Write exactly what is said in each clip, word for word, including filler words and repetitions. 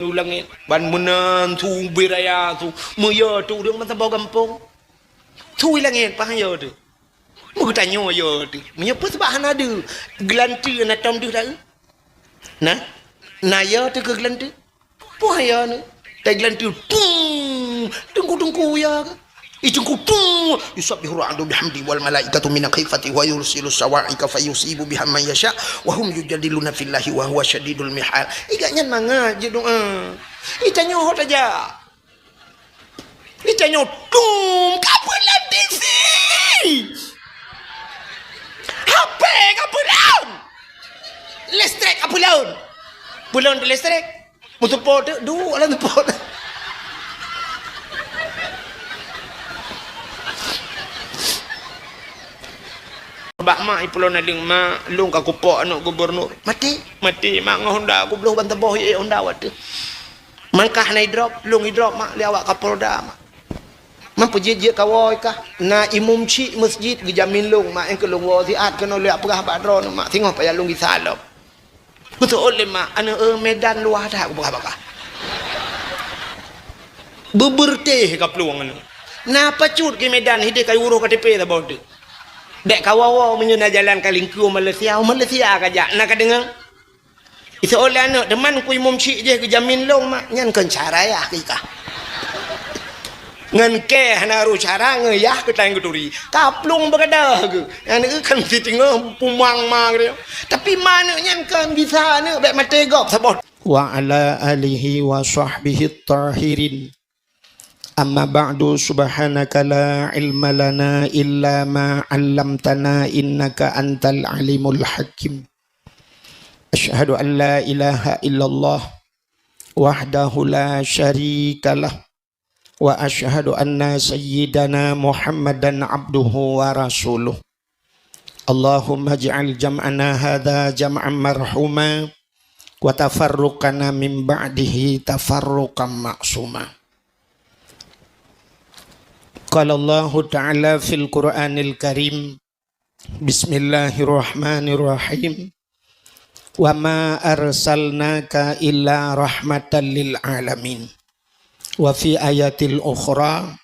U langét, ban meunan su ubé raya su, meuyö teuh ureuëng meusaboh gampông. Su i langét paih yö teuh. Meugeutanyoe yö teuh. Meunyoe peue sabab hana deuh, geulanteue na tom deuh taeu? Na? Na yö teuh keu geulanteue? Peue yö nyoe? Tageulanteue, tung! Teungku-teungku yö keuh? Iteuku tung, "Yusabbihu ra'du bihamdi wal malaikatu min khifati wa yursilu sawa'iqa fayusibu biha man yasha wa hum yujadiluna fillahi wa huwa syadidul mihal." Igak nyan mangat jeuet doa. Itanyoe ho tajak. Itanyoe tung, ka peulon T V. H P ka peulon. Listrik ka peulon. Peulon listrik. Meuteupot tu, duek lam teupot. Bah mak ipulo naleueng mak, lôn ka kupok aneuk gubernur. Maté, maté mak ngon honda kubloh ban teuboh ié honda watée. Mangkah na idrop, lôn idrop mak lé awak Kapolda mak. Mak peujeuet-jeuet kawoe kah? Na imum chik masjid geujamin lôn mak nyang keu lôn woe siat keunoe lé peugah bak droeneuh mak singoh payah lôn gisa lom. Beutôi lé mak, aneuk, eh, Medan luwah that ubak-ubak. Beubeurteh ka plueng aneuk. Na pacut keu Medan hideh ka uroh K T P saboh teuk. Dek ka woe-woe meunyoe na jalan ka lingkue Malaysia, Malaysia ka jak, na ka deungoe. Iseuôt lé aneuk, teuma ku imum chik jih geujamin lôn mak, nyan kon cara yah keu ikah. Ngon kée hana rôh cara ngon yah keu tan geuturi. Ka plueng beugadôh geuh. Nyan kan siteungoh pumang ma geuh. Tapi ma aneuk nyan kan bisa aneuk bék maté gob saboh. Wa ala alihi wa sahbihi tahirin. Amma ba'du, subhanaka la ilma lana illa ma 'allamtana innaka antal alimul hakim. Asyhadu an la ilaha illallah wahdahu la syarikalah. Wa asyhadu anna sayyidana Muhammadan abduhu wa rasuluh. Allahumma ij'al jam'ana hadza jam'an marhuma wa tafarruqana min ba'dihi tafarruqan ma'suma. Qala Allahu ta'ala fil Qur'anil Karim, Bismillahirrahmanirrahim. Wa ma arsalnaka illa rahmatan lil alamin. Wa fi ayatil ukhra,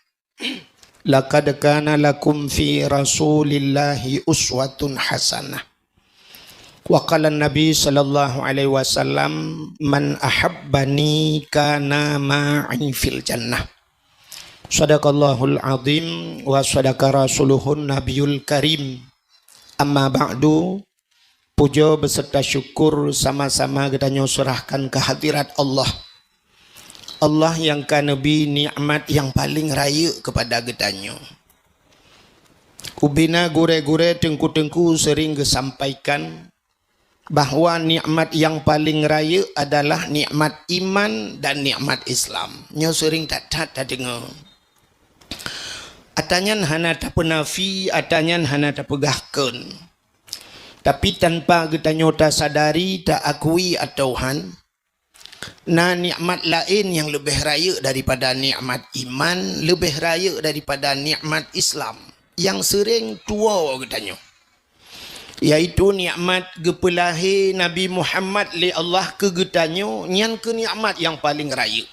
laqad kana lakum fi Rasulillahi uswatun hasanah. Wa qala Nabi sallallahu alaihi wasallam, "Man ahabbani kana ma'i fil jannah." Sadaqallahul azim wa sadaqa rasuluhun nabiyul karim. Amma ba'du, puja beserta syukur sama-sama geutanyoe serahkan keu hadirat Allah. Allah nyang ka neubri nikmat nyang paleng rayeuk keupada geutanyoe. Ubena gurée-gurée, teungku-teungku sering geusampaikan bahwa nikmat nyang paleng rayeuk adalah nikmat iman dan nikmat Islam. Nyoe sering that-that tadeungoe. Ata nyan hana tapeunafi, ata nyan hana tapeugah kon. Tapi tanpa geutanyoe tasadari, taakui atawa han, na nikmat laén nyang leubeh rayeuk daripada nikmat iman, leubeh rayeuk daripada nikmat Islam nyang sering tuwoe geutanyoe, yaitu nikmat geupeulahé Nabi Muhammad lé Allah keu geutanyoe, nyan keuh nikmat nyang paleng rayeuk.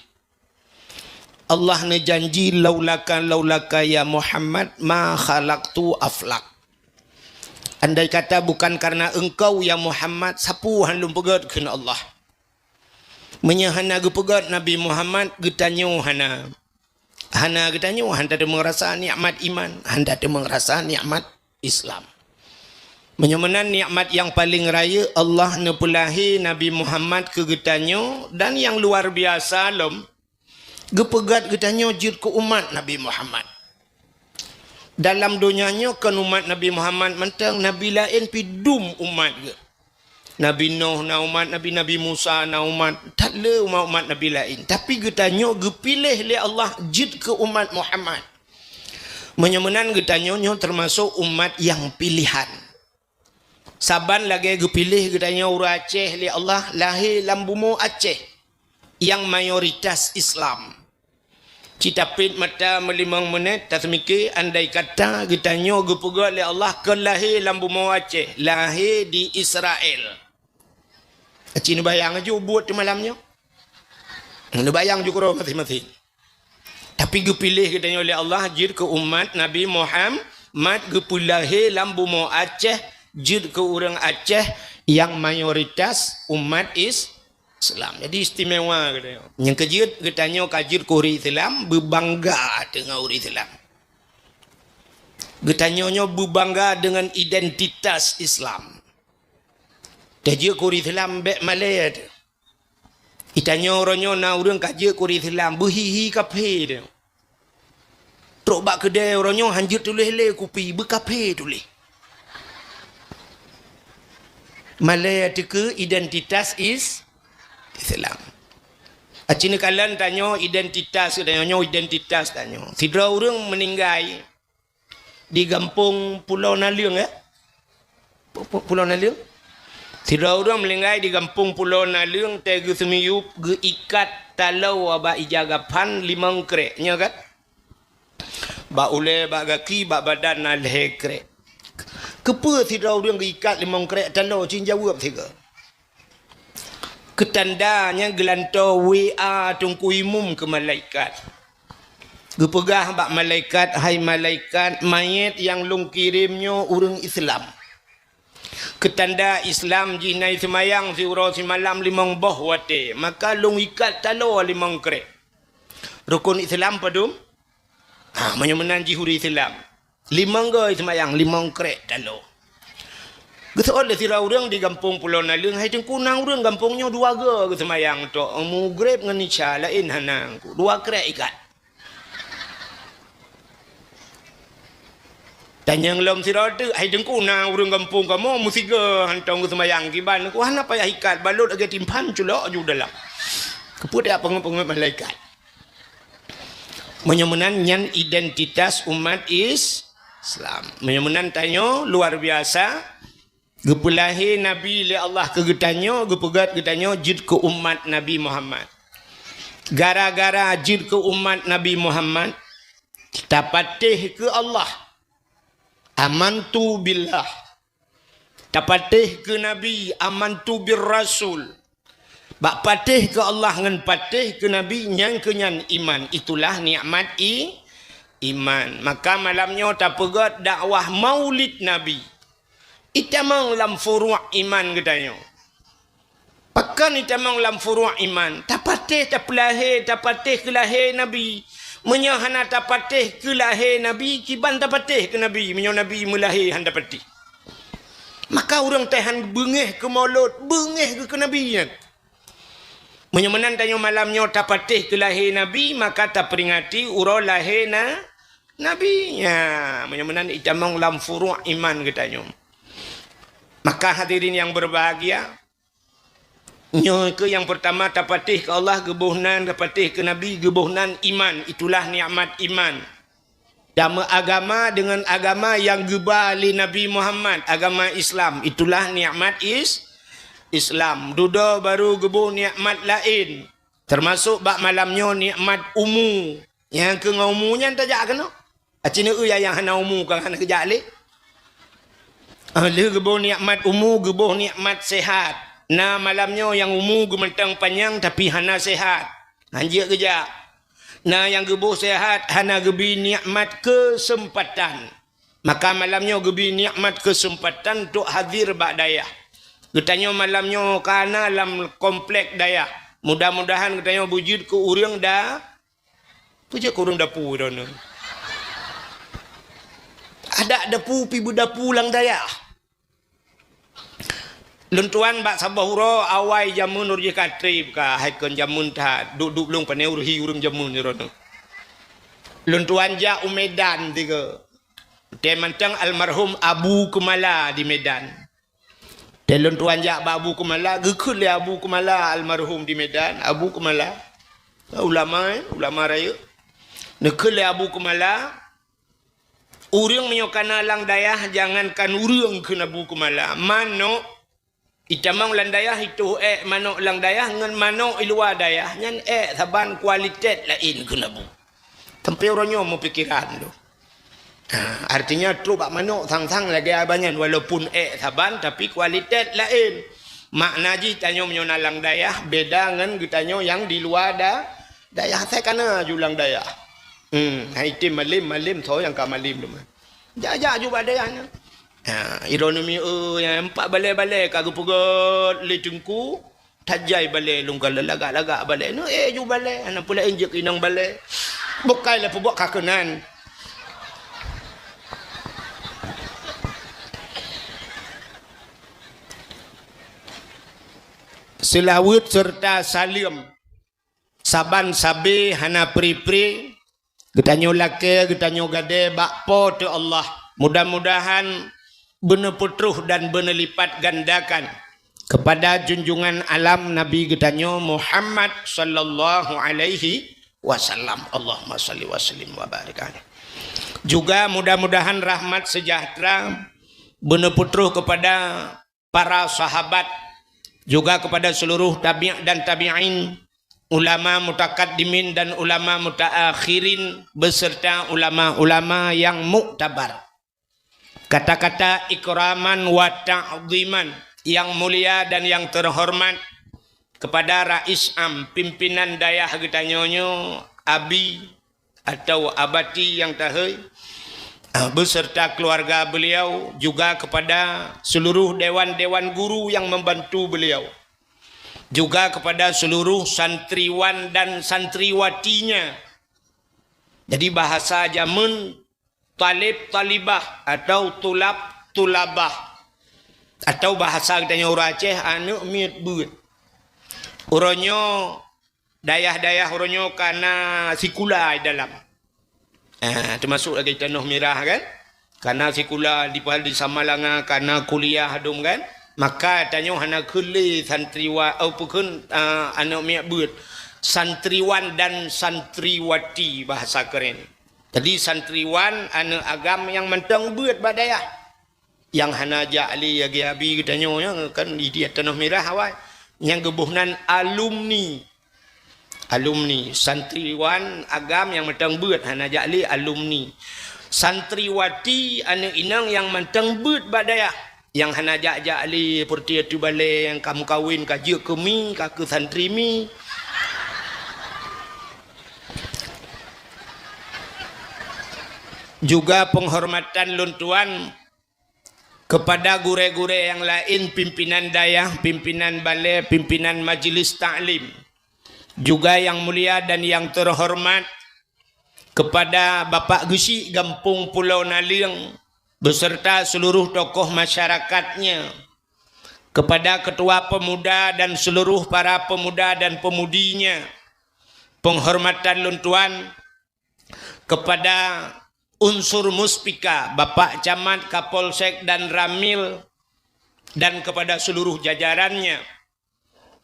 Allah neujanji, "Laulaka, laulaka ya Muhammad, ma khalaqtul aflak." Andai kata bukan karena engkau ya Muhammad, sapeue han lôn peugét, kheun Allah. Meunyoe hana geupeugét Nabi Muhammad, geutanyoe hana. Hana geutanyoe han tateumeung rasa nikmat iman, han tateumeung rasa nikmat Islam. Meunyoe meunan nikmat nyang paleng rayeuk, Allah neupeulahé Nabi Muhammad keu geutanyoe, dan nyang luar biasa lom, geupeugét geutanyoe jeuet keu umat Nabi Muhammad. Dalam donya nyoe kon umat Nabi Muhammad mantong, nabi laén pih dum umat geuh. Nabi Nuh na umat, Nabi, Nabi Musa na umat, that le umat-umat nabi laén. Tapi geutanyoe geupiléh lé Allah jeuet keu umat Muhammad. Meunyoe meunan geutanyoe nyoe teumasok umat nyang piléhan. Saban lagée geupiléh geutanyoe ureuëng Aceh lé Allah lahé lam bumoe Aceh nyang mayoritas Islam. Ci tapét mata meulimong minét, taseumiké andai kata geutanyoe geupeugét lé Allah kon lahé lam bumoe Aceh, lahé di Israel. Aci neubayang aju buet di malam nyoe. Neubayang ju keudroe maséng-maséng. Tapi geupiléh geutanyoe lé Allah jeuet keu umat Nabi Muhammad, geupeulahé lam bumoe Aceh, jeuet keu ureuëng Aceh nyang mayoritas umat Is-, Islam. Jadi istimewa geutanyoe. Nyang keujeuet geutanyoe ka jeuet keu ureuëng Islam, beubangga deungon ureuëng Islam. Geutanyoe nyoe beubangga deungon identitas Islam. Tajeuet keu ureuëng Islam bék malée teuh. Itanyoe uroe nyoe na ureuëng ka jeuet keu ureuëng Islam, beuhi-hi kaphé teuh. Trok bak keudée uroe nyoe hanjeuet tuléh lé kupi, beukafé tuléh. Malée ateueh keu identitas Is-, Islam. Aci neukalon tanyoe identitas, tanyoe nyoe identitas tanyoe. Sidroe ureuëng meuninggai di gampông Pulo Naleueng, ya? Pu-, pu-, Pulo Naleueng? Sidroe ureuëng meuninggai di gampông Pulo Naleueng, teuh geuseumiyueb, geuikat taloe bak ija gaphan limong krek, nyoe kan? Bak ulée, bak gaki, bak badan na lhée krek. Keupeue sidroe ureuëng geuikat limong krek taloe, cit jaweueb sigoe? Keutanda nyang geulantoe W A Teungku Imum keu malaikat. Geupeugah bak malaikat, "Hai malaikat, manyét nyang lôn kirém nyoe ureuëng Islam. Keutanda Islam jih na seumayang siuroe simalam limong boh watée, maka lôn ikat taloe limong krek." Rukon Islam padum? Ha, meunyoe meunan jih ureuëng Islam. Limong goe seumayang, limong krek taloe. Geuseuôt lé sidroe ureuëng di gampông Pulo Naleueng, "Hai Teungku, na ureuëng gampông nyoe dua goe geuseumayang tok, mugreb ngon isya, laén hana, Teungku. Dua krek ikat." Tanyong lom sidroe teuk, "Hai Teungku, na ureuëng gampông kamoe meusigoe hantom geuseumayang, kiban, Teungku, hana payah ikat, balot lagée timphan culok aju dalam." Keupeue tajak peungeut-peungeut malaikat? Meunyoe meunan nyan identitas umat Is-, Islam. Meunyoe meunan tanyoe luar biasa, geupeulahé Nabi lé Allah keu geutanyoe, geupeugét geutanyoe jeuet keu umat Nabi Muhammad. Gara-gara jeuet keu umat Nabi Muhammad, tapatéh keu Allah. Amantu billah. Tapatéh keu Nabi, amantu bir Rasul. Bak patéh keu Allah ngon patéh keu Nabi, nyang keu nyan iman. Itulah nikmat i-, iman. Maka malam nyoe tapeugét dakwah Maulid Nabi. Itamong lam furuq iman geutanyoe. Pakon itamong lam furuq iman? Tapatéh, tapeulahé, tapatéh keu lahé Nabi. Meunyoe hana tapatéh keu lahé Nabi, kiban tapatéh keu Nabi, meunyoe Nabi meulahé hana tapatéh? Maka ureuëng teuh han beungéh keu Maulud, beungéh geuh keu Nabi nyan. Meunyoe meunan tanyoe malam nyoe tapatéh keu lahé Nabi, maka taperingati uroe lahé na-, Nabi. Ya, meunyoe meunan itamong lam furuq iman geutanyoe. Maka hadirin yang berbahagia, nyoe keuh nyang peurtama tapatéh keu Allah, geuboh nan tapatéh keu Nabi, geuboh nan iman, itulah nikmat iman. Tameuagama deungon agama nyang geuba lé Nabi Muhammad, agama Islam, itulah nikmat is-, Islam. Dudoe barô geuboh nikmat laén, teumasok bak malam nyoe nikmat umu. Nyang keu ngon umu nyan tajak keunoe. Aci neueu nyang hana umu ka hana geujak lé. Ah, lheueh geuboh nikmat umu, geuboh nikmat sehat. Na malam nyoe nyang umu geumantong panyang tapi hana sehat. Hanjeuet geujak. Na nyang geuboh sehat hana geubi nikmat keuseumpatan. Maka malam nyoe geubi nikmat keuseumpatan untuk hadir bak dayah. Geutanyoe malam nyoe ka na lam komplek dayah. Mudah-mudahan geutanyoe beujeuet keu ureuëng da-, Peue jeuet keu ureuëng dapu droeneueh? Adak dapu pi beudapu lam dayah. Lôn tuan bak saboh uroe awai jameun ureuëng jih ka treb ka, hai kon jameun that, duek-duek lôn pane ureuëng hi ureuëng jameun droeneueh. Lôn tuan jak u Medan tiga. Teuh mantong almarhum Abu Keumala di Medan. Teuh lôn tuan jak bak Abu Keumala, geukheun lé Abu Keumala almarhum di Medan, Abu Keumala, ulama, eh, ulama rayeuk. Neukheun lé Abu Keumala, ureuëng meunyoe kana lam dayah, jangankan ureuëng kheun Abu Keumala, manok, itamong lam dayah, itoh ék manok lam dayah ngon manok i luwa dayah, nyan ék saban kualitet laén kheun Abu. Sampai uroe nyoe meupikiran tu. Ha, artinya trok bak manok sang-sang lagée abah nyan, walaupun ék saban tapi kualitet laén. Makna jih tanyoe meunyoe na lam dayah, beda ngon geutanyoe nyang di luwa da-, dayah. Asai ka na aju lam dayah. Hmm, hai item malem, malem soe nyang ka malem teuma. Jak-jak aju bak dayah nyan. Ha, ironomi, eh, nyang empat balée-balée ka geupeugét lé teungku, tajai balée lôn ka lagak-lagak balée. Neu, eh, aju balée, hana peue laén jeuet keu inong balée. Bukai lé peubuet ka keunan. Seulaweuet seureuta saleuem saban sabe hana pri-pri geutanyoe lakée, geutanyoe gadée bak Po teu Allah. Mudah-mudahan beuneupeutroh dan beuneulipatgandakan keupada junjungan alam Nabi geutanyoe Muhammad sallallahu alaihi wasallam. Allahumma shalli wa sallim wa barik alaih. Juga mudah-mudahan rahmat sejahtera beuneupeutroh keupada para sahabat, juga keupada seuluruh tabi' dan tabi'in, ulama mutakaddimin dan ulama mutaakhirin, beserta ulama-ulama nyang muktabar. Kata-kata ikraman wa ta'dhiman, nyang mulia dan nyang teuhoreumat keupada Rais Am, pimpinan dayah geutanyoe nyoe, Abi, atau Abati nyang tahôi, ah, beserta keluarga beliau, juga kepada seluruh dewan-dewan guru yang membantu beliau, juga kepada seluruh santriwan dan santriwatinya. Jadi, bahasa jameun, talib talibah atau tulab tulabah, atau bahasa geutanyoe ureueng Aceh, aneuk miet beuet. Uroe nyoe dayah-dayah uroe nyoe ka na sikula di dalam. Ah, teumasuk lagée Tanoh Mirah kan? Ka na sikula di, di Samalanga, ka na kuliah dum kan? Maka tanyoe hana kheun lé santriwa-, oh, peue kheun, ah, aneuk miet beuet. Santriwan dan santriwati bahasa keren. Jadi santriwan aneuk agam nyang mantong beuet bak dayah. Nyang hana jak lé lagée Abi geutanyoe nyan kan di, di Tanoh Mirah awai. Nyang geuboh nan alumni. Alumni, santriwan agam nyang mantong beuet hana jak lé alumni. Santriwati aneuk inong nyang mantong beuet bak dayah. Nyang hana jak-jak lé peureuti ateueh balée nyang ka meukawen ka jeuet keu mi, ka keu santri mi. Juga penghormatan lôn tuan kepada gurée-gurée nyang laén, pimpinan dayah, pimpinan balée, pimpinan majlis taklim, juga nyang mulia dan nyang teuhoreumat kepada Bapak Geuchik Gampông Pulo Naleueng beserta seluruh tokoh masyarakatnya, kepada ketua pemuda dan seluruh para pemuda dan pemudinya, penghormatan lôn tuan kepada unsur Muspika, Bapak Camat, Kapolsek dan Ramil, dan kepada seluruh jajarannya.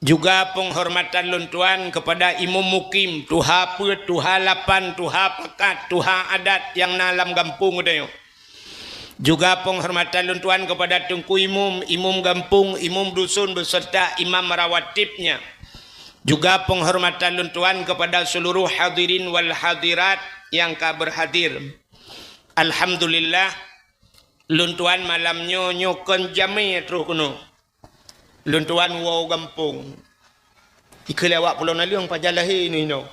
Juga penghormatan lôn tuan kepada Imum Mukim, tuha peuet, tuha lapan, tuha pakat, tuha adat nyang na lam gampông geutanyoe. Juga penghormatan lôn tuan kepada Teungku Imum, Imum Gampông, Imum Dusun beserta imam rawatibnya. Juga penghormatan lôn tuan kepada seluruh hadirin wal hadirat nyang ka berhadir. Alhamdulillah, lôn tuan malam nyoe, nyoe kon jamé troh keunoe. Lôn tuan woe gampông. Ikeu lé awak Pulo Naleueng pajan lahé inoe.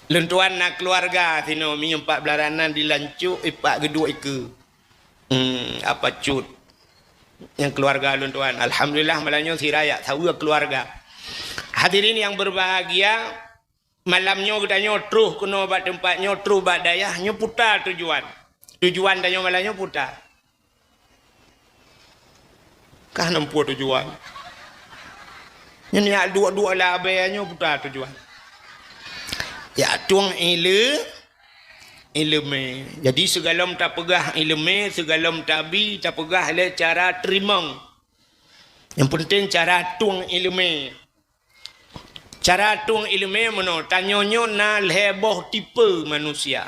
Lôn tuan na keuluwarga sinoe, meunyoe pat beularanan di Lancok, ipat geuduek ikeue. Hmm, apa cut. Nyang keuluwarga lôn tuan. Alhamdulillah, malam nyoe sira jak saweue keuluwarga. Hadirin yang berbahagia, malam nyoe geutanyoe troh keunoe bak teumpat nyoe, troh bak dayah nyoe puta tujuan. Tujuan tanyoe malam nyoe puta. Kah neumpuo tujuan. Nyan jak duek-duek lam abée nyoe puta tujuan. Jak tueng ile-, ileumé. Jadi sigohlom tapeugah ileumé, sigohlom tabi, tapeugah lé cara teurimong. Nyang peunteng cara tueng ileumé. Cara tueng ileumé meunoe, tanyoe nyoe na lhée boh tipe manusia.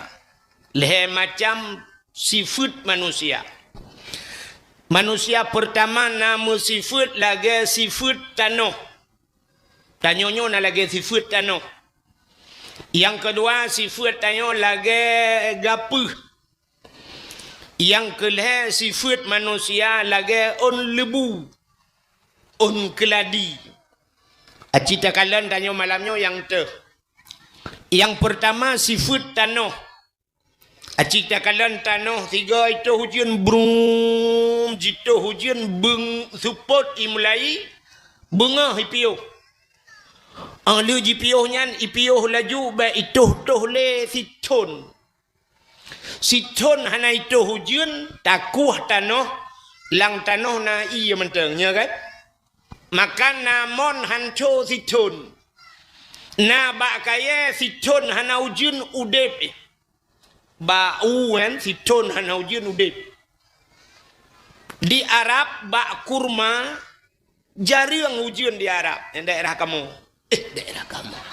Lhée macam sifeuet manusia. Manusia peurtama na meusifeuet lagée sifeuet tanoh. Tanyoe nyoe na lagée sifeuet tanoh. Nyang keudua, sifeuet tanyoe lagée gapeuh. Nyang keulhèe sifeuet manusia lagèe ôn leubu, ôn keuladi. Aci takalon tanyoe malam nyoe nyang teuh. Nyang peurtama sifeuet tanoh. Aci takalon tanoh sigoe jitoh ujeuen brum, jitoh ujeuen beung seupôt imulai beungoh ipiôh. Óh lheueh jipiôh nyan ipiôh laju bèk itoh-toh lé sithon. Sithon hana itoh ujeuen, takueh tanoh, lam tanoh na ié mantong, nyo kan? Maka na mon hanco sithon. Na bak kayèe sithon hana ujeuen udép. Bak u kan sithon hana ujeuen udép. Di Arab bak kurma jareueng ujeuen di Arab. Nyang daerah kamoe. Eh, daerah kamoe.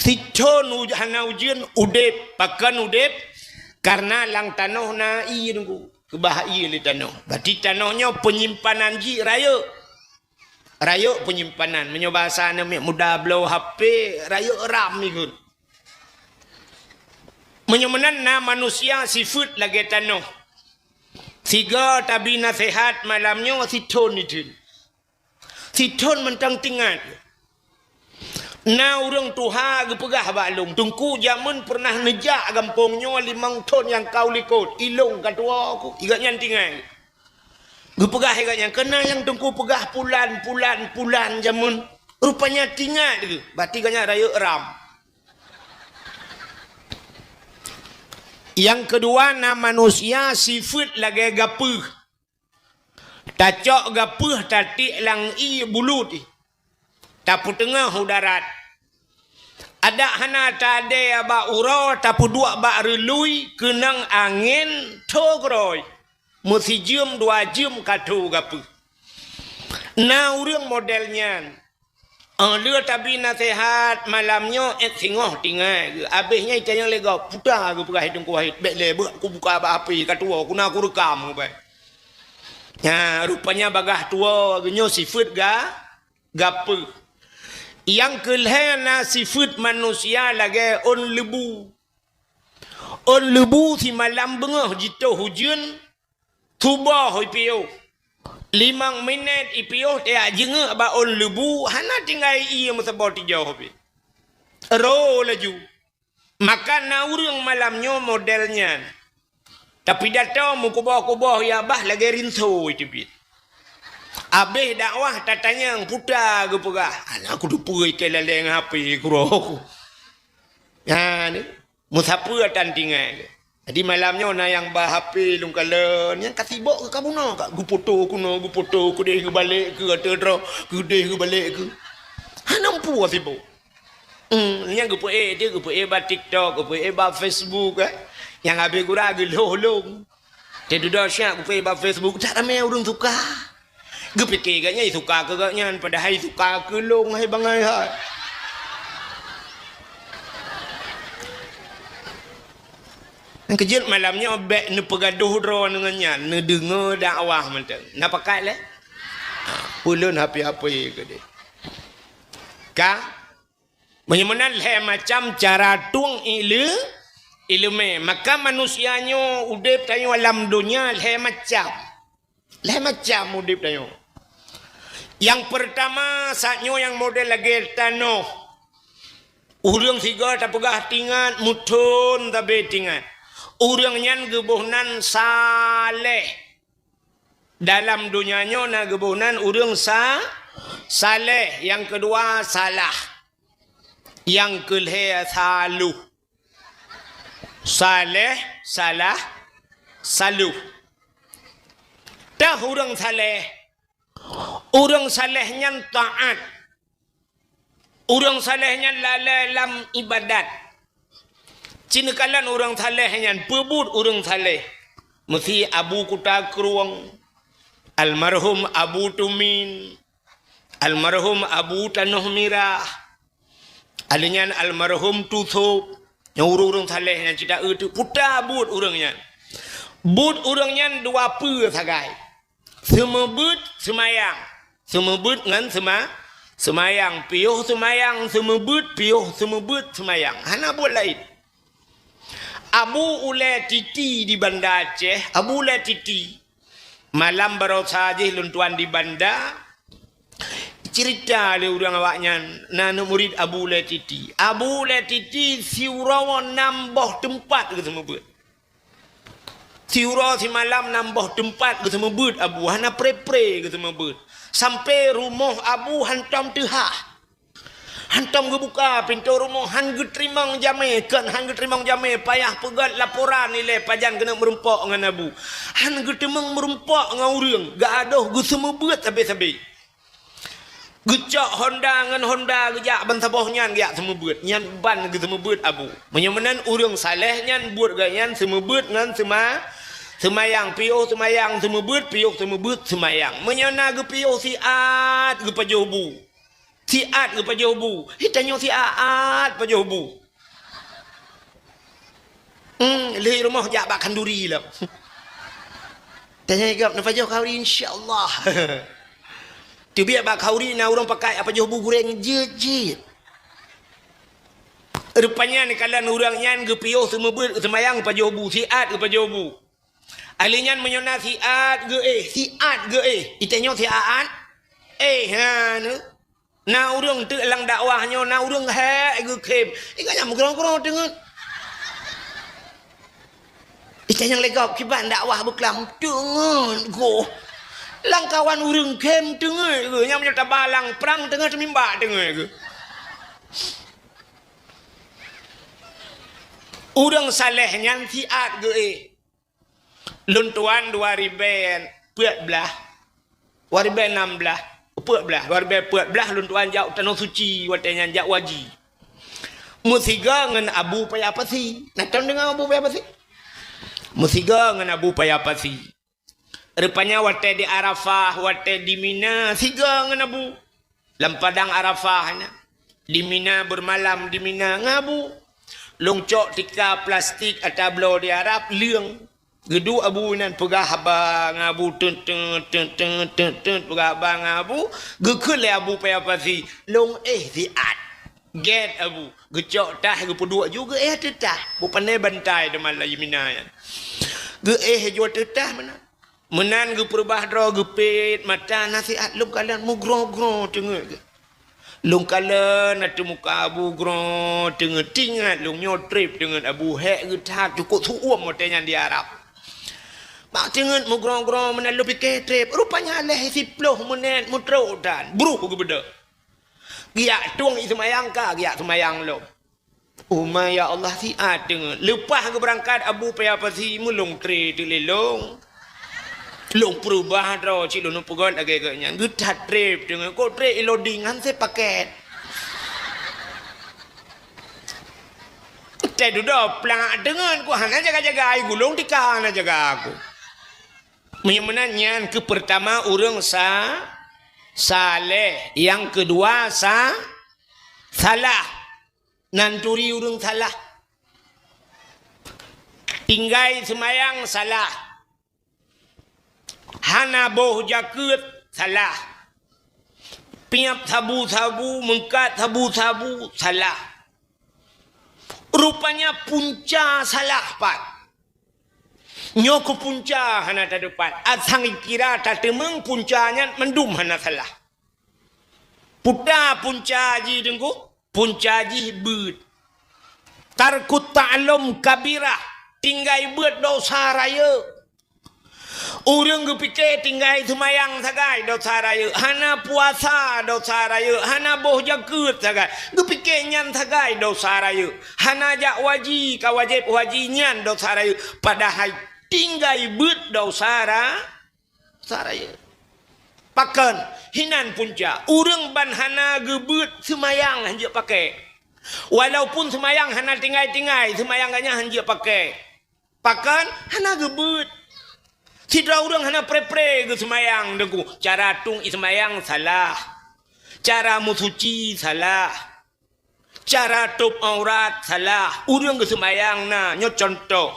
Sithon uj-, hana ujeuen udép. Pakon udép? Karena lam tanoh na ié nunggu. Keubah ié lé tanoh. Berarti tanoh nyoe peunyimpanan jih rayeuk. Rayeuk peunyimpanan. Meunyoe bahasa aneuk miet muda bloe H P, rayeuk RAM ikot. Meunyoe meunan na manusia sifeuet lagèe tanoh. Sigoe tabi naseuhat malam nyoe sithon idhin. Sithon mantong tingat. Na ureueng tuha geupeugah bak lôn, "Teungku, jameun peureunah neujak gampông nyoe limong thon nyang ka u likôt, ilôn ka tuwo ku." Igak nyan tingat. Geupeugah igak nyan, "Keunan nyang Teungku peugah pulan, pulan, pulan jameun." Rupanya tingat geuh, berarti gobnyan rayeuk RAM. Nyang keudua na manusia sifeuet lagèe gapeuh. Tacok gapeuh tatiek lam ié bulut, tapeuteungoh u darat. Adak hana tadèe bak uroe tapeuduek bak reului keunong angén tho keurôi. Meusijeuem dua jeuem ka tho gapeuh. Na ureueng model nyan. Óh lheueh tabi naseuhat malam nyoe, ék singoh tingat geuh. Abéh nyan itanyong lé gob, "Peue ta geupeugah Teungku Wahid, bèk lé beuh kubuka bak H P, ka tuwo ku na kureukam." Nyan, rupanya bagaih tuwo geuh nyoe sifeuet ga-, gapeuh. Nyang keulhèe na sifeuet manusia lagèe ôn leubu. Ôn leubu simalam beungoh jitoh ujeuen, suboh ipiôh. Limong minét ipiôh tajak jingeuk bak ôn leubu, hana tinggai ié meusaboh tijoh pih. Ro laju. Maka na ureueng malam nyoe model nyan. Tapidato meukuboh-kuboh ya bah lagèe rinso iteubiet. Abéh dakwah tatanyong, "Peue ta geupeugah?" "Hana kuteupeue, ikei laleng H P kuroh." Nyan, meusapeue tan tingat. Jadi malam nyoe na nyang ba H P lôn kalon, nyang ka sibok ka bunoe ka geufoto keunoe, geufoto keudeh geubalek keu ateueh droe, keudeh geubalek keu. Hana meupeue sibok. Hmm, nyang geupeuék, dia geupeuék bak TikTok, geupeuék bak Facebook, eh. Nyang habéh gura geulhôh lôn. Teududoe siat geupeuék bak Facebook, tak ramé ureueng suka. Geupike gobnyan suka keu gobnyan, padahai suka keu lôn hai bangai hai. Nyang keujeuet malam nyoe bèk neupeugadoh droe ngon nyan, neudeungoe dakwah mantong. Na pakat lé? Peue lôn hapi-hapi keudeh. Ka? Meunyoe meunan lhèe macam cara tueng ileumèe. Maka manusia nyoe udép tanyoe lam donya lhèe macam. Lhèe macam udép tanyoe. Nyang peurtama, saat nyoe nyang model lagèe tanoh. Ureueng sigoe tapeugah tingat, meuthon sabe tingat. Ureueng nyan geuboh nan saleh. Dalam donya nyoe na geuboh nan ureueng sa-, saleh, nyang keudua salah, nyang keulhèe saluh. Saleh, salah, saluh. Tah ureueng saleh. Ureueng saleh nyan taat. Ureueng saleh nyan lalè lam ibadat. Ci neukalon ureueng saleh nyan, peue buet ureueng saleh. Meusi Abu Kuta Krueng, almarhum Abu Tumin, almarhum Abu Tanoh Mirah, alèh nyan almarhum Tusôb. Nyan ureueng-ureueng saleh nyan cit taeu teuh peue ta buet ureueng nyan. Buet ureueng nyan dua peue sagai. Seumeubeuet seumayang. Seumeubeuet ngon seuma-, seumayang. Piôh seumayang, seumeubeuet, piôh seumeubeuet seumayang. Hana buet laén. Abu Ulée Titi di Banda Aceh, Abu Ulée Titi. Malam barosa jih lôn tuan di Banda, cerita lé ureuëng awaknyan, na aneuk murit Abu Ulée Titi. Abu Ulée Titi siuroe nam boh teumpat geuseumeubeut. Siuroe simalam nam boh teumpat geuseumeubeut Abu, hana pre-pre geuseumeubeut. Sampai rumoh Abu hantom teuhah. Hantom geubuka pintoe rumoh, han geuteurimong jamé, kon han geuteurimong jamé, payah peugét laporan ilée pajan keuneuk meurumpok ngon Abu. Han geuteurimong meurumpok ngon ureuëng, geuadoh geuseumeubeut sabe-sabe. Geucok Honda ngon Honda geujak ban saboh nyan geujak seumeubeut. Nyan ban geuseumeubeut Abu. Meunyoe meunan ureuëng saleh nyan buet geuh nyan seumeubeut ngon seuma-, seumayang, piôh seumayang seumeubeut, piôh seumeubeut seumayang. Meunyoe na geupiôh siat geupajoh bu. Siat geupajoh bu. Hi tanyoe siat pajoh bu. Hmm, lheueh rumoh jak bak khanduri lom. Tanya gop na pajoh khanduri, insya Allah. Teubiet bak khanduri na ureuëng pakai pajoh bu gureng jeuet-jeuet. Rupanya neukalon ureuëng nyan geupiôh seumeubeut seumayang pajoh bu, siat geupajoh bu. Ahli nyan meunyoe na siat geuéh, siat geuéh. Itanyoe siat éh, ha, na. Na ureuëng teuk lam dakwah nyoe, na ureuëng hék geukhém. Ikan nyang meugrong-grong teungeut. Ikan nyang legop kiban dakwah beuklam teungeut goh. Lam kawan ureuëng khém teungeut geuh. Nyang meunyoe taba lam prang teungeut, teumimba teungeut geuh. Ureuëng saleh nyan siat geuéh. Lôn tuan dua ribée peuet blaih, dua ribée nam blaih, peuet blaih, dua ribée peuet blaih lôn tuan jak u Tanoh Suci watée nyan jak waji. Meusigoe ngon Abu Paya Pasi. Na tom deungoe Abu Paya Pasi? Meusigoe ngon Abu Paya Pasi. Rupanya watée di Arafah, watée di Mina, sigoe ngon Abu. Lam padang Arafah nyan. Di Mina, beureumalam di Mina ngon Abu. Lôn cok tika plastik ata bloe di Arab, leueng. Geuduek Abu inan peugah haba ngon Abu, teut, teut, teut, teut, teut, teut, peugah haba ngon Abu. Geukheun lé Abu Paya Pasi, lôn éh siat. Gét Abu. Geucok tah geupeuduek ju geuéh ateueh tah. Beu pané bantai teuma lam Mina nyan. Geuéh ju ateueh tah meunan. Meunan geupeureubah droe, geupét mata, na siat lôn kalon meugrong-grong teungeut geuh. Lôn kalon ateueh muka Abu grong teungeut, teuingat lôn nyoe treb teungeut Abu, hék geuh that, cukôp seu-uem watée nyan di Arab. Bak teungeut meugrong-grong meunan lôn pike treb, rupanya lheueh siploh meunét meutrok tan, bruh geubeudôh. Geujak tueng ié seumayang ka, geujak seumayang lom. Uma ya Allah, siat teungeut. Leupah geubeurangkat Abu Paya Pasi, meulôn treb teuk lé lôn. Lôn peureubah droe cit lôn peugét lagée geuh nyan. Geuthat treb teungeut. Kok treb iloding han sé paket. Teududoe plak teungeut, ku hana jaga-jaga, ai gulong tika hana jaga aku. Meunyoe meunan nyan keu peurtama ureuëng sa-, saleh, nyang keudua sa-, salah. Nan turi ureuëng salah. Tinggai seumayang salah. Hana boh jakeuet salah. Piep sabu-sabu, meungkat sabu-sabu salah. Rupanya punca salah pat. Nyoe keuh punca hana tateupat. Asang kira tateumeung punca nyan mandum hana salah. Peue punca jih Teungku? Punca jih beuet. Tarkut ta'allum kabirah, tinggai beuet dosa rayeuk. Ureuëng geupike tinggai seumayang sagai dosa rayeuk, hana puasa dosa rayeuk, hana boh jakeuet sagai, geupike nyan sagai dosa rayeuk, hana jak waji ka wajéb waji nyan dosa rayeuk, padahai tinggai beuet dosa ra-, dosa rayeuk. Pakon? Hinan punca. Ureuëng ban hana geubeuet seumayang hanjeuet pakai. Walaupun seumayang hana tinggai-tinggai, seumayang gobnyan hanjeuet pakai. Pakon? Hana geubeuet. Sidroe ureuëng hana pre-pre geuseumayang Teungku. Cara tueng ié seumayang salah. Cara meusuci salah. Cara tôb aurat salah. Ureuëng geuseumayang na. Nyoe cuntoh.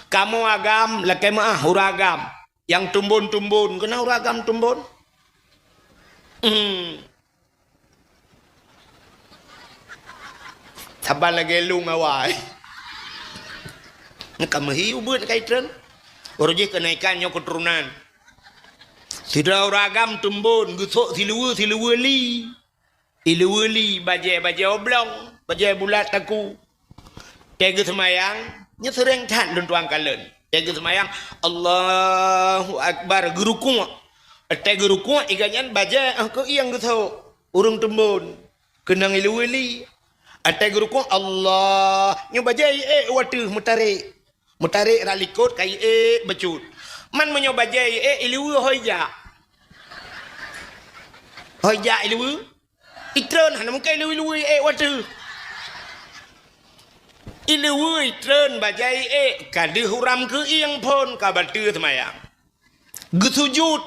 Kamoe agam, lakée meuáh ureuëng agam. Nyang tumbon-tumbon. Keunoe ureuëng agam tumbon? Hmm. Saban lagée lôn awai. Ka meuhi ubeut ka itreun. Uroe jih keunaikan nyoe keuturonan. Sidroe ureueng agam teumbon geusok siluweue, siluweue li. Iluweue li, bajée, bajée oblong, bajée bulat taku. Teuh geuseumayang, nyoe seuréng that lôn tuan kalon. Teuh geuseumayang, Allahu Akbar, geurukuk. Teuh geurukuk, iga nyan bajée, ah, keu ieng geusok. Ureueng teumbon, keunong iluweue li. Teuh geurukuk, Allah, nyoe bajée iék u ateueh meutarek. Meutarek rot likot ka iék bacut. Man meunyoe bajée iék iluweue hôi jak. Hôi jak iluweue. Itreun hana mungken iluweue iék u ateueh. Iluweue itreun bajée iék ka deuh uram keu ieng phon ka bateue seumayang. Geusujut.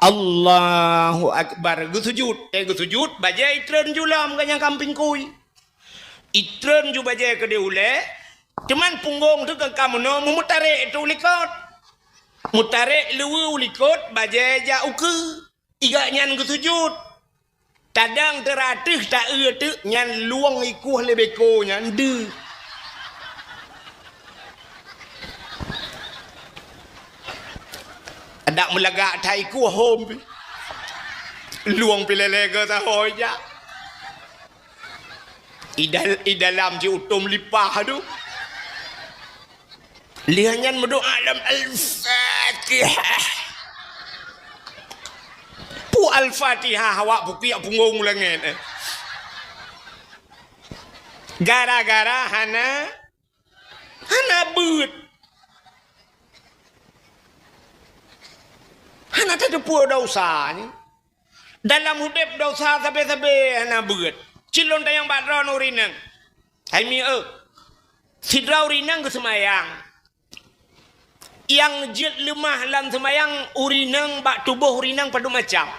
Allahu Akbar. Geusujut. Eh, geusujut, bajée itreun ju lom ka nyang kamping kui. Itreun ju bajée keudeh ulée, cuman punggong teuh ka meunoe meumeutarek teuh u likot. Meutarek luweue u likot, bajée jak ukeue. Iga nyan geusujut. Tadang teurateuk taeu teuk nyan luwong ikueh lé beko nyan deuh. Adak meulagak that ikueh hom pi. Luwong pi lé-lé geuh tahôi jak. Idal-, idalam jiutom lipah tu. Lheueh nyan meudoa lam Al-Fatihah. Pu Al-Fatihah awak pukiak punggong langét, eh. Gara-gara hana, hana beuet. Hana tateupeue desya nyan. Dalam udeb desya sabe-sabe hana beuet. Cilon tayang bak droeneuh ureueng inong. Hai mi eu. Sidroe ureueng inong geuseumayang. Nyang jeuet leumah lam seumayang ureueng inong bak tuboh ureueng inong padum macam.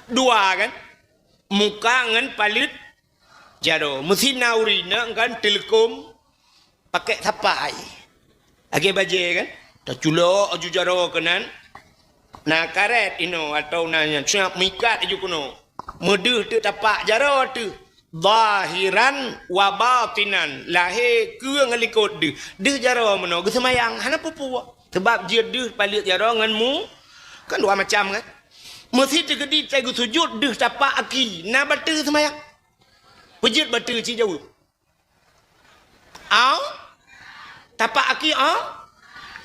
Dua kan? Muka ngon paleuet jaroe. Meusi na ureueng inong kan teuleukom pakèk sapai. Lagèe bajèe kan? Taculok aju jaroe keunan. Na karét inoe atau na nyan, siap meuikat aju keunoe. Meudeuh teuk tapak jaroe teuh. Zahiran wa batinan. Lahé keue ngon likot deuh. Deuh jaroe meunoe geuseumayang, hana peue-peue. Sabab jeuet deuh paleuet jaroe ngon mu, kan dua macam kan? Meusi teukeudi teuh geusujut deuh tapak aki, na bateue seumayang. Peue jeuet bateue ci jaweueb. Au? Tapak aki, au?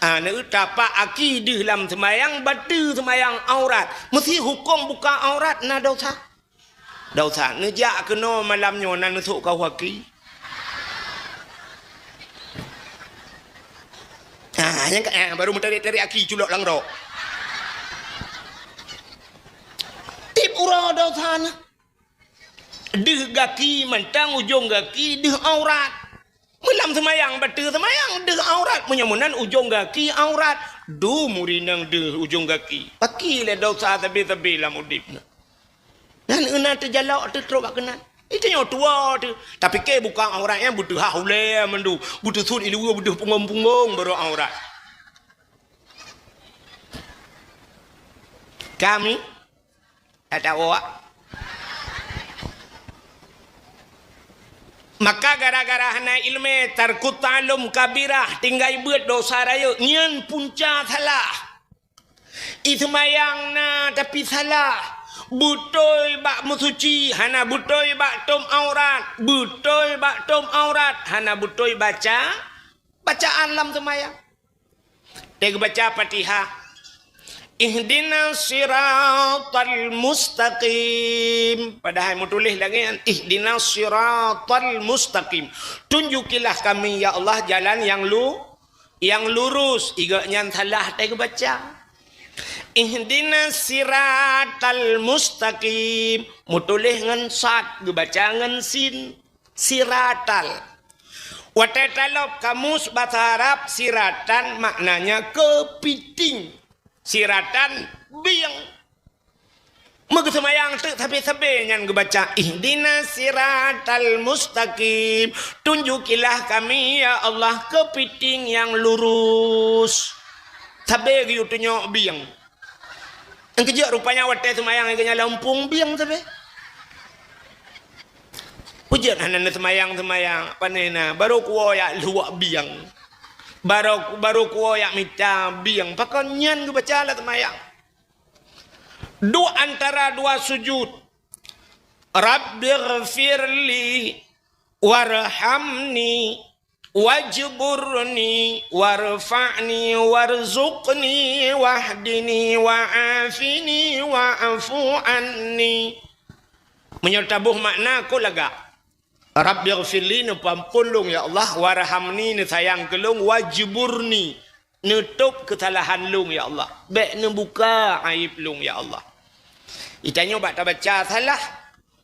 Ah, na tapak aki deuh lam seumayang, bateue seumayang aurat. Meusi hukôm buka aurat na desya. Desya, neujak keunoe malam nyoe na neusok kawah aki. Ah, nyang ka, ah, baru meutarek-tarek aki culok lam rok. Tiep uroe desya na. Deuh gaki mantong ujong gaki deuh aurat. Meulam seumayang, bateue seumayang, deuh aurat. Meunyoe meunan ujong gaki aurat. Dum ureueng inong deuh ujong gaki. Pakri lé desya sabe-sabe lam udeb nyoe. Nan euna teujalok teuh trok bak keunan. Itu nyoe tuwoe teuh. Tapike buka aurat nyan beuteuhah ulèe mandum. Beuteusuet iluweue, beuteuh punggong-punggong baru aurat. Kami Atawa. Maka gara-gara hana ileumèe, tarkut ta'allum kabirah, tinggai beuet desya rayeuk, nyan punca salah. Iseumayang na tapi salah. Beutôi bak meusuci, hana beutôi bak tom aurat. Beutôi bak tom aurat, hana beutôi baca, bacaan lam seumayang. Teuh geubaca Fatihah. Ihdinas siratal mustaqim. Padahai meutuléh lagèe nyan, ihdinas siratal mustaqim. Tunjukilah kami, ya Allah, jalan yang lu-, yang lurus. Iga nyan salah teuh geubaca. Ihdinas siratal mustaqim. Meutuléh ngon sad, geubaca ngon sin. Siratal. Watèe talop kamus basa Arab, siratan maknanya keupiting. Siratan bieng. Meugeuseumayang teuk sabe-sabe nyan geubaca, ihdinas siratal mustaqim. Tunjukilah kami, ya Allah, keupiting nyang lurus. Sabe geuyue tunyok bieng. Nyang keujeuet rupanya watèe seumayang geuh nyan lam umpung bieng sabe. Peue jeuet hana neuseumayang-seumayang, pane na, barô kuwoe jak luwak bieng. Barô, barô kuwoe jak mita bieng. Pakon nyan geubaca lam seumayang. Duek antara dua sujud. Rabbighfirli warhamni wajburni warfa'ni warzuqni wahdini wa'afini wa'fu anni. Meunyoe taboh makna, kon lagak. Rabbighfirli, neupeuampôn lôn, ya Allah, warhamni, neusayang keu lôn, wajburni, neutôb keusalahan lôn, ya Allah. Bék neubuka aéb lôn, ya Allah. Geutanyoe bak tabaca salah,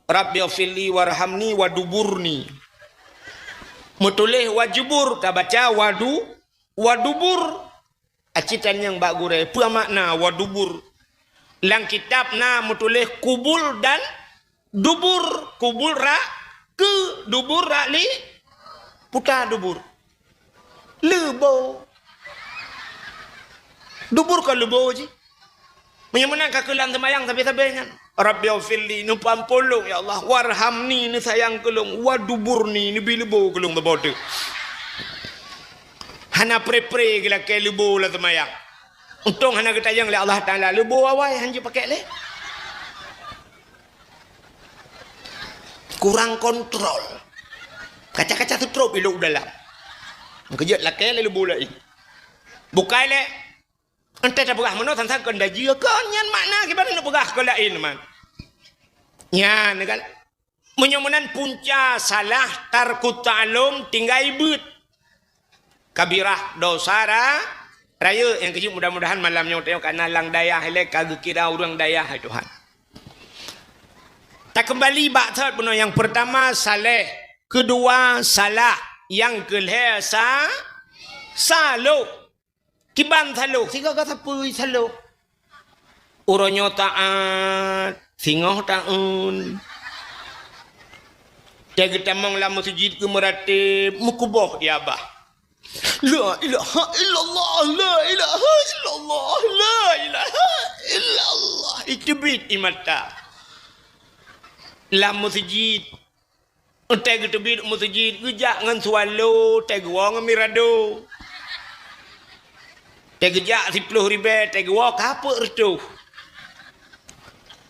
Rabbighfirli warhamni waduburni. Meutuléh wajubur, tabaca wadu, wadubur. Aci tanyong bak gurée, peue makna wadubur? Lam kitab na meutuléh kubul dan dubur. Kubul rak keu, dubur rak li, puta dubur. Leubo. Dubur kon leubo jih. Meunyoe meunan ka keulam seumayang sabe-sabe nyan. Rabbighfirli, neupeuampôn lôn, ya Allah. Warhamni, neusayang keu lôn. Waduburni, neubi leubo keu lôn saboh teuk. Hana pre-pre geulakée leubo lam seumayang. Untông hana geutanyong lé Allah Taala, leubo awai han jipakék lé. Kurang kontrol. Kaca-kaca teutrôp ilok u dalam. Meukeujot lakée lé leubo laén. Bukai lé. Entah tapeugah meunoe sang-sang keu dajeue, kon nyan makna kiban neupeugah keu laén man. Nyan kan. Meunyoe meunan punca salah tarku ta'allum tinggai beuet. Kabirah dosa ra-, rayeuk. Nyang keujeuet mudah-mudahan malam nyoe tanyoe ka na lam dayah ilée ka geukira ureuëng dayah, hai Tuhan. Takeumbali bak thot bunoe, nyang peurtama saleh, keudua salah, nyang keulhée sa-, saloh. Kiban saloh, sigoe ka sapeue saloh. Uroe nyoe taát, singoh taeun. Tée geutamong lam meuseujid keu meuratéb, meukuboh di abah. La ilaha illallah, la ilaha illallah, la ilaha illallah. Iteubiet ie mata. Lam meuseujid, Tée geuteubiet meuseujid, geujak ngon swallow, tée geuwoe ngon mirado. Tée geujak siploh ribée, tée geuwoe ka peuet reutôh.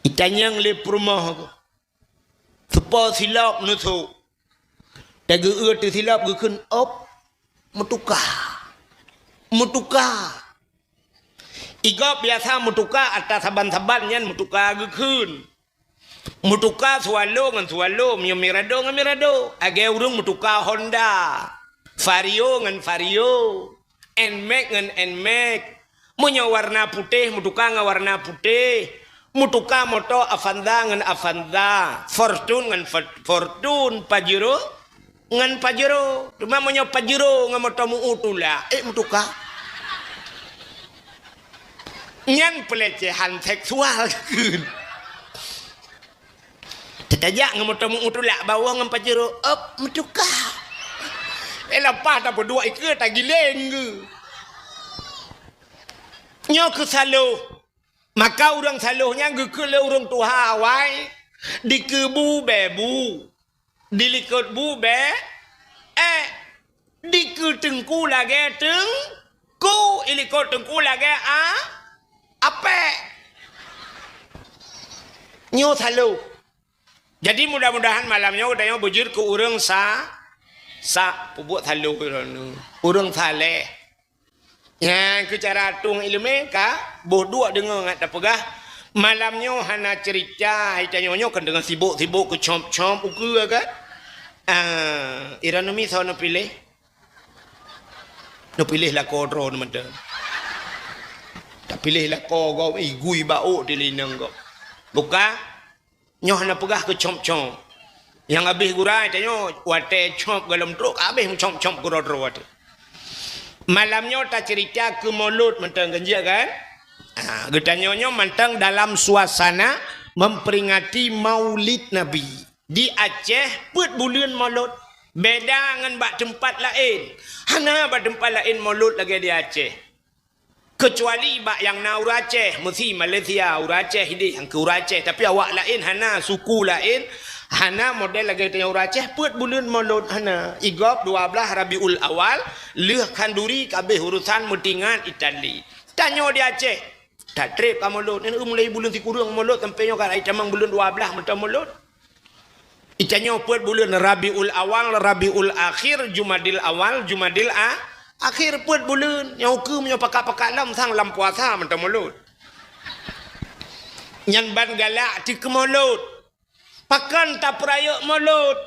Itanyong lé peurumoh, seupo silop neusok. Tée geueu teusilop geukheun ôb, meutuka. Meutuka. Igob biasa meutuka ata saban-saban nyan meutuka geukheun. Meutuka swallow ngon swallow, meunyoe mirado ngon mirado. Lagée ureuëng meutuka Honda, Vario ngon Vario, Nmax ngon Nmax. Meunyoe warna putéh, meutuka ngon warna putéh. Meutuka moto Avanza ngon Avanza, Fortuner ngon For-, Fortuner, Pajero ngon Pajero. Teuma meunyoe Pajero ngon moto meu-u tulak, ék meutuka. Nyan peulecehan seksual kheun. Teutajak ngon moto meu-u tulak, bawoe ngon Pajero, ôb, meutuka. Eh, lapah tapeuduek ikeue tagiléng geuh. Nyoe keuh saloh. Maka ureuëng saloh nyan geukheun lé ureuëng tuha awai, dikeue bu bée bu, dilikot bu bée ék, dikeue teungku lagée teungku, ilikot teungku lagée a-, apék. Nyoe saloh. Jadi mudah-mudahan malam nyoe geutanyoe beujeuet keu ureuëng sa-, sa-, peubuet saloh droeneuh. Ureuëng saleh. Nyan keuh cara tueng iéleumé ka boh duek deungoe ngat tapeugah. Malam nyoe hana ceurita, hai tanyoe nyoe kan deungon sibok-sibok keu com-com ukeue kan. Ah, ira neumi soe neupiléh? Neupiléh lakoe droe mantong. Tapiléh lakoe gob, igui baok di linong gob. Buka. Nyoe hana peugah keu com-com. Nyang habéh gura tanyoe watée com golom trok, habéh com-com keudroe-droe teuh. Malam nyoe taceurita keu Maulud mantong ganjeuet kan? Ha, geutanyoe nyoe mantong dalam suasana memperingati Maulid Nabi. Di Aceh peuet buleuen Maulud. Beda ngon bak teumpat laén. Hana bak teumpat laén Maulud lagée di Aceh. Keucuali bak nyang na ureuëng Aceh, meusi Malaysia, ureuëng Aceh ideh nyang keu ureuëng Aceh, tapi awak laén hana, suku laén, Hana model lagée tanyoe ureuëng Aceh, peuet buleuen Molot hana. Igob dua blaih Rabiul Awal, lheueh khanduri ka abéh urusan meutingan Itali. Tanyoe di Aceh, tatreb ka Molot. Nyan mulai buleuen sikureueng Molot sampai nyoe ka itamong buleuen dua blaih mantong Molot. Itanyoe peuet buleuen Rabiul Awal, Rabiul Akhir, Jumadil Awal, Jumadil A-, Akhir peuet buleuen. Nyang ukeue meunyoe pakat-pakat lom sang lam puasa mantong Molot. Nyan ban galak teuh keu Molot. Pakon tapeurayeuk Molot?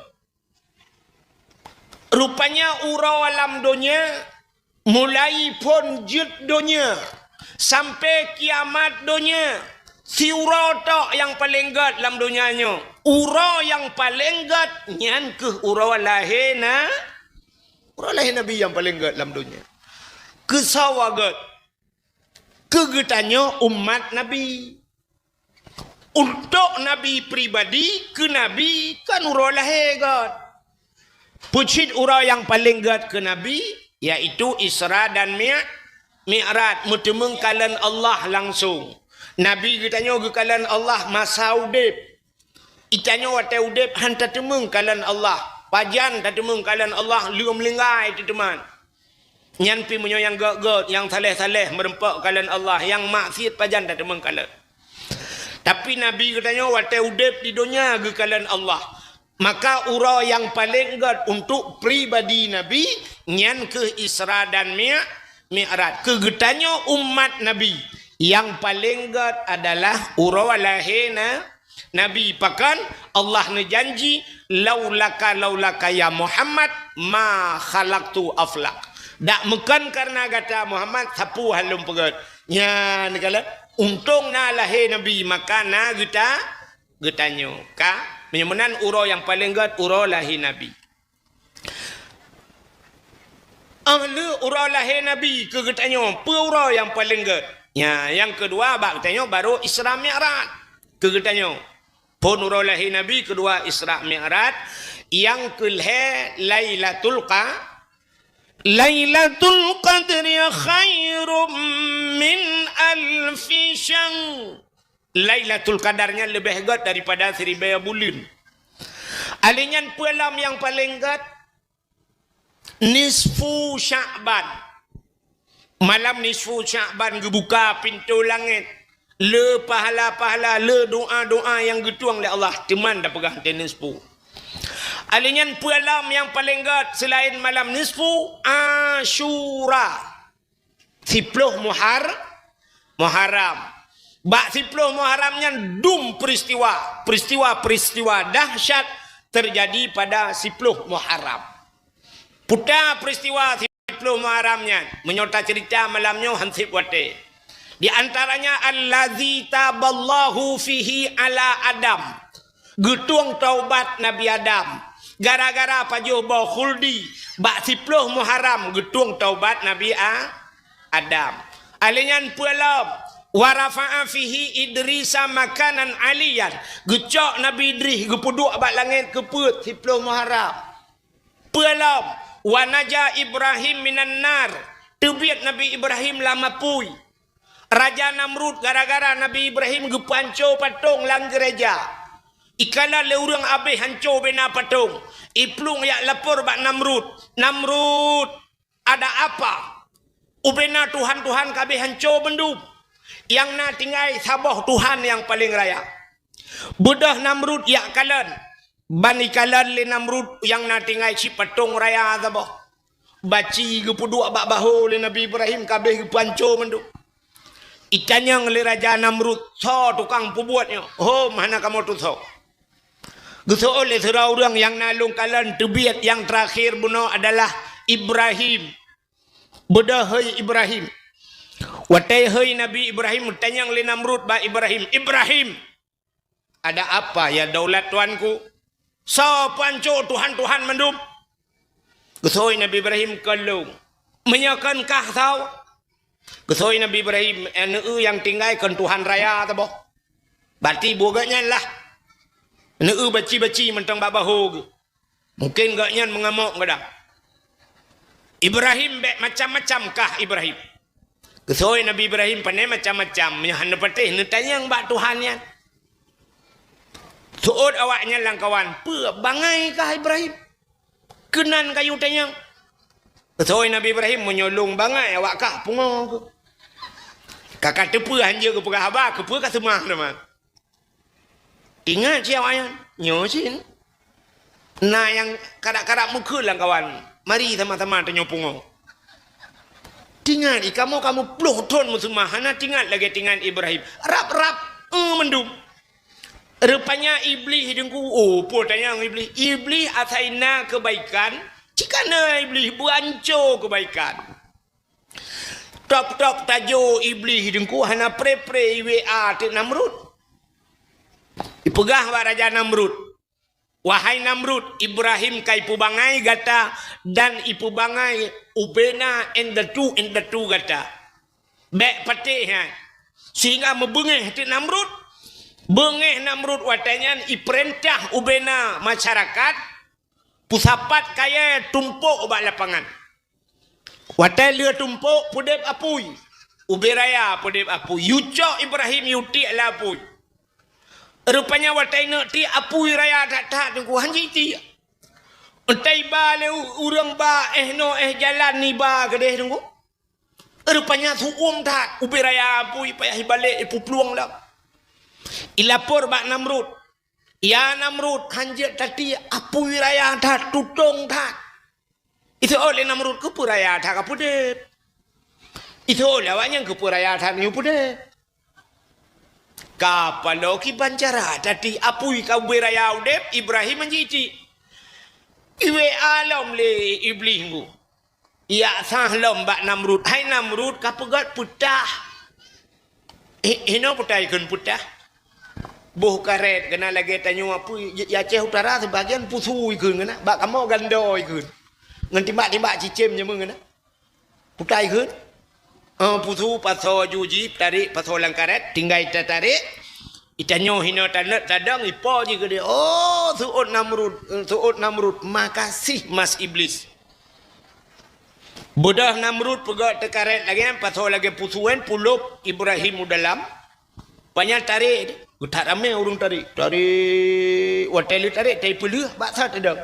Rupanya uroe lam donya, mulai phon jeuet donya sampai kiamat donya, siuroe tok nyang paleng gét lam donya nyoe. Uroe nyang paleng gét nyan kheueh uroe lahé na-, uroe lahé Nabi nyang paleng gét lam donya. Keusoe gét? Keu geutanyoe umat Nabi. Untuk Nabi pribadi, keu Nabi kan uroe lahé gét. Peucit uroe nyang paleng gét keu Nabi, yaitu Isra dan Mi-, Mi'raj, meuteumeung kalon Allah langsong. Nabi geutanyoe geukalon Allah masa udeb. Itanyoe watée udeb han tateumeung kalon Allah. Pajan tateumeung kalon Allah, leuem linggai teuteuman. Nyan pi meunyoe nyang gét-gét, nyang saleh-saleh meureumpok kalon Allah, nyang maksiet pajan tateumeung kalon. Tapi Nabi geutanyoe watée udeb di donya geukalon Allah. Maka uroe nyang paleng gét untuk pribadi Nabi, nyan kheueh Isra dan Mi-, Mi'raj. Keu geutanyoe umat Nabi, nyang paleng gét adalah uroe lahé na-, Nabi. Pakon? Allah neujanji, "Laulaka, laulaka ya Muhammad, ma khalaqtu aflak." Dak meukon kareuna gata Muhammad, sapeue han lôn peugét. Nyan kala, untông na lahé Nabi, maka na geuta-, geutanyoe. Ka, meunyoe meunan uroe nyang paleng gét, uroe lahé Nabi. Ahli uroe lahé Nabi keu geutanyoe, peue uroe nyang paleng gét? Nya, nyang keudua bak geutanyoe baru Isra Mi'raj keu geutanyoe. Phon uroe lahé Nabi, keudua Isra Mi'raj, nyang keulhée Lailatul Qa-, Lailatul Qadri khairum min alfi syahr. Lailatul Qadar nyan leubeh gét daripada siribée buleuen. Alé nyan peue lom nyang paleng gét? Nisfu Sya'ban. Malam nisfu Sya'ban geubuka pintoe langét. Le pahala-pahala, le doa-doa nyang geutueng lé Allah, teuma tapeugah teuh nisfu. Alé nyan peue lom nyang paleng gét seulaén malam nisfu? Asyura. Siploh Muhar-, Muharram. Bak siploh Muharram nyan dum peristiwa, peristiwa-peristiwa dahsyat terjadi pada siploh Muharram. Peue peristiwa siploh Muharram nyan, meunyoe taceurita malam nyoe han seb watée. Di antaranya, allazi taballahu fihi ala Adam. Geutueng taubat Nabi Adam. Gara-gara pajoh boh khuldi, bak siploh Muharram geutueng taubat Nabi A-, Adam. Alé nyan peue lom? Wa rafa'a fihi Idrisa makanan aliyan. Geucok Nabi Idris geupeuduek bak langét keu peuet siploh Muharram. Peue lom? Wa naja Ibrahim minan nar. Teubiet Nabi Ibrahim lam apui. Raja Namrud gara-gara Nabi Ibrahim geupeuhanco patong lam geureja. Ikalon lé ureuëng abéh hanco bina patong. Iplueng jak lapor bak Namrud. Namrud, ada apa? Ubena tuhan-tuhan ka abéh hanco bandum. Nyang na tinggai saboh Tuhan nyang paleng raya. Beudôh Namrud jak kalon. Ban ikalon lé Namrud nyang na tinggai cit patong raya saboh. Baci geupeuduek bak bahô lé Nabi Ibrahim ka abéh geupeuhanco mandum. Itanyong lé Raja Namrud, "Soe tukang peubuet nyoe? Hom hana kamoe tusoe." Geuseuôt lé sidroe ureuëng nyang na lôn kalon teubiet nyang teurakhé bunoe adalah Ibrahim. Beudôh hôi Ibrahim. Watée hôi Nabi Ibrahim, geutanyong lé Namrud bak Ibrahim, "Ibrahim, ada apa ya daulat tuanku? Soe peuhanco tuhan-tuhan mandum?" Geuseuôt Nabi Ibrahim, "Kon lôn." "Meunyoe kon kah soe?" Geuseuôt Nabi Ibrahim, "Aneuëk nyang tinggai kon tuhan raya saboh." Berarti buet gobnyan lah. Aneuëk baci-baci mantong bak bahô geuh. Mungken gobnyan meungamok gadang. "Ibrahim, bék macam-macam kah Ibrahim." Geuseuôt Nabi Ibrahim, "Pane macam-macam, meunyoe hana patéh neutanyong bak Tuhan nyan." Seuôt awaknyan lamkawan, "Peue bangai kah Ibrahim? Keunan kayue tanyong." Seuôt Nabi Ibrahim, "Meunyoe lôn bangai, awak kah pungoe keuh." Ka ka teupeue hanjeuet geupeugah haba, keupeue ka seumah teuma. Ingat cit awaknyan, nyoe cit. Na nyang karab-karab meukeue lamkawan, mari sama-sama tanyoe pungoe. Tingat, i kamoe ka meuploh thon meuseumah, hana tingat lagée tingat Ibrahim. Rab-rab, eh, mandum. Rupanya Iblih deungku, oh, peue tanyong Iblih. Iblih asai na keubaikan, cit ka na Iblih beuanco keubaikan. Top-top tajo Iblih deungku hana pre-pre i W A teuk Namrud. Ipeugah bak Raja Namrud, "Wahai Namrud, Ibrahim ka ipeubangai gata dan ipeubangai ubena indatu-indatu gata. Bék patéh nyan." Sehingga meubeungéh teuk Namrud. Beungéh Namrud watée nyan ipeurintah ubena masyarakat peusapat kayée tumpok bak lapangan. Watée lheueh tumpok, peudeb apui. Ubé raya peudeb apui. Yucok Ibrahim yutiek lam apui. Rupanya watée neuk tiek apui raya that-that teungku, han jitiek. Entah iba lé u-, ureuëng ba éh noe éh jalan iba keudeh teungku. Rupanya su'uem that, ubé raya apui payah ibalek ipuplueng lam. Ilapor bak Namrud. "Ya Namrud, han jeuet tatiek apui raya that, tutong that." Iseuôt lé Namrud, "Keupeue raya that ka peudeb?" Iseuôt lé awaknyan, "Keupeue raya that nyoe peudeb?" Ka paloe kiban cara tatiek apui ka ubé raya udeb, Ibrahim han jitiek. I W A lom lé Iblih ngu. Yak sah lom bak Namrud. "Hai Namrud, ka peugét peutah." Hi-, hinoe peutah ikheun peutah. Boh karet keunan lagée tanyoe apui, di Aceh Utara sibagian pusu ikheun keunan. Bak kamoe gando ikheun. Ngon timbak-timbak cicém nyeumeung keunan. Peutah ikheun. Eh, pusu pasoe ju jih, tarék pasoe lam karet, tinggai tatarek. Itanyoe hinoe tanet tadong, ipo jih keudeh. Oh, seuôt Namrud, eh, seuôt Namrud, makasih mas Iblis. Beudôh Namrud peugét teukaret lagée nyan, pasoe lagée pusu nyan, pulop Ibrahim u dalam. Panyang tarek, geuthat ramé ureuëng tarek. Tarek, watée lheueh tarek, tai peuleueh, bak sa teudong.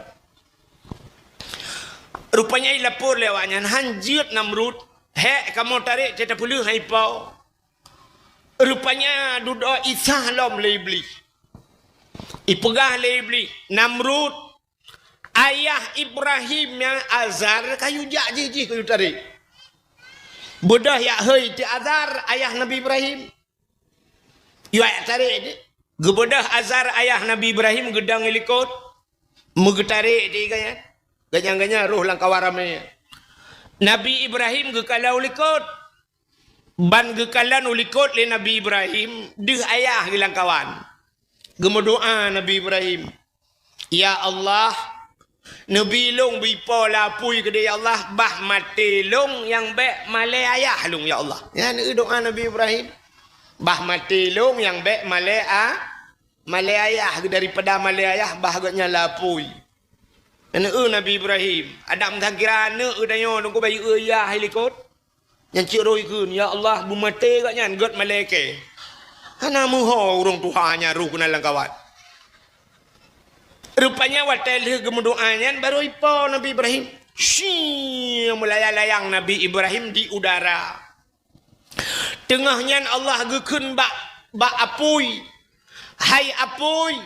Rupanya ilapor lé awaknyan, "Han jeuet Namrud, hék kamoe tarek tai tapeuleueh hai po." Rupanya dudoe isah lom lé Iblih. Ipeugah lé Iblih, "Namrud, ayah Ibrahim nyan Azar ka yue jak jih, jih ka yue tarek. Beudôh yak hôi teuh Azar, ayah Nabi Ibrahim. Yue jak tarek deh." Geubeudôh Azar, ayah Nabi Ibrahim, geudong i likot. Meugeutarek teuh gobnyan. Gobnyan-gobnyan roh lam kawan ramé. Nabi Ibrahim geukalon u likot. Ban geukalon u likot lé Nabi Ibrahim, deuh ayah geuh lam kawan. Geumeudoá Nabi Ibrahim, "Ya Allah, neubi lôn bri po lam apui keudeh, ya Allah, bah maté lôn nyang bék malée ayah lôn, ya Allah." Nyan doá Nabi Ibrahim. "Bah maté lôn nyang bék malée a-, malée ayah, daripada malée ayah bah gobnyan lam apui." Nyan Nabi Ibrahim. Adak meusagira aneuëk geutanyoe nunggu bayeue yah i likot. Nyan cit roh ikheun, "Ya Allah, beumaté gobnyan gét malée kée." Hana meuho ureuëng tuha nyan roh keunan lam kawan. Rupanya watée lheueh geumeudoá nyan, barô ipo Nabi Ibrahim. Syii, meulayang-layang Nabi Ibrahim di udara. Teungoh nyan Allah geukheun bak, bak apui, "Hai apui,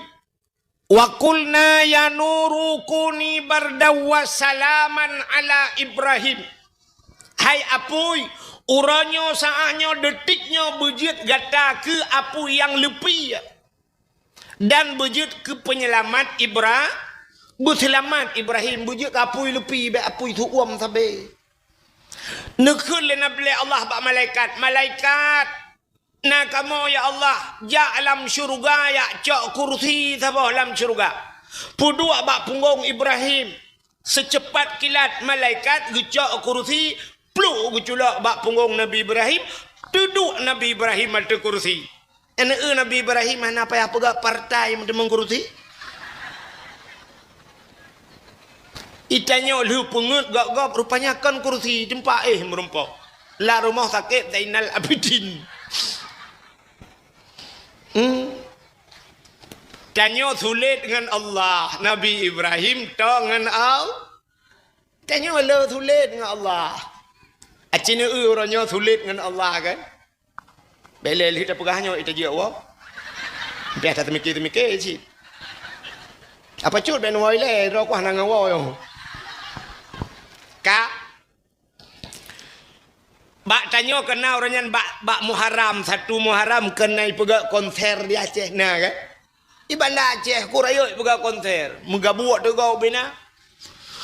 wa qulna ya nuru kuni bardaw wa salaman ala Ibrahim." Hai apui, uroe nyoe, saát nyoe, detik nyoe beujeuet gata keu apui nyang leupie. Dan beujeuet keu peunyeulamat Ibra-, beuseulamat Ibrahim, beujeuet keu apui leupie, bék apui seuuem sabe. Neukheun lé Nabi, lé Allah bak malaikat, "Malaikat, na kamoe, ya Allah, jak lam syeuruga, jak cok kursi saboh lam syeuruga. Peuduek bak punggong Ibrahim." Seuceupat kilat malaikat geucok kursi, pluk geuculok bak punggong Nabi Ibrahim, teuduek Nabi Ibrahim ateueh kursi. Aneuëk Nabi Ibrahim hana payah peugah partai meuteumong kursi. Itanyoe lheueh peungeuet gob-gob, rupanya kon kursi, teumpat éh meurumpok. Lam rumoh sakét Zainal Abidin. Hmm. Tanyoe sulet ngon Allah. Nabi Ibrahim toe ngon Allah. Tanyoe le sulet ngon Allah. Aci neu uroe nyoe sulet ngon Allah kan? Bèk lé lheueh tapeugah nyoe ita jeuet woe. Biasa teumike-teumike cit. Apa cut bèk nuwoe ilèe droe kuah na ngon woe nyoe. Ka. Bak tanyoe keuna uroe nyan bak, bak Muharram, satu Muharram keuna ipeugah konser di Aceh na kan? Di Banda Aceh ku rayeuk peugah konser, meugabuek teugau bina.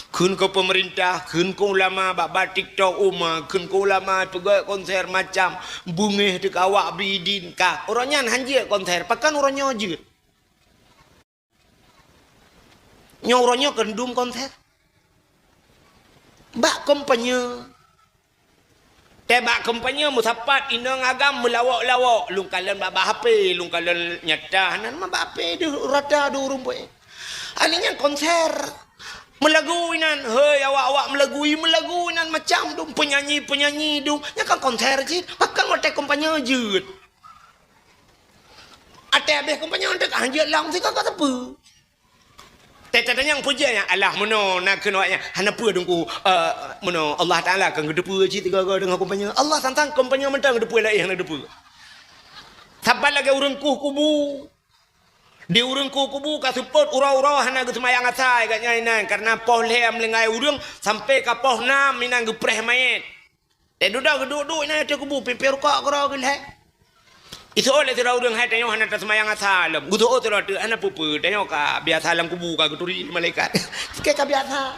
Kheun keu peumeurintah, kheun keu ulama, bak-bak TikTok uma, kheun keu ulama peugah konser macam, beungéh teuka awak bidin ka. Uroe nyan han jeuet konser, pakon uroe nyoe jeuet? Nyoe uroe nyoe keu dum konser. Bak kampanye. Teuh bak kampanye meusapat inong agam meulawok-lawok, lungkalon bak, bak H P, lungkalon nyata, hana mah bak H P deuh rata deuh ureueng peuék. Ani nyan konser. Meulagu inan, hei awak-awak meulagu, i meulagu inan macam dum penyanyi-penyanyi dum. Nyan kan konser cit. Pakon watèe kampanye jeuet. Watèe habéh kampanye teuka han jeuet lom sika ka sapeue. Teuh tatanyong peue jeuet nyan, alah meunoe na kheun awak nyan, hana peue Teungku, eh, meunoe Allah Taala akan geuteupeue cit tiga-tiga deungon kampanye. Allah sang-sang kampanye mantong geuteupeue laén hana geuteupeue. Saban lagèe ureueng kueh kubu. Di ureueng kueh kubu ka seupôt uroe-uroe hana geuseumayang asai gobnyan inan, kareuna poh lhèe meuninggai ureueng sampai ka poh nam inan geupreh manyét. Teuh dudoe geuduek-duek inan ateueh kubu, pimpéh rukok keudroe geulhèe. Iseuôt lé sidroe ureueng, "Hai, tanyoe hana taseumayang asa lom." Geuseuôt sidroe teuk, "Hana peue-peue, tanyoe ka biasa lam kubu ka geuturi lé malaikat." Sikét ka biasa.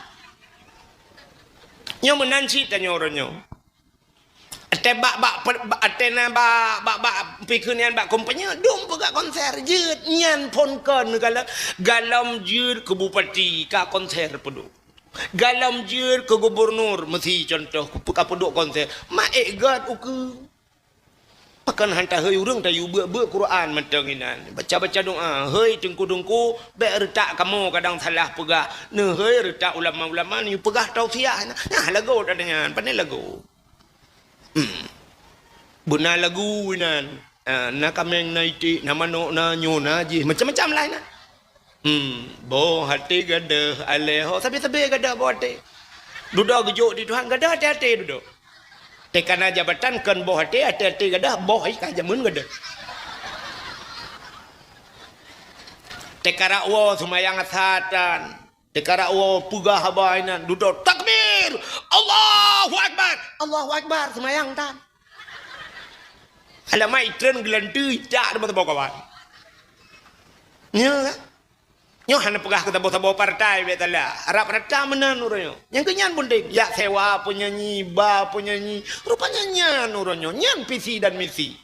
Nyoe meunan cit tanyoe uroe nyoe. Watèe bak, bak, bak, watèe na bak, bak, bak, pikeu nyan bak kampanye, dum peugah konser jeuet nyan phôn kon gala-, galom jeuet keu bupati ka konser peuduek. Galom jeuet keu gubernur, meusi contoh, ka peuduek konser. Maék gèt ukeue. Pakon han tahôi ureueng tayue beuet-beuet Quran mantong inan. Baca-baca doa, hei teungku-teungku, bèk reutak kamoe kadang salah peugah. Neuhôi reutak ulama-ulama neuyue peugah tausiah. Nah, lagoe that nyan, pandai lagoe. Hmm. Beuna lagu inan. Ah, na kaméng, na iték, na manok, na nyoe, na jih, macam-macam lah inan. Hmm, boh até gadôh, aléh ho, sabe-sabe gadôh boh até. Dudoe geujok di Tuhan, gadôh até-até dudoe. Teuka na jabatan kon boh até, até-até gadôh, boh ai ka jameun gadôh. Teuka rak woe seumayang asa tan. Teuka rak woe peugah haba inan, dudoe, "Takbir! Allahu Akbar! Allahu Akbar!" Seumayang tan. Alamat itreun geulanteue ijak teuma saboh kawan. Nyoe kan? Nyoe hana peugah keu saboh-saboh partai bèk salah. Arab rata meunan uroe nyoe. Nyang keu nyan peunteng. Jak sewa penyanyi, ba penyanyi. Rupanya nyan uroe nyoe. Nyan visi dan misi.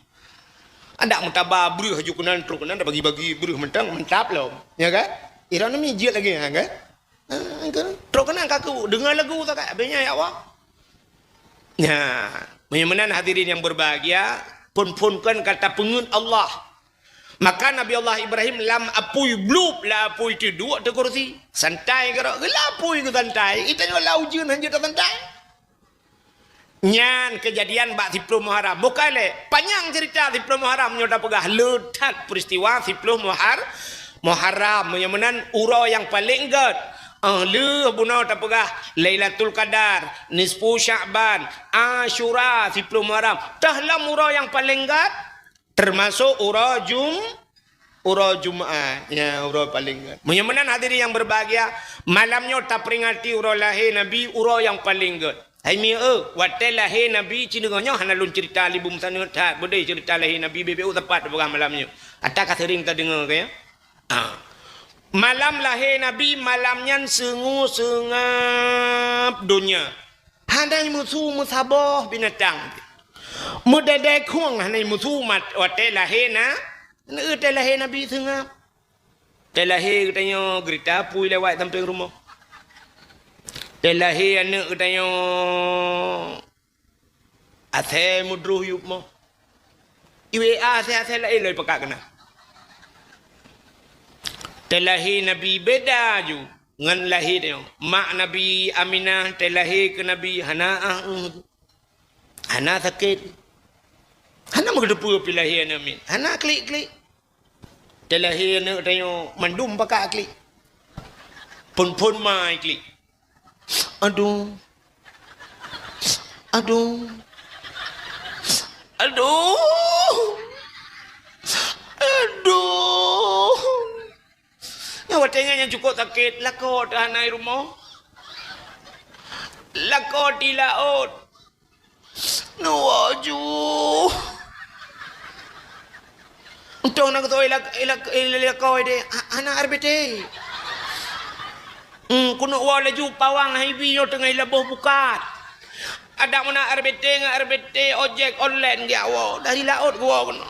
Adak meutaba breuh aju keunan trok keunan dak bagi-bagi breuh mantong mantap lom. Ya kan? Ironomi jeuet lagèe nyan kan? Ah, kan? Trok keunan kaku deungoe lagu sagai, habéh nyan ya Allah. Nah, meunyoe meunan hadirin yang berbahagia, phôn-phôn kon ka tapeungeut Allah. Maka Nabi Allah Ibrahim lam apui blup, lam apui teuduek teukursi. Santai keudroe, geulah apui geusantai. Ita nyoe lam ujeuen hanjeuet tasantai. Nyan keujadian bak siploh Muharram. Bukai lé, panyang cerita siploh Muharram nyoe tapeugah. Le that peristiwa siploh Muhar-, Muharram. Meunyoe meunan uroe nyang paleng gèt. Eh, lheueh bunoe tapeugah Lailatul Qadar, Nisfu Sya'ban, Asyura, siploh Muharram. Teuh lom uroe nyang paleng gèt. Teumasok uroe Jum-, uroe Jumat. Nyan uroe paleng gèt. Meunyoe meunan hadirin yang berbahagia, malam nyoe taperingati uroe lahé Nabi, uroe nyang paleng gèt. Hai mi eu, watèe lahé Nabi, ci deungoe nyoe hana lôn cerita libum saneut that, beudôh cerita lahé Nabi, beu-beu teumpat peugah malam nyoe. Ata ka sering tadeungoe ka ya? Ah. Malam lahé Nabi, malam nyan seungue seungab donya. Hana meusu meusaboh binatang. Meudadai khueng hana meusu mat-, watèe lahé na, watèe lahé Nabi seungab. Watèe lahé geutanyoe geurita apui lewat sampéng rumoh. Watèe lahé aneuk geutanyoe asèe meudroh yup moh. I W A asèe-asèe laén lom ipakat keunan. Watèe lahé Nabi beda ju ngon lahé tanyoe. Mak Nabi Aminah watèe lahé keu Nabi hana ah, eh, hana sakét. Hana meugeuteupeue pih lahé aneuk miet. Hana klik-klik. Teulahé aneuk tanyoe mandum pakat klik. Phon-phon mai klik. Aduh. Aduh. Aduh. Aduh. Nyan watèe nyan nyang cukôp sakét, lakoe teuh hana i rumoh. Lakoe di laôt. Neuwoe ju. Untông na geutoe lak-, lak-, lakoe deh, ha-, hana R B T. Hmm, keuneuk woe laju pawang hai bi nyoe teungoh laboh pukat. Adak meunan R B T ngon R B T ojek online geujak woe, dari laôt geuwoe keunoe.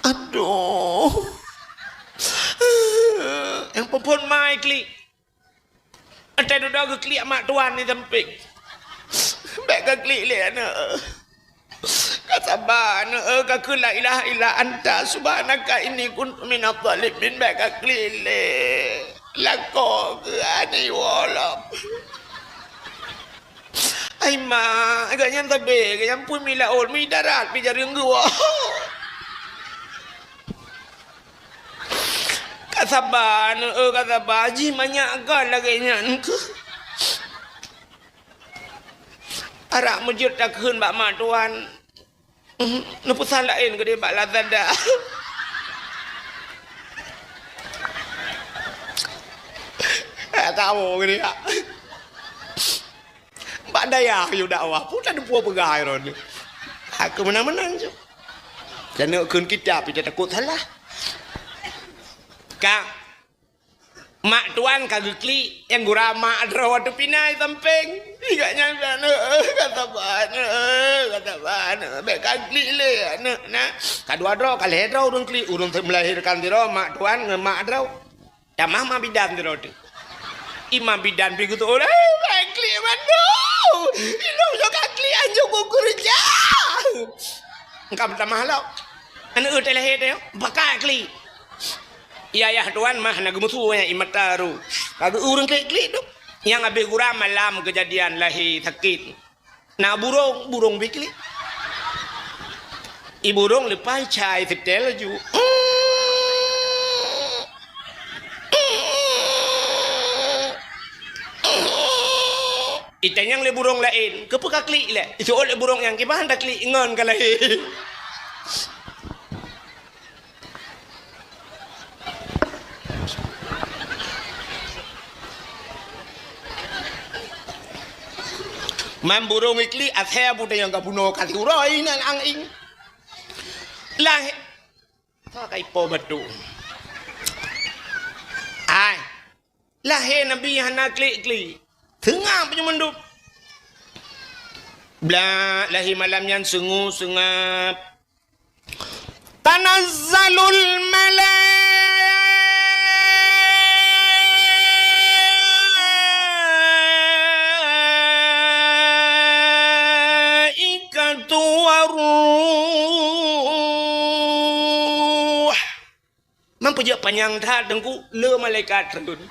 Aduh. Nyang phon-phon mai klik. Watèe dudoe geuklik mak tuan di sampéng. Bèk kaklik lé aneuk. Ka saba aneuk, ka kheun la ilaha illa anta subhanaka inni kuntu minadh dhalimin, bèk kaklik lé. Lakoe keuh aneuk woe lom. Ai mak, gobnyan sabé, gobnyan pih mi laôt, mi darat, pih jareueng geuwoe. Ka saba aneuk, ka saba, jih manyak gal lagèe nyan keuh. Arak meujeuet takheun bak mak tuan. Neupeusan laén keudéh bak Lazada. Tawoe keudéh, ya. Bak dayah yue dakwah, peue tadeue peue peugah droeneuh. Aku meunan-meunan ju. Taneuk kheun kitab, ita takot salah. Ka, mak tuan ka geuklik, nyang gura mak droe teupinai sampéng. Ingat nyan, aneuk, ka saba, aneuk, ka saba, aneuk. Bèk kaklik lé, aneuk, na. Ka dua droe, ka lhèe droe ureueng klik, ureueng melahirkan sidroe, mak tuan ngon mak droe. Tamah ma bidan sidroe teuh. Imam bidan pih geutôh, "Eh, bèk klik mandum! Ilôn lôn ka klik, hanjeuet kukeureuja!" Engka meutamah lom. Aneuk teuh lahé teuh, pakat klik. Yah, yah tuan mah na geumeusu nyan i mata ru. Ka geu ureueng klik-klik tu. Nyang abéh gura malam keujadian lahé sakét. Na burông, burông biklik. I burông leupah cai seutôt laju. Itanyong lé burông laén, "Keupeue ka klik lé?" Iseuôt lé burông nyan, "Kiban taklik ngon ka lahé." Man burông iklik asai buta nyang ka bunoe ka siuroe inan anging. Lahé. Sa ka ipo batu. Ai. Lahé Nabi hana klik-klik. Seungab nyoe mandum. Blah lahé malam nyan seungue-seungab. Tanazzalul malaikatu warruh. Man peujeuet panyang that Teungku, le malaikat treun.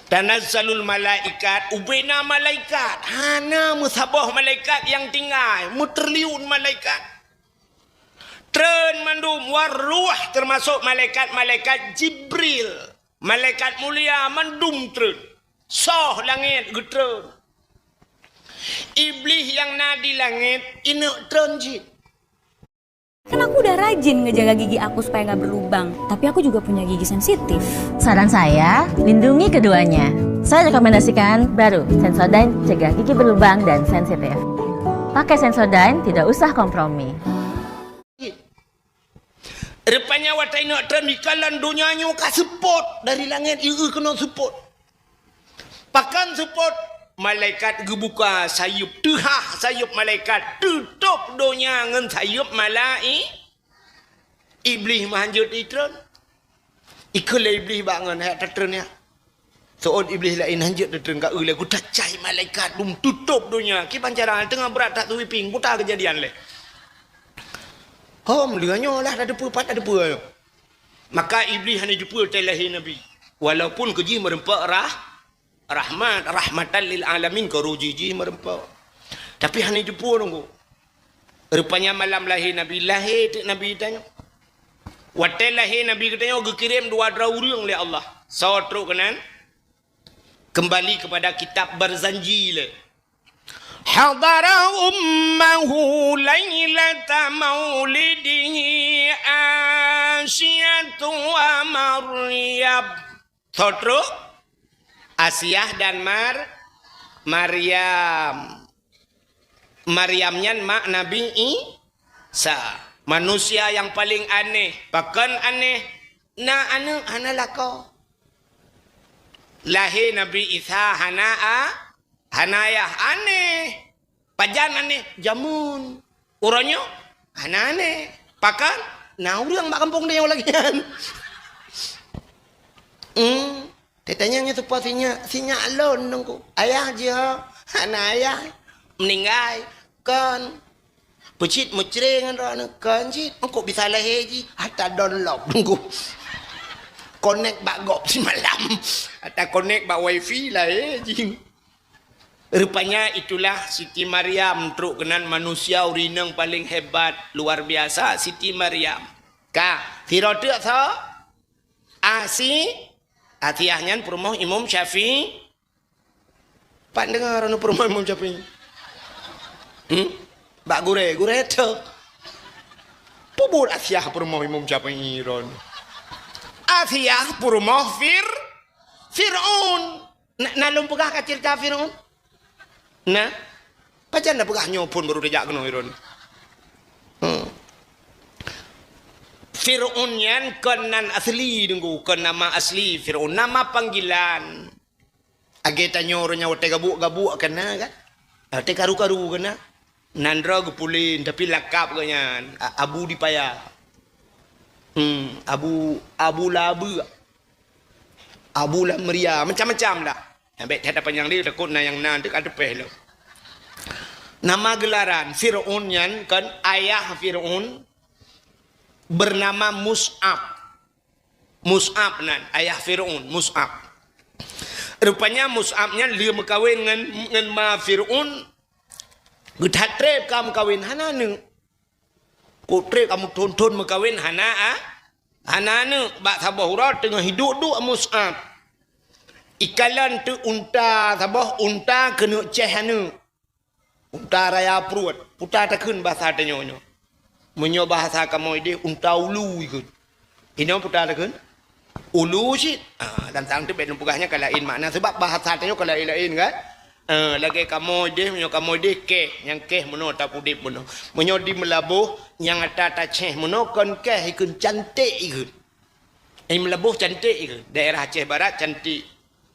Tanazzalul malaikat, ubena malaikat, hana meusaboh malaikat nyang tinggai, meutriliun malaikat. Treun mandum, warruh, teumasok malaikat-malaikat Jibril, malaikat mulia mandum treun. Soh langét geutreun. Iblih nyang na di langét, ineuk treun cit. Kan aku udah rajin ngejaga gigi aku supaya nggak berlubang, tapi aku juga punya gigi sensitif. Saran saya, lindungi keduanya. Saya rekomendasikan baru Sensodyne, cegah gigi berlubang dan sensitif. Pakai Sensodyne, tidak usah kompromi. Rupanya watèe ineuk treun dikalon donya nyoe ka seupôt dari langét, ieu keunoe seupôt. Pakon seupôt? Malaikat geubuka sayeuep, teuhah sayeuep malaikat, teutôp donya ngon sayeuep malai-, Iblih meuhanjeuet itreun. Ikheun lé Iblih bak ngon, "Hai tatreun nyan." Seuôt Iblih laén hanjeuet tatreun ka eu lé geuta cai malaikat dum teutôp donya. Kiban cara teungoh brat that sweeping, buta keujadian lé. Hom, lheueh nyoe lah tateupeue pat tateupeue nyoe. Maka Iblih hana jiteupeue teuh lahé Nabi. Walaupun keu jih meureumpok rah-, rahmat, rahmatan lil alamin, keu roh jih jih meureumpok. Tapi hana jiteupeue Teungku. Rupanya malam lahé Nabi, lahé teuk Nabi tanyoe. Watée lahé Nabi geutanyoe geukirém dua droe ureuëng lé Allah. Soe trok keunan? Kembali kepada kitab Barzanji lé. Hadara ummahu lailata maulidihi Asyatu wa Maryam. Soe trok? Asiah dan Mar-, Maryam. Maryam nyan mak Nabi Isa. Manusia yang paling aneh. Pakon aneh? Na aneuëk hana lakoe. Lahé Nabi Isa hana a-, hana ayah. Aneh. Pajan aneh? Jameun. Uroe nyoe hana aneh. Pakon? Na ureuëng bak gampông tanyoe lagée nyan. Hmm. Tatanyong nyoe teupeu sinyak, sinyak lôn nungku. Ayah jih ho? Hana ayah. Meuninggai. Kon. Peucit meucre ngon droeneuh. Kon cit. Engkok bisa lahé jih. Ata download nungku. Connect bak gob simalam. Ata connect bak wifi lahé jih. Rupanya itulah Siti Maryam trok keunan manusia ureuëng inong paling hebat, luar biasa Siti Maryam. Ka, sidroe teuk soe? Asi-, Asiah nyan peurumoh Imam Syafi'i. Pat deungoe droeneuh peurumoh Imam Syafi'i? Hmm? Bak gurée, gurée teuh. Peue buet Asiah peurumoh Imam Syafi'i droeneuh? Asiah peurumoh Fir-, Fir'aun. Na, na lôn peugah ka ceurita Fir'aun? Na? Pajan na peugah nyoe phon baru tajak keunoe droeneuh? Hmm. Fir'aun nyan kon nan asli, deungku, kon nama asli Fir'aun, nama panggilan. Lagée tanyoe ureuëng nyang watée gabuk-gabuk kana kan? Watée karu-karu kana? Nan droe geupulen, tapi lakab geuh nyan A-, Abu Dipaya. Hmm, Abu, Abu Labeuk. Abu Lamria, macam-macam lah. Nyang bék that panyang lé, takot na nyang na teuk ka teupéh lom. Nama gelaran Fir'aun nyan kan, ayah Fir'aun bernama Mus'ab. Mus'ab nan, ayah Fir'aun, Mus'ab. Rupanya Mus'ab nyan lheueh meukawen ngon, ngon ma Fir'aun, geuthat treb ka meukawen, hana aneuëk. Kok treb ka meuthon-thon meukawen, hana a-, hana aneuëk. Bak saboh uroe teungoh hiduek-duek Mus'ab. Ikalon teuk unta saboh, unta keuneuk céh aneuëk. Unta raya pruet, peue takheun bahasa tanyoe nyoe. Meunyoe bahasa kamoe ideh, unta ulu ikheun. Inoe peue takheun? Ulu cit. Ah, dan tang teuh bék neupeugah nyan ka laén makna, sabab bahasa tanyoe ka laén-laén kan? Ah, lagée kamoe ideh, meunyoe kamoe ideh kéh, nyang kéh meunoe, tapudeb meunoe. Meunyoe di Meulaboh, nyang ata tacéh meunoe kon kéh ikheun, cantik ikheun. Di Meulaboh cantik ikheun. Daerah Aceh Barat cantik.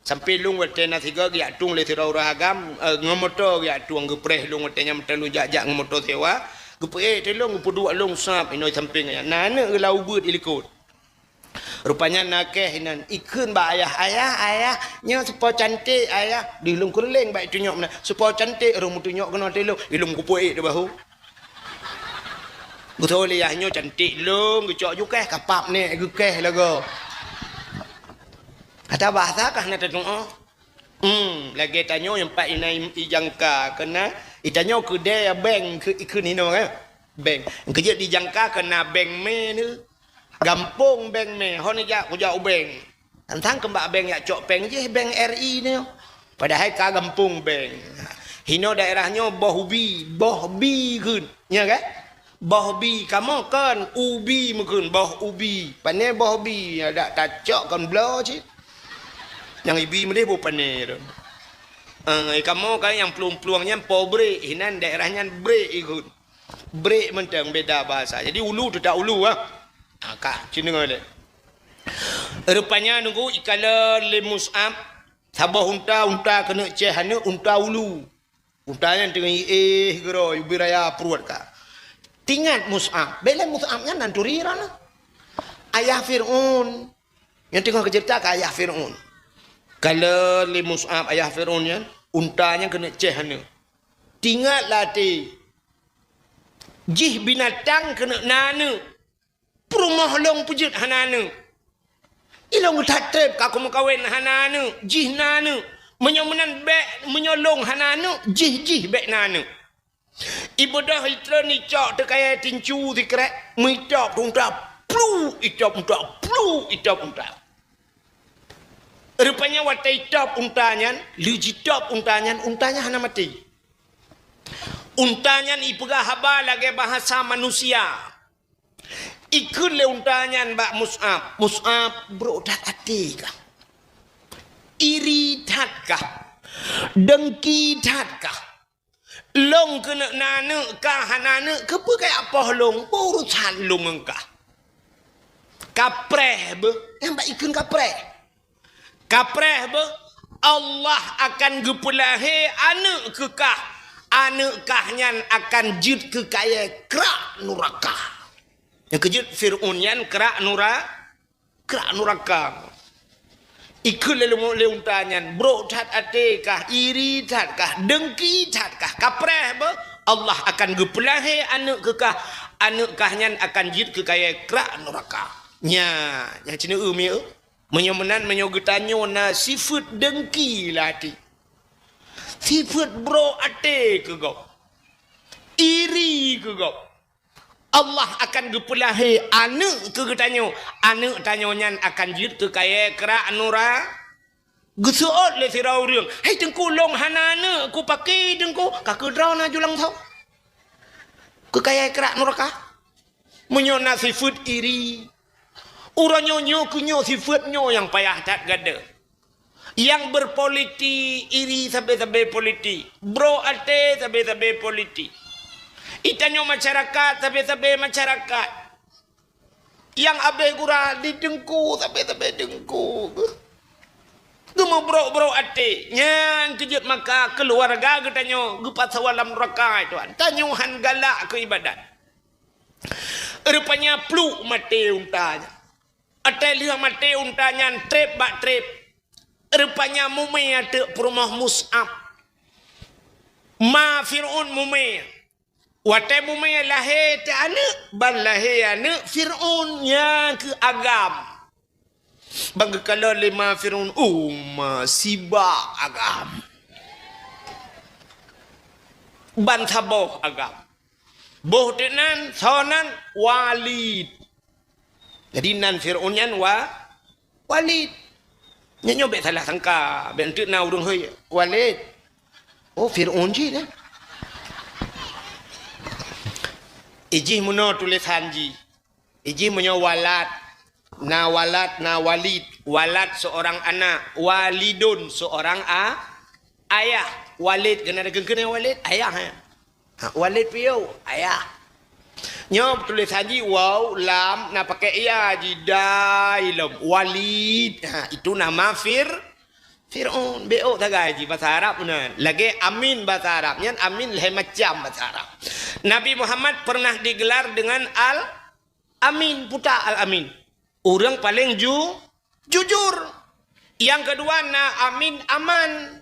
Sampai lôn watée na sigoe geujak tueng lé sidroe ureuëng agam, eh, ngon moto geujak tueng, geupreh lôn watée nyan, meuteun lôn jak-jak ngon moto sewa, geupeuék teuk lôn, geupeuduek lôn sab inoe sampéng nyan. Na aneuëk geulau beuet di likot. Rupanya na kéh inan, ikheun bak ayah, "Ayah, ayah, nyoe soe po cantik, ayah." Di lôn keulileng bak itunyok meunan, "Soe po cantik," ureuëng meutunyok keunoe teuk lôn, ilôn geupeuék di bahu. Beutôi lé yah nyoe cantik lôn, geucok ju kéh, kapap nèk geukéh lagoe. Ata bahasa kah na tatuoh? Hmm, lagée tanyoe nyang pat inan ijangka keunan, itanyoe keudée bank keu ikheun inoe kan? Bank. Keujeuet dijangka keunan bank mé ni. Gampông bank mé, hon jak kujak u bank. Tantang keumbak bank jak cok péng jih, bank R I nyoe. Padahai ka gampông bank. Hinoe daerah nyoe boh ubi, boh bi kheun. Nya kan? Boh bi, kamoe kon ubi meukheun, boh ubi. Pané boh bi, dak tacok kon bloe cit. Nyang ibi meudeh boh pané tu. Eh, kamoe kan nyang plueng-plueng nyan po brek, hinan daerah nyan brek ikheun. Brek mantong beda bahasa. Jadi ulu teutap ulu ah. Ha, ka, ci deungoe lé. Rupanya nunggu ikala lé Mus'ab, saboh unta, unta keuneuk céh aneuëk, unta ulu. Unta nyan teungoh iéh geuro, ubi raya pruet ka. Tingat Mus'ab, bék lé Mus'ab nyan nan turi droeneuh. Ayah Fir'aun. Nyang teungoh geuceurita keu ayah Fir'aun. Kala lé Mus'ab ayah Fir'aun nyan, unta nyan keuneuk céh aneuëk. Tingat latée, jih binatang keuneuk na aneuëk. Peurumoh lôn peujeuet hana aneuëk. Ilôn that treb ka kumeukawen hana aneuëk, jih na aneuëk. Meunyoe meunan bék, meunyoe lôn hana aneuëk, jih, jih bék na aneuëk. Ibeudôh itreun icok teukayée tincu sikrek, meuitôb unta, plu itôb unta, plu itôb unta. Rupanya watée itôb unta nyan, lheueh jitôb unta nyan, unta nyan hana maté. Unta nyan ipeugah haba lagée bahasa manusia. Ikheun lé unta nyan bak Mus'ab, "Mus'ab, brok that até kah? Iri that kah? Dengki that kah? Lôn keuneuk na aneuk kah hana aneuk, keupeue kajak poh lôn? Beu urusan lôn ngon kah." Kapreh beuh, nyang bak ikheun kapreh. Kapreh beuh, Allah akan geupeulahé aneuk keu kah. Aneuk kah nyan akan jeuet keu kayée krak nuraka. Nyang keujeuet Fir'aun nyan krak nura-, krak nuraka. Ikheun lé, lé unta nyan, "Brok that até kah, iri that kah, dengki that kah, kapreh beuh, Allah akan geupeulahé aneuk keu kah, aneuk kah nyan akan jeuet keu kayée krak nuraka." Nya, nyang sineuk eu mieu. Meunyoe meunan, meunyoe geutanyoe na sifeuet dengki lam até, sifeuet brok até keu gob, iri keu gob, Allah akan geupeulahé aneuk keu geutanyoe. Aneuk tanyoe nyan akan jeuet keu kayée krak nura-, geuseuôt lé sidroe ureuëng, "Hai Teungku, lôn hana aneuk, kupaké Teungku?" "Ka keu droe na julang tho. Keu kayée krak nuraka." Meunyoe na sifeuet iri, uroe nyoe, nyoe keuh nyoe sifeuet nyoe nyang payah that gata. Nyang beupolitik iri sabe-sabe politik, brok até sabe-sabe politik. Itanyoe masyarakat sabe-sabe masyarakat. Nyang abéh gura di teungku sabe-sabe teungku. Geumeubrok-brok até. Nyan keujeuet maka keuluwarga geutanyoe geupasoe lam nuraka, tuan. Tanyoe han galak keu ibadat. Rupanya pluek maté unta nyan. Watée lheueh maté unta nyan treb bak treb. Rupanya mumé ateueh peurumoh Mus'ab. Ma Fir'aun mumé. Watée mumé lahé teuh aneuk, ban lahé aneuk Fir'aun nyang keu agam. Ban geukalon lé ma Fir'aun, "Oh ma, sibak agam. Ban saboh agam." Boh teuk nan, soe nan? Walid. Jadi nan Fir'aun nyan Wa-, Walid. Nyan nyoe bék salah sangka, bék enteuk na ureuëng hôi Walid. Oh, Fir'aun jih dah. Ijih meunoe tulésan jih. Ijih meunyoe Walad, na Walad, na Walid. Walad seorang anak, Walidun seorang a-, ayah. Walid keunan dikeue-keue Walid, ayah, ya. Ha, Walid piôh, ayah. Nyoe tulésan jih waw, lam, na pakai ya jih, dai lom. Walid. Ha, itu nama Fir-, Fir'aun. Bék sagai jih basa Arab meunan. Lagée Amin basa Arab. Nyan Amin lhée macam basa Arab. Nabi Muhammad pernah digelar dengan Al-Amin, puta Al-Amin. Ureuëng paleng ju-, jujur. Nyang keudua na Amin, aman.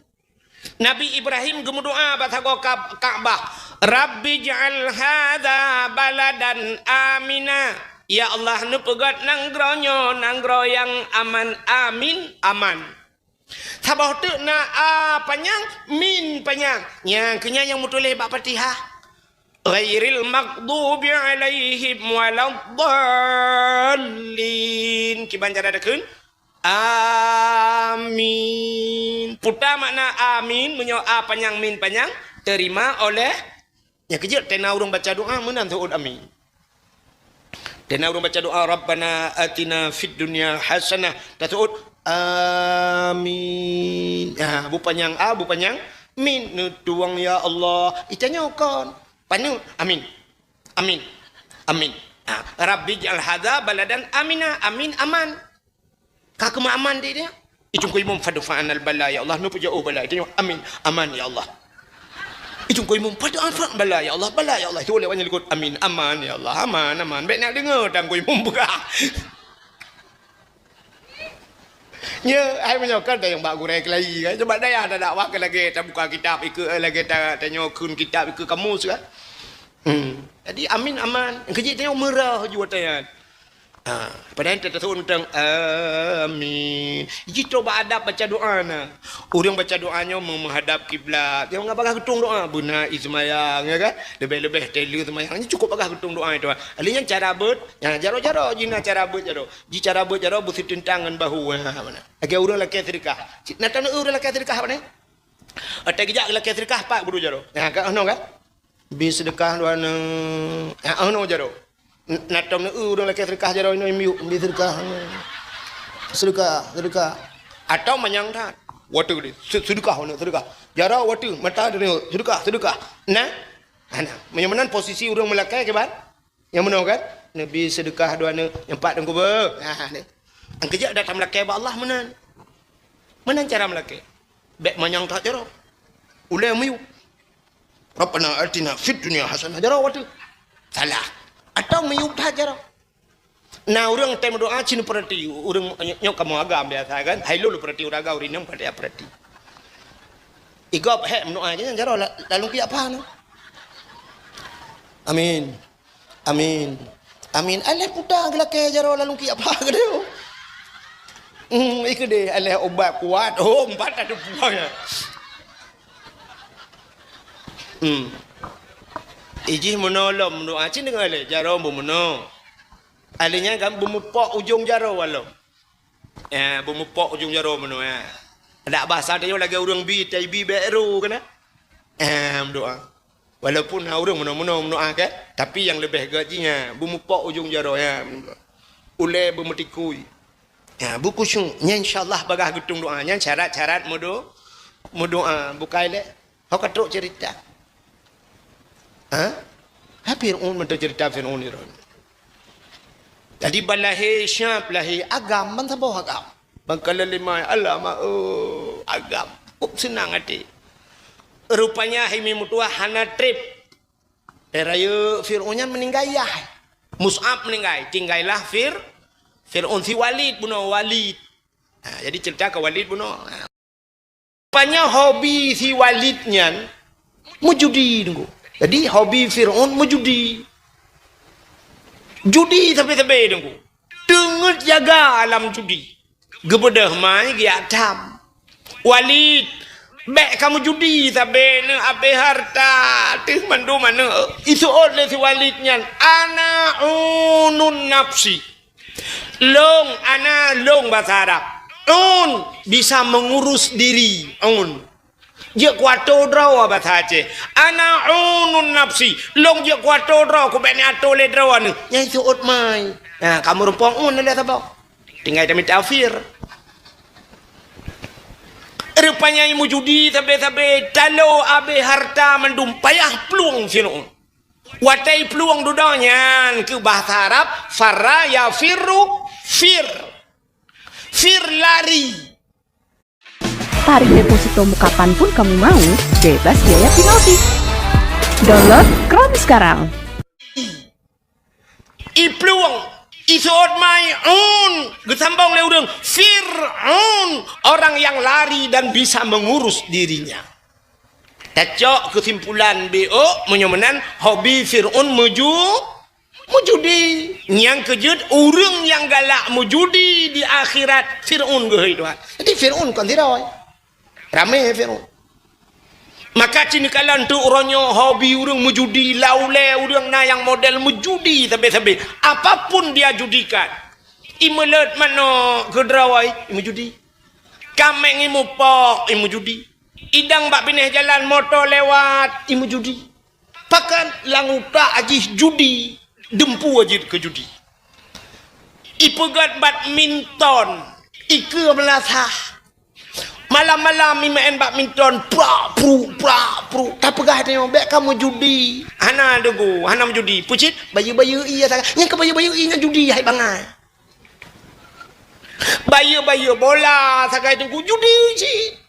Nabi Ibrahim geumeudoá bak sagoe Kab-, Ka'bah, "Rabbi ij'al hadza baladan amina." Ya Allah, neupeugét nanggroe nyoe nanggroe nyang aman, amin, aman. Saboh teuk na a panyang, min panyang. Nyang keuh nyan nyang meutuléh bak Fatihah. Ghairil maghdubi alaihim waladdallin. Kiban cara takheun? Amin. Puta makna amin, meunyoe a panyang, min panyang, terima oleh. Nyang keujeuet, teuna ureuëng baca doa meunan seuôt amin. Teuna ureuëng baca doa, "Rabbana atina fid dunya hasanah," taseuôt, "Amin." Ha, bupanyang a, bupanyang min, neutuwang, "Ya Allah." Itanyoe kon. Paneuk, "Amin. Amin. Amin." Ha, "Rabbi ij'al hadza baladan amina." Amin, aman. Ka keumah aman di dia. Ijong ku imum fadfa'anal bala, ya Allah, neupeujeuet bala. Itanyoe, "Amin. Aman, ya Allah." Ijong ku imum fadfa'anal bala, ya Allah, bala, ya Allah. Itu lewat nyan likot, "Amin. Aman, ya Allah. Aman, aman." Bék nak deungoe dan ku imum peugah. Nya, hai meunyoe kan dah nyang bak gurée keulayi kan. Sebab dayah dah dakwah ke lagée tabuka kitab ikeue, eh, lagée ta-, tanyoe kheun kitab ikeue kamus kan. Hmm. Jadi amin aman. Keujih tanyoe meurah ju watée nyan. Ha, padahai teuteusut mantong, "Amin." Jih trok bak adab baca doa na. Ureuëng baca doa nyoe meu-, meuhadab kiblat. Nyang nggak bagah geutung doa, beuna seumayang, ya kan? Leubeh-leubeh telu seumayang. Nyoe cukup bagah geutung doa itu. Alih nyan cara beuet, ya, jaroe-jaroe jih na cara beuet jaroe. Jih cara beuet jaroe beusiteuntrang ngon bahu. Ha, mana? Lagée ureuëng lakée seudeukah. Cit, na taneuk ureuëng lakée seudeukah apa ni? Atai geujak lakée seudeukah pat guru jaroe. Ya, ka, oh, no, kan? Bi seudeukah dua neuk. Ya, oh, no, jaroe. N-, na tom neu ureuëng lakée seudeukah jaroe inoe miuk, bi seudeukah. Seudeukah, seudeukah. Atau manyang that. Watée deh, se-, seudeukah, aneuk seudeukah. Jaroe watée, mata deh, seudeukah, seudeukah. Nah, nah, meunyoe meunan posisi ureuëng meulakée kiban? Nyang meunoe kan? Neubi seudeukah dua neuk, nyang pat teungku beuh. Nah, ni. Angkeujak datang meulakée bak Allah meunan. Meunan cara meulakée. Bék manyang that jaroe. Ulée miyueb. Rabbana atina fid dunya hasanah jaroe watée. Salah. Atau miyueb that jaroe. Na ureuëng tem doa cit peurati, ureuëng nyoe kamoe agam biasa kan. Hai lôn peurati ureuëng agam ureuëng nyang pada peurati. Igop hek meudoa je jaroe la-, lalu kiyak pha nyoe. Amin. Amin. Amin. Alah puta geulakée jaroe lalu kiyak pha keudeh. Hmm, ikeu deh alah ubat kuat. Oh, empat ada buah ya. Hmm. Ijih meunoe lom meudoa cit deungon lé jaroe beumeunoe. Alih nyan kan beumupok ujong jaroe walom. Eh, beumupok ujong jaroe meunoe, eh. Adak basa tanyoe lagée ureuëng bi, tai bi bék ru keunan. Eh, meudoa. Walaupun na ureuëng meunoe-meunoe meudoa kan, tapi nyang leubeh gét jih nyan beumupok ujong jaroe nyan. Ulée beumeutikui. Ya, beukusyuk. Nyan insya Allah bagah geutung doa. Nyan syarat-syarat meudo-, meudoa. Bukai lé. Ho ka trok cerita. Ha? Ha Fir'aun mantong cerita Fir'aun ni ron. Jadi ban lahé syab, lahé agam, ban saboh agam. Ban ka lheueh lima, alamak, oh, agam. Kok seunang até. Rupanya hai mi meutuah hana treb. Eh, rayeuk Fir'aun nyan meuninggai yah. Mus'ab meuninggai, tinggailah Fir-, Fir'aun si Walid bunoe Walid. Ha, jadi cerita ke Walid bunoe. Ha. Rupanya hobi si Walid nyan meujudi, Teungku. Jadi, hobi Fir'aun meujudi. Judi sabe-sabe, Teungku. Teungeut jaga lam judi. Geubeudôh mai geujak tham. Walid, bék kamoe judi sabe, neuabéh harta, teuh mandum aneuk. Iseuôt lé si Walid nyan, "Ana unun nafsi." Long, ana long basa Arab. Un, bisa mengurus diri. Un. Jeuet kuato droe basa Aceh. Ana unun nafsi. Long jeuet kuato droe, kubék neuato lé droe nyoe. Nyan iseuôt mai. Nah, kamoe rumpok un lé saboh. Tinggai tamita fir. Rupanya meujudi sabe-sabe, talo abéh harta mandum, payah plueng Fir'aun. Watée plueng dudoe nyan keu bahasa Arab, farra yafirru fir. Fir lari. Tarik deposito kapan pun kamu mau, bebas biaya penalti. Download Chrome sekarang. Iplueng, iseuôt mai un, geusambong lé ureuëng, Fir'aun, orang yang lari dan bisa mengurus dirinya. Tacok keusimpulan B O, meunyoe meunan, hobi Fir'aun meuju-, meujudi. Nyang keujeuet, ureuëng nyang galak meujudi di akhirat, Fir'aun geuhôi Tuhan. Jadi Fir'aun kon sidroe. Ramé Fir'aun. Maka cit neukalon teuk uroe nyoe hobi ureuëng meujudi, laulée ureuëng na nyang model meujudi sabe-sabe. Apapun dia judikan. Imeuleuet manok keudroe, imeujudi. Kaméng imupok, imeujudi. Idang bak binéh jalan moto lewat, imeujudi. Pakon lam utak jih judi, dumpeue jeuet keu judi. Ipeugét badminton, ikeue meulasah. Malam-malam imeu'en badminton, prak, pruk, prak, pruk. Tapeugah tanyoe, bék kamoe judi. Hana deungo, hana meujudi. Pucit, bayeue-bayeue ie sagai. Nyang keu bayeue-bayeue ie nyan judi hai bangai. Bayeue-bayeue bola sagai teungku judi cit.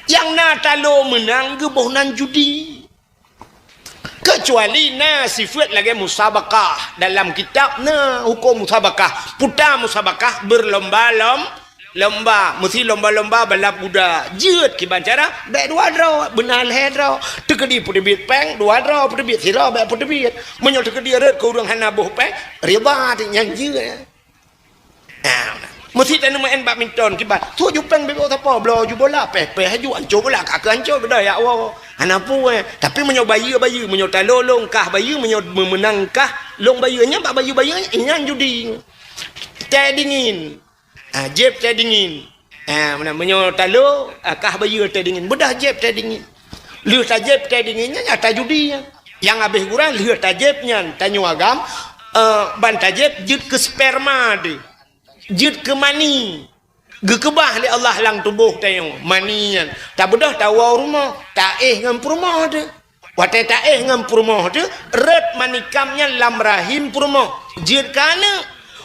Nyang na talo meunang geuboh nan judi. Keucuali na sifeuet lagée musabakah. Dalam kitab na huköm musabakah. Puta musabakah berlomba-lom-, Lomba, meusi lomba-lomba balap kuda. Jeuet kiban cara, bèk dua droe, beuna lhèe droe. Teukeudi peuteubiet pèng, dua droe peuteubiet, sidroe bèk peuteubiet. Meunyoe teukeudi rhot keu ureueng hana boh pèng, riba teuk nyan jeuet. Nah, meusi taneuk meu'en badminton kiban. Su ju pèng bèk sapo, bloe ju bola, pèh-pèh ju, ancô bola, ka keuh ancô, beudôh jak woe. Hana peue. Tapi meunyoe bayeue, bayeue, meunyoe talo lôn kah bayeue, meunyoe meumeunang kah lôn bayeue, nyan bak bayeue-bayeue, nyan judi. Teh dingin. Ah, jieb teh dingin. Ah, meunan, meunyoe talo, ah, kah bayeue teh dingin. Beudôh jieb teh dingin. Lheueh tajieb teh dingin nyan, ah, tajudi nyan. Nyang habéh gura lheueh tajieb nyan, tanyoe agam, eh, ban tajieb jeuet keu sperma teuh. Jeuet keu mani. Geukeubah lé Allah lam tuboh tanyoe, mani nyan. Tabeudôh tawoe u rumoh, taéh ngon peurumoh teuh. Watèe taéh ngon peurumoh teuh, rhot manikam nyan lam rahim peurumoh. Jeuet keu aneuk.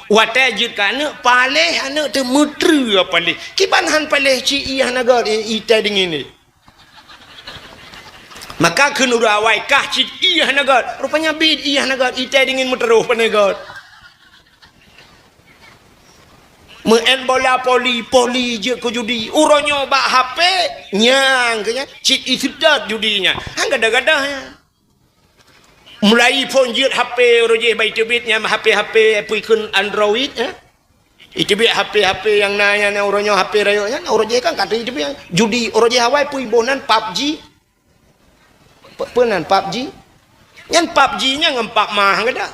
Watèe jeuet keu aneuk, paléh aneuk teuh meutreue paléh. Kiban han paléh cit ié hana göt, i-, i teh dingin nyan. Maka kheun ureueng awai kah cit ié hana göt. Rupanya bit ié hana göt, i teh dingin meuteurôh pane göt. Meu'en bola poli, poli jeuet keu judi. Uroe nyoe bak H P, nyang keu nyan, cit iseudot judi nyan. Han gadôh-gadôh nyan. Mulai phôn jeuet H P, uroe jéh bak iteubiet nyan H P-H P peue kheun Android, eh? Iteubiet H P-H P nyang na nyan, uroe nyoe H P rayeuk nyan, uroe jéh kan ka iteubiet judi, uroe jéh awai peue iboh nan PUBG. Pe-, peue nan PUBG? Nyan PUBG nyan ngon Pap Ma han gadôh.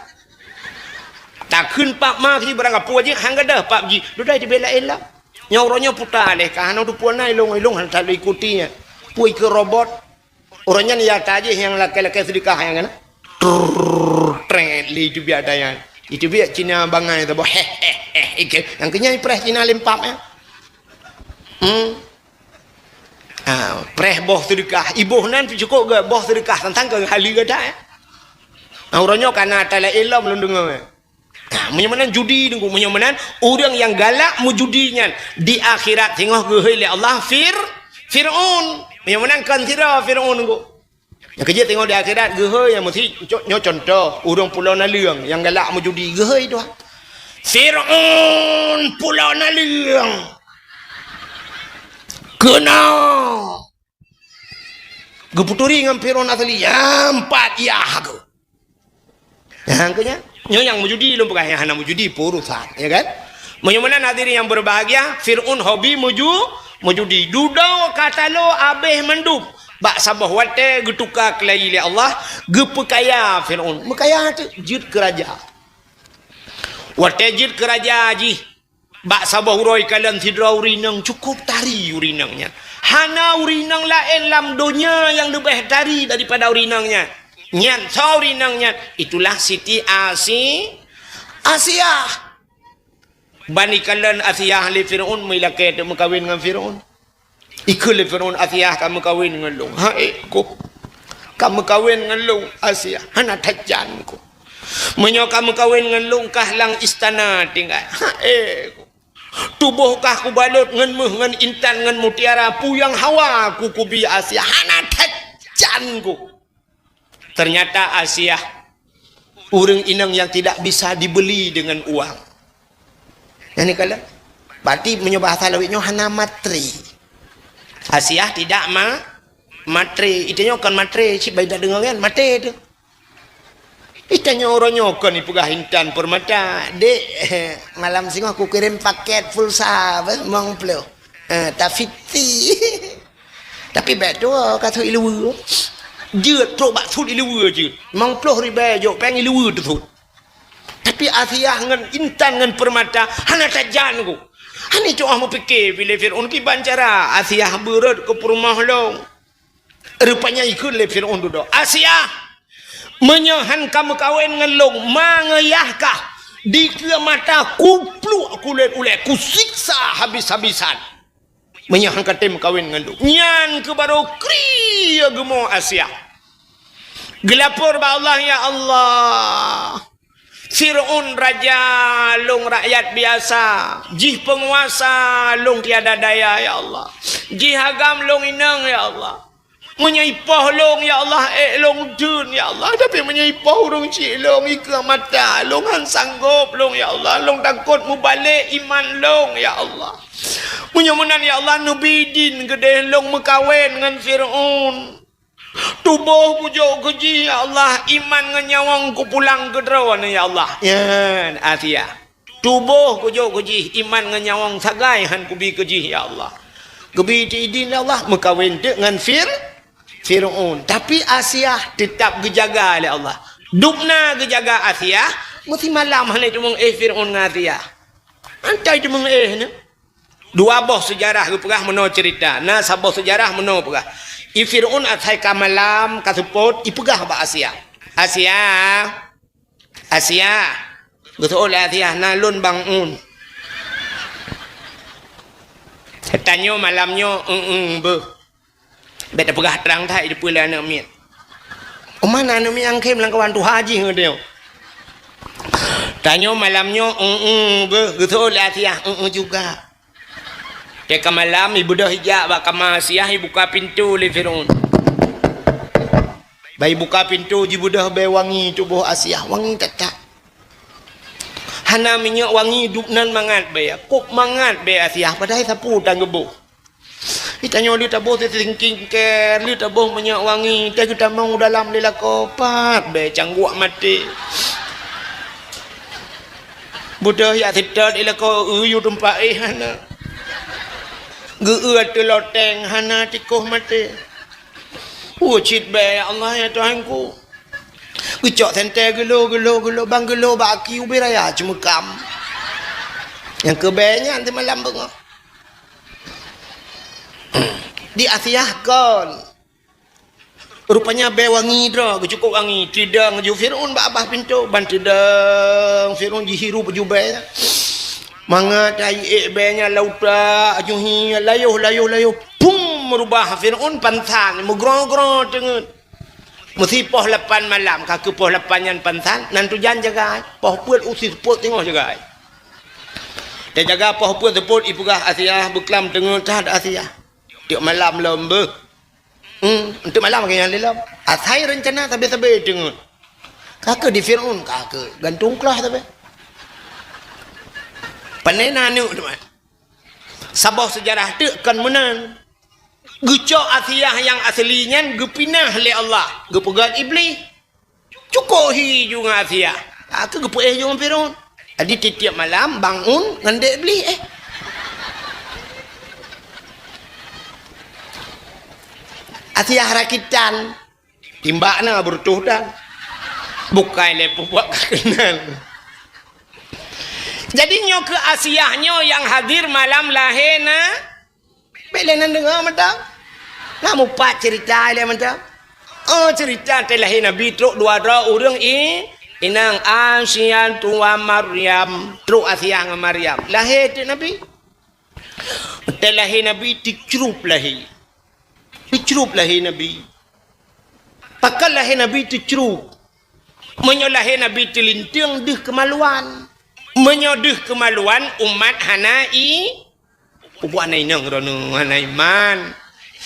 Takheun Pap Ma keu barang kapeue jih han gadôh PUBG. Dudoe di bela-ela. Nyoe uroe nyoe puta lé ka hana teupeue na ilong-ilong hana that ikuti nyan. Peue keu robot. Uroe nyan ya tajih nyang lakèe-lakèe seudeukah nyang kana. Trrrr, trèt lé itu biak dayan. Itu biak Cina bangai tu boh. Heh, heh, heh. Ike, nyang keunyan preh Cina lempap ya. Hmm. Ha, preh boh seudeukah. Iboh nan pih cukôp gèt boh seudeukah tantang keu hali gata, eh. Nah, uroe nyoe kana ata laén lom lôn deungö, eh. Nah, meunyoe meunan judi Teungku, meunyoe meunan ureueng nyang galak meujudi nyan di akhirat singoh geuhôi lé Allah Fir-, Fir'aun. Meunyoe meunan kon sidroe Fir'aun Teungku. Nyang keujeuet teungoh di akhirat geuhôi nyang meusi co-, nyoe cuntoh, ureueng pulo naleueng nyang galak meujudi geuhôi tuha. Fir'aun pulo naleueng. Keunoe. Geuputuri ngon Fir'aun asli, nyang pat yah geuh. Nyang keu nyan, nyoe nyang meujudi lôn peugah, nyang hana meujudi peue urusan, ya kan? Meunyoe meunan hadirin yang berbahagia, Fir'aun hobi meuju-, meujudi. Dudoe ka talo abéh mandum. Bak saboh watèe geutuka keulayi lé Allah, geupeukaya Fir'aun. Meukaya teuh jeuet keu raja. Watèe jeuet keu raja jih, bak saboh uroe kalon sidroe ureueng inong cukôp tari ureueng inong nyan. Hana ureueng inong laén lam donya nyang leubeh tari daripada ureueng inong nyan. Nyan soe ureueng inong nyan? Itulah Siti Asi-, Asiah. Ban ikalon Asiah lé Fir'aun, meulakèe teuk meukawen ngon Fir'aun. Ikheun lé Fir'aun, "Asiah ka meukawen ngon lôn." "Ha, eh, Teungku. Ka meukawen ngon lôn, Asiah. Hana that jan, Teungku. Meunyoe ka meukawen ngon lôn, kah lam istana tinggai. Ha, eh, Teungku. Tuboh kah kubalot ngon méuh, ngon intan, ngon mutiara, peue nyang hawa ku kubi Asiah. Hana that jan, Teungku." Ternyata Asiah ureueng inong nyang tidak bisa dibeli dengan uang. Nyan kalon. Berarti meunyoe bahasa lawét nyoe hana matre. Asiah tidak ma-, matre. Itanyoe kon matre, cit bak dak deungoe nyan, matre teuh. Itanyoe uroe nyoe kon ipeugah intan peurmata, "Dek, malam singoh kukirém pakét pulsa, beh, limong ploh. Eh, tafiti." Tapi bèk tuwoe ka sut iluweue. Jeuet trok bak sut iluweue jeuet. Limong ploh ribèe jok péng iluweue teusut. Tapi Asiah ngon intan ngon peurmata hana that jan, Teungku. Hana cok meupike pi lé Fir'aun kiban cara Asiah beurot keu peurumoh lôn. Rupanya ikheun lé Fir'aun dudoe, "Asiah, meunyoe han ka meukawen ngon lôn, ma ngon yah kah, dikeue mata kupluek kulét ulèe, kusiksa habis-habisan. Meunyoe han ka tem kawen ngon lôn." Nyan keuh barô krie geumo Asiah. Geulapor bak Allah, "Ya Allah, Fir'aun raja, lôn rakyat biasa. Jih peunguasa, lôn tiada daya, ya Allah. Jih agam, lôn inong, ya Allah. Meunyoe ipoh lôn, ya Allah, ék lôn deuh, ya Allah. Tapi meunyoe ipoh ureueng chik lôn, ikeue mata lôn, han sanggob lôn, ya Allah. Lôn takot mubalek iman lôn, ya Allah. Meunyoe meunan, ya Allah, neubi idin keudeh lôn meukawen ngon Fir'aun. Tuboh kujok keu jih, ya Allah, iman ngon nyawöng kupulang keu droeneuh, ya Allah. Nyan, Asiah. Tuboh kujok keu jih, iman ngon nyawöng sagai han kubi keu jih, ya Allah. Geubi idin, ya Allah, meukawen teuk ngon Fir-, Fir'aun. Tapi Asiah teutap geujaga lé Allah. Dubna geujaga Asiah, meusimalam hana teumeu'éh Fir'aun ngon Asiah. Antai teumeu'éh nyoe. Dua boh seujarah geupeugah meunoe ceurita. Na saboh seujarah meunoe peugah. I Fir'aun asai ka malam, ka seupôt, ipeugah bak Asiah. "Asiah, Asiah." Geuseuôt lé Asiah, "Na lôn Bang Un." Tanyoe malam nyoe, "Eng-eng beuh." Bék tapeugah trang that dipeue lé aneuk miet. Uma na aneuk miet nyang khém lam kawan tuha jih ngon tanyoe. Tanyoe malam nyoe, "Eng-eng beuh," geuseuôt lé Asiah, "Eng-eng juga." Teuka malam, ibeudôh ijak bak kama Asiah, ibuka pintoe lé Fir'aun. Bah ibuka pintoe, jibeudôh bèe wangi tuboh Asiah, wangi that-that. Hana minyeuk wangi, dubnan mangat bèe, kôb mangat bèe Asiah, padahai sapeue tan geuboh. Itanyoe lheueh taboh sisingkingker, lheueh taboh minyeuk wangi, teuh geutamong u dalam lé lakoe, pat bèe cangguek maté. Beudôh jak seutôt i lakoe, eu yue teumpat éh hana. Geu-eu ateueh loteng hana, tikoh maté. Weueh cit bèe, ya Allah, ya Tuhanku. Geucok senter geulô, geulô, geulô, ban geulô bak aki ubé raya Ceumeukam. Nyang keu bèe nyan teumalam beungoh. Di Asiah kon. Rupanya bèe wangi droe, geucukôp wangi. Teudong ju Fir'aun bak babah pintoe, ban teudong Fir'aun jihirup ju bèe. Mangat ai ék bèe nyan lam utak, ju hi layoh, layoh, layoh. Pum, meurubah Fir'aun pansan, meugroe-groe teungeut. Meusi poh lapan malam, ka keu poh lapan nyan pansan, nan tujan jagai. Poh peuet usi seupôt teungoh jagai. Teujaga poh peuet seupôt ipeugah Asiah, beuklam teungeut that Asiah. Tiep malam lom beuh. Hmm, untuk malam lagèe nyan lé lom. Asai reuncana sabe-sabe teungeut. Ka keu di Fir'aun, ka keu gantung klah sabe. Panena aneuk teuma. Saboh seujarah teuk kon meunan. Geucok Asiah nyang asli nyan geupinah lé Allah, geupeugöt Iblih. Cukôp hi ju ngon Asiah. Ka keu geupeuéh ju ngon Fir'aun. Jadi tiep-tiep malam bangun ngon dek Iblih éh. Asiah rakitan. Timbak na beureutoh dan. Bukai lé peubuet ka keunal. Jadi nyoe keu Asiah nyoe nyang hadir malam lahé na. Bék lé nan deungoe mantong. Na mupat ceurita ilèe mantong. Oh, ceurita teuh lahé Nabi trok dua droe ureueng i-, inong Asiah tuan Maryam. Trok Asiah ngon Maryam. Lahé teuk Nabi. Teuh lahé Nabi teucrup lahé. Teucrup lahé Nabi. Pakon lahé Nabi teucrup? Meunyoe lahé Nabi teulinteung deuh keumaluan. Meunyoe deuh keumaluan umat hana i Peubuet hana inong droeneuh, hana iman.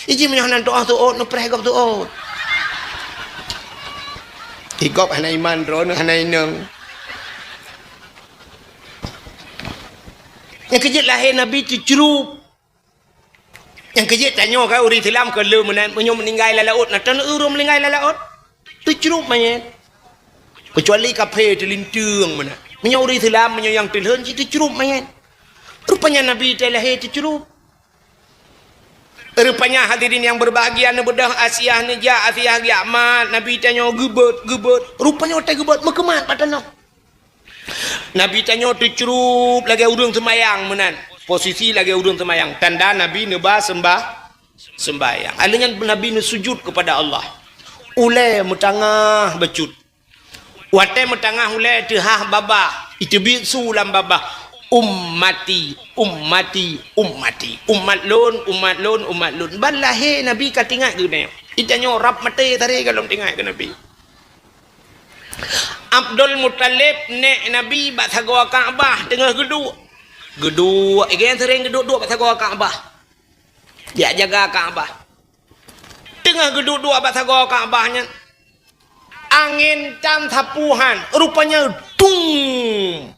Iji meunyoe hana tu'oh seuôt, neupreh gob seuôt. Di gob hana iman droeneuh, hana inong. Nyang keujeuet lahé Nabi teucrup. Nyang keujeuet tanyoe ka ureueng Islam ka le meunan, meunyoe meuninggai lam laôt, na tan ureueng meuninggai lam laôt. Teucrup manyét. Keucuali kaphé teulinteung meunan. Meunyoe ureueng Islam, meunyoe nyang teulheueh cit teucrup manyét. Rupanya Nabi teuh lahé teucrup. Rupanya hadirin yang berbahagia, neubeudôh Asiah neujak, Asiah geujak mat, Nabi tanyoe geubeuet, geubeuet. Rupanya watèe geubeuet meukeumat bak tanoh. Nabi tanyoe teucrup lagèe ureueng seumayang meunan. Posisi lagèe ureueng seumayang. Tanda Nabi neuba seumbah-, seumbahyang. Alèh nyan Nabi neusujud keupada Allah. Ulèe meutangah bacut. Watèe meutangah ulèe teuhah babah, iteubiet su lam babah, "Ummati, ummati, ummati." Umat lôn, umat lôn, umat lôn. Ban lahé Nabi ka teuingat keu nyoe. Itanyoe rab maté sabe gohlom teuingat keu Nabi. Abdul Muthalib, nèk Nabi, bak sagoe Ka'bah teungoh geuduek. Geuduek, i geuh seuring geuduek-duek bak sagoe Ka'bah. Geujak jaga Ka'bah. Teungoh geuduek-duek bak sagoe Ka'bah nyan, angén tan sapeue han, rupanya dung,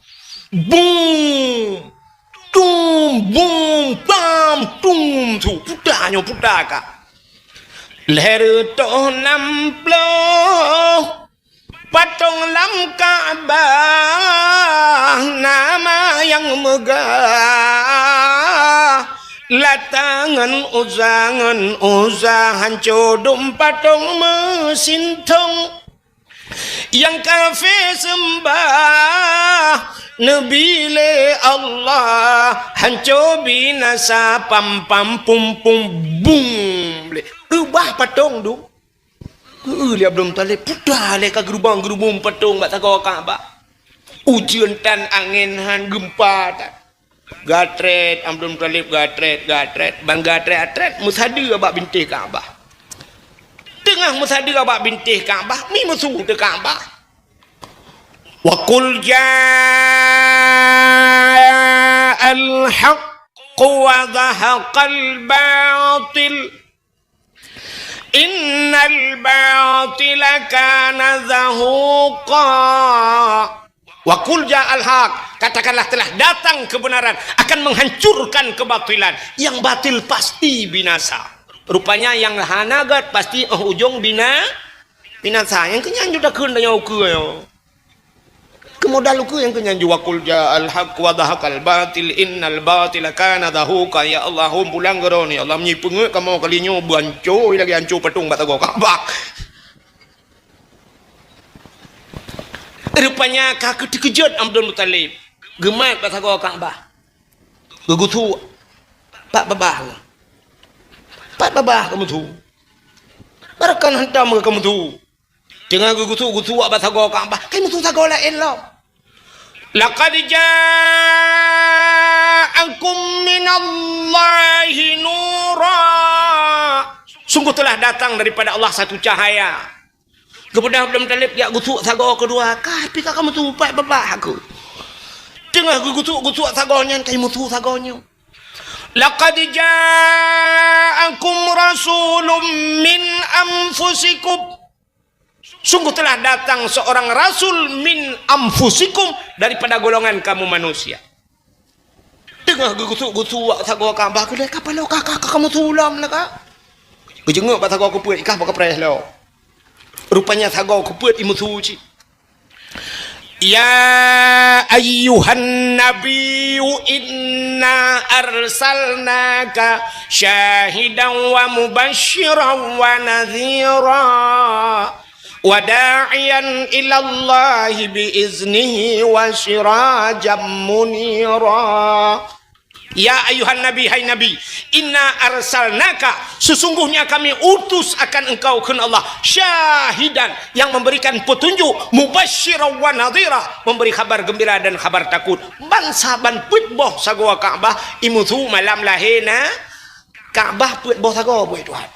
bung, dung, bung, bang. Tanyoe puta ka. Lhèe reutôh nam ploh patong lam Ka'bah, nama nyang meugah. Lata ngon Uzza, ngon Uzza hanco dum patong meusintong. Nyang kafé seumbah neubi lé Allah, hanco binasa pam pam pum pum bum. Lé reubah patong dum. Heu, lé Abdul Muthalib, puta lé ka geurubong-geurubong patong bak sagoe Ka'bah. Ujeuen tan angén han geumpa tan. Gatrét Abdul Muthalib, gatrét, gatrét, ban gatrét-gatrét meusadeue bak bintéh Ka'bah. Teungoh meusadeue bak bintéh Ka'bah, mi musu teuh Ka'bah. Wa qul ja'al haqq wa zahaqal batil. Innal batila kana zahuqa. Wa qul ja'al haq, katakanlah telah datang kebenaran akan menghancurkan kebatilan. Yang batil pasti binasa. Rupanya yang hana gét pasti, eh, ujong bina-, binasa. Nyang keunyan ju takheun tanyoe ukeue nyoe. Keumodal ukeue nyang keunyan ju, wa qul ja'al haq wa zahaqal batil innal batila kana zahuqa. Ya Allah, hom pulang keu droeneuh, ya Allah, meunyoe peungeuet kamoe kali nyoe beuhanco lagèe hanco patong bak sagoe Ka'bah. Rupanya ka teukeujot Abdul Muthalib. Geumat bak sagoe Ka'bah. Geugusuk. Pat babah. Pat babah kamoe su. Barakan hantam kamoe su. Teungoh geugusuk-gusuk bak sagoe Ka'bah, kai musu sagoe laén lom. Laqad ja'akum minallahi nura. Sungguh telah datang daripada Allah satu cahaya. Geupeugah Abdul Muthalib jak gusuk sagoe keudua, ka pih ka kamoe su pat babah aku. Teungoh geugusuk-gusuk sagoe nyan, kai musu sagoe nyoe. Laqad ja'akum rasulun min anfusikum. Sungguh telah datang seorang rasul min anfusikum, daripada golongan kamu manusia. Teungoh geugusuk-gusuk bak sagoe Ka'bah, keudeh kapal ka, ka, ka kamoe su lom lah ka. Geujeungok bak sagoe keupeuet, ikah bak kapreh lom. Rupanya sagoe keupeuet imusu cit. Ya ayyuhan nabiyyu inna arsalnaka syahidan wa mubasysyiran wa nadhira wa da'iyan ilallahi bi iznihi wa sirajan munira. Ya ayyuhan nabi, hai Nabi, inna arsalnaka, sesungguhnya kami utus akan engkau, kheun Allah, syahidan, yang memberikan petunjuk, mubasysyiran wa nadhira, memberi khabar gembira dan khabar takut. Ban saban peuet boh sagoe Ka'bah imusu malam lahé na Ka'bah peuet boh sagoe, buet Tuhan.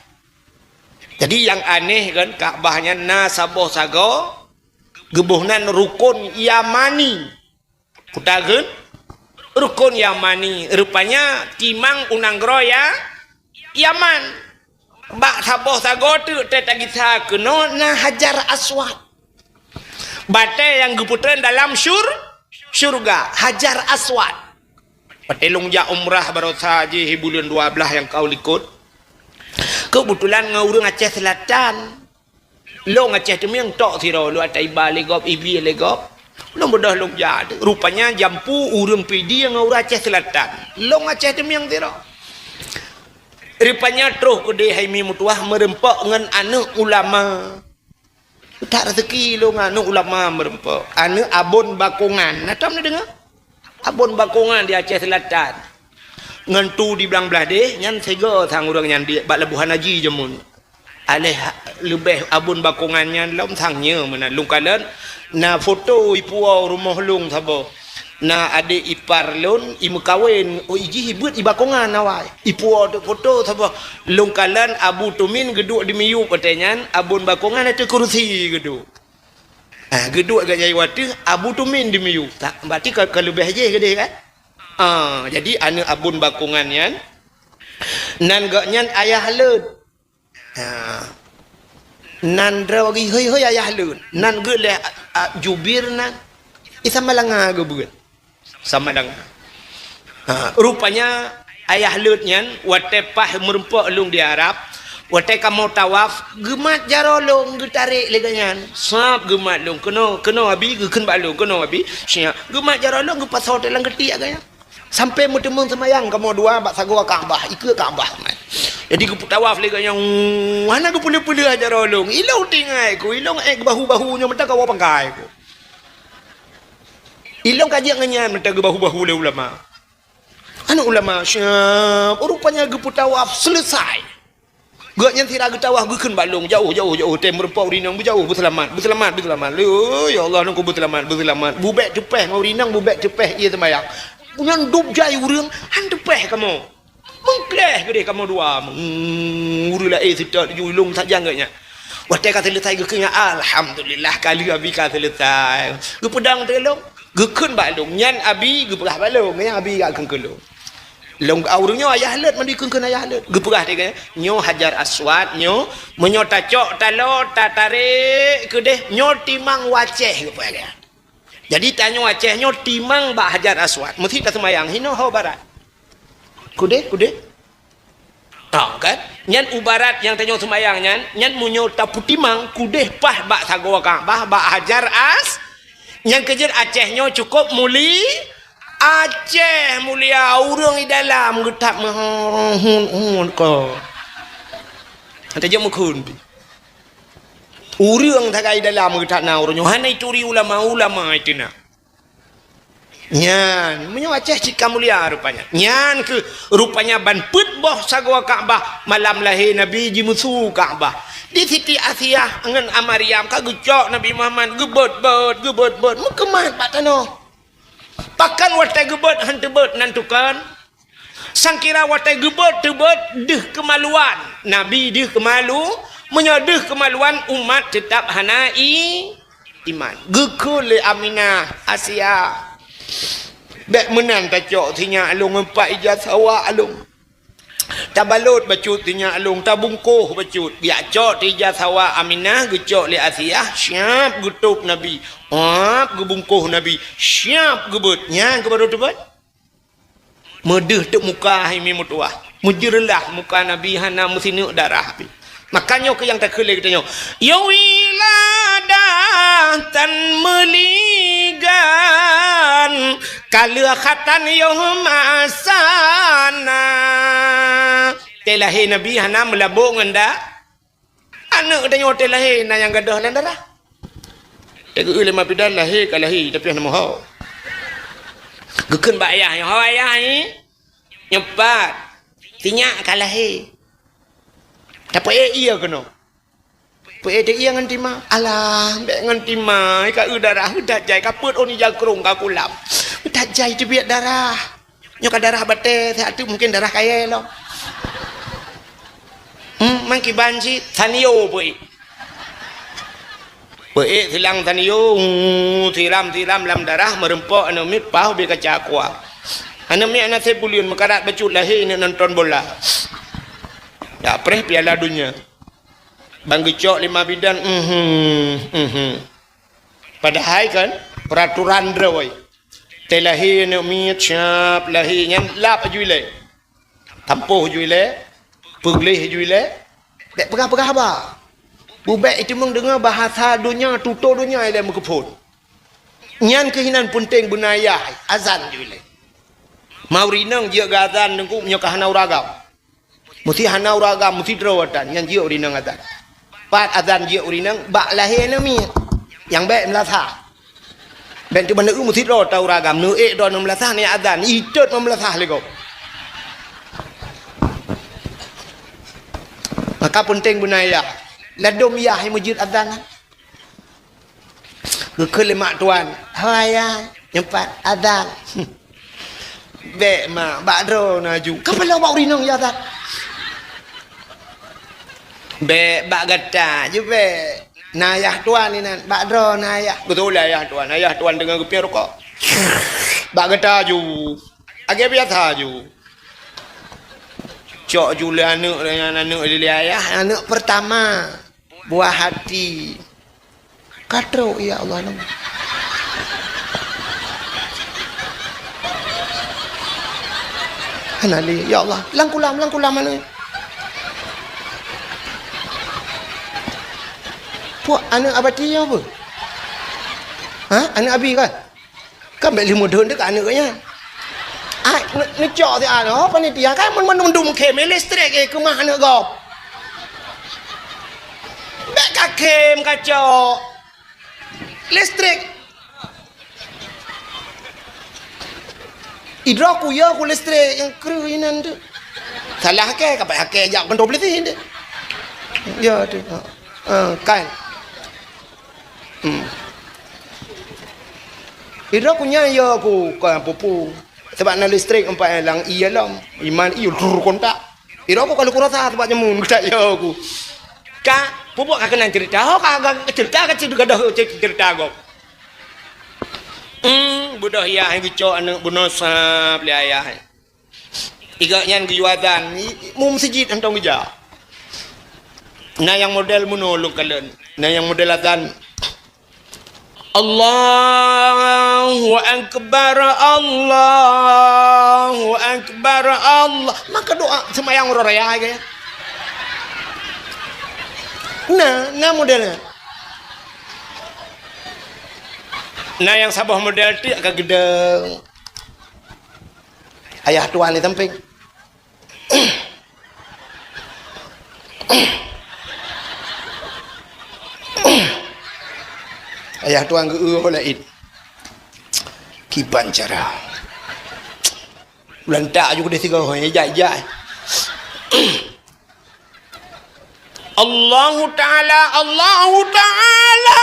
Jadi nyang aneh kan, Ka'bah nyan na saboh sagoe, geuboh nan rukon Yamani. Peue takheun? Rukon Yamani. Rupanya timang u nanggroe Ya-, Yaman. Bak saboh sagoe teuk teuh tagisa keunoe na Hajar Aswad. Batée nyang geupeutreun dalam syur-, syeuruga, Hajar Aswad. Watée lôn jak umrah baroesa jih buleuen dua blaih nyang ka likot. Keubeutulan ngon ureuëng Aceh Seulatan. Lôn Aceh Teumieng tok sidroe, lôn ata iba lé gob, ibi lé gob. Lôn beudôh lôn jak. Rupanya jampu ureuëng Pidie ngon ureuëng Aceh Seulatan. Lôn Aceh Teumieng sidroe. Rupanya troh keudeh hai mi meutuwah meureumpok ngon aneuëk ulama. That raseuki lôn ngon aneuëk ulama meureumpok. Aneuëk Abon Bakongan. Na tom neudeungoe? Abon Bakongan di Aceh Seulatan. Ngon tu di Blang Blahdeh, nyan sigoe sang ureuëng nyan di bak Labuhan Haji jameun. Aléh leubeh Abon Bakongan nyan lom sang nyoe meunan. Lôn kalon na foto ipuwoe rumoh lôn saboh. Na adék ipar lôn imeukawen, oh, ijih ibeuet i Bakongan awai. Ipuwoe teuk foto saboh. Lôn kalon Abu Tumin geuduek di miyueb watée nyan, Abon Bakongan ateueh kurusi geuduek. Ah, geuduek gajai wateueh Abu Tumin di miyueb. Tak, berarti ka, ka leubeh jih keudeh kan? Ah, jadi aneuëk Abon Bakongan nyan, nan gobnyan ayah lôn. Ha. Nan droe geuhôi-hôi ayah lôn. Nan geuh lé, a, a, jubir nan. Isa malanga geubeuet. Sama dengan. Ha, rupanya Ayah Lut nyan, watée paih meurumpok lôn di Arab, watée kamoe tawaf, geumat jaroe lôn, geutarek lé gobnyan. Sab geumat lôn, "Keunoe, keunoe Abi," geukheun bak lôn, "Keunoe Abi." Siap. Geumat jaroe lôn, geupasoe teuk lam keutiek gobnyan. Sampoe meuteumeung seumayang kamoe dua bak sagoe Ka'bah, ikeue Ka'bah. Jadi geupeutawaf lé gobnyan, hana geupeuleueh-peuleueh jaroe lôn. Ilôn tinggai ku, ilôn ék geubahu-bahu nyoe meuta kawoe pangkai ku. Ilôn ka jeuet ngon nyan meuta geubahu-bahu lé ulama. Aneuk ulama siap, rupanya geupeutawaf selesai. Gobnyan sira geutawaf geukheun bak lôn, "Jauh, jauh, jauh, tem meurumpok ureueng inong, beujauh, beuseulamat, beuseulamat, beuseulamat." "Lé, ya Allah, nungku beuseulamat, beuseulamat." Bubek teupeh ngon ureueng inong, bubek teupeh ie seumayang. Nyan dub jai ureueng, han teupeh kamoe. Meukleh keudeh kamoe dua. Hmm, ureueng laén seutôt ju lôn sajan gobnyan. Watée ka selesai geukheun, "Alhamdulillah, kali Abi ka selesai." Geupeudong teuk lôn. Geukheun bak lôn, "Nyan Abi," geupeugah bak lôn, "nyan Abi," geukheun keu lôn. Lôn, "Ah, ureueng nyoe Ayah Lut," mandi kheun-kheun Ayah Lut. Geupeugah lé gobnyan, "Nyoe Hajar Aswad, nyoe, meunyoe tacok taloe, tatarek keudeh, nyoe timang u Aceh," geupeugah lé gobnyan. Jadi tanyoe Aceh nyoe timang bak Hajar Aswad, meusti taseumayang hinoe ho barat. Keudeh, keudeh. Tong kan? Nyan u barat nyang tanyoe seumayang nyan, nyan meunyoe tapeutimang keudeh paih bak sagoe Ka'bah, bak Hajar As-, nyang keujeuet Aceh nyoe cukôp muli-, Aceh mulia, ureueng i dalam geutat meuhun-hun ko. Ata jeuet meukhun pi. Ureueng sagai dalam geutat na ureueng nyoe hana ituri ulama-ulama itu na. Nyan, meunyoe Aceh cit ka mulia rupanya. Nyan keuh rupanya ban peuet boh sagoe Ka'bah malam lahé Nabi jimeusu Ka'bah. Di Siti Asiah ngon A Maryam ka geucok Nabi Muhammad geubeuet-beuet, geubeuet-beuet, meukeumat bak tanoh. Pakon watée geubeuet han teubeuet nan tukon? Sangkira watée geubeuet teubeuet deuh keumaluan. Nabi deuh keumalu, meunyoe deuh keumaluan umat teutab hana i-, iman. Geukheun lé Aminah, Asia, "Bék meunan tacok sinyak lôn ngon pat ija sawa lôn. Tabalot bacut sinyak lôn, tabungkoh bacut. Biak cok teuh ija sawa." Aminah geucok lé Asia, siab geutôb Nabi, ap geubungkoh Nabi, siab geubeuet. Nyan keuh barô teubeuet. Meudeuh teuk muka hai mi meutuwah. Meujeureulah muka Nabi hana meusineuk darah pi. Maka nyoe keuh nyang takheun lé geutanyoe. Yoh wiladah tan meuligan, ka lheueh khatan yoh masana. Teuh lahé Nabi hana meulabok ngon da-, Aneuk geutanyoe watée lahé na nyang gadôh lam darah. Teugeue lé ma bidan lahé ka lahé, tapi hana meuho. Geukheun bak ayah nyoe, "Ho ayah nyoe, nyoe pat, sinyak ka lahé. Tapeuék ié keunoe." Peuék teuk ié ngon tima. "Alah, bék ngon tima, ka eu darah, eu that jai, ka peuet ôn ija krông ka kulam. Eu that jai teubiet darah." Nyoe ka darah batée, siat teuk mungken darah kayée lom. Hmm, mangkiban cit, sanio peuék. Peuék silang sanio, hmm, siram-siram lam darah, meurumpok aneuk miet paih ubé kaca aqua. Aneuk miet hana sép buleuen, meukarat bacut lahé neuk nonton bola. Dak preh Piala Dunia. Ban geucok lé ma bidan, mhm, mhm. Padahai kan, peuraturan droe. Teuh lahé aneuk miet, siab lahé nyan lap aju ilée. Tampoh aju ilée, peugleh aju ilée. Bék peugah-peugah haba. Bubek iteumeung deungoe bahasa donya, tutoe donya ilée meukeuphon. Nyan keuh inan peunteng beuna ayah, azan aju ilée. Ma ureueng inong jeuet geuazan teungku meunyoe ka hana ureueng agam. Meusti hana ureueng agam, meusti droe atan, nyan jeuet ureueng inong atan. Pat atan jeuet ureueng inong, bak lahé aneuk miet. Nyang bék meulasah. Bék teuma neu meusti droe ata ureueng agam, neuék droe neu meulasah, neuék atan, itot neu meulasah lé gob. Maka peunteng beuna ayah. Ladôm yah meujeuet atan. Geukheun lé mak tuan, "Hai ayah, nyoe pat atan." "Bék mak, bak droe na aju." "Ka paloe bak ureueng inong ija atan?" "Bék, bak gata aju bék. Na ayah tuan inan, bak droe na ayah." Beutôi lé ayah tuan, ayah tuan deungon geupiep rukok. "Bak gata aju. Lagée biasa aju." Cok aju lé aneuk, aneuk lé ayah, aneuk peurtama. Buah hati. Ka trok, ya Allah, nama. Hana lé, ya Allah. Lam kulam, lam kulam aneuk. Puak aneuk Abati nyoe peue? Ha? Aneuk Abi kan? Kan bèk lheuh mudhon teuh keu aneuk nyan. Ai, ne-, neucok siat, oh, panitia kan mandum-mandum khém, eh, listrik, eh, keumah aneuk gob. Bèk ka khém, ka cok. Listrik. Idroe ku yo ku listrik nyang kreueh inan tu. Salah hakèe, ka payah hakèe jak keuntô polisi tu. Ya tu. Ha, kan. Hmm. Idroe ku nyan yo ku ka pupu. Sebab na listrik empat lam i alam. Iman i lur kontak. Idroe ku kalau kurasa sebab nyamun tak yo ku. Ka pupuk ka keunan cerita. Ho ka, ka cerita ka cerita gadoh cerita gob. Hmm, budoh yah geucok aneuk bunoe sab lé ayah. Igak nyan geuyue azan, i-, i-, mu meuseujid hantom geujak. Na nyang model meunoe lôn kalon. Na nyang model azan, "Allahu Akbar, Allahu Akbar, Allah." Maka doa seumayang uroe raya ke. Na, na model nyan. Na nyang saboh model tiek ka geudong. Ayah tuan di sampéng. Ayah tuan geu-eu laén. Kiban cara. Ulantak aju keudeh sigoe, hoi, jai-jai. Allahu Ta'ala, Allahu Ta'ala.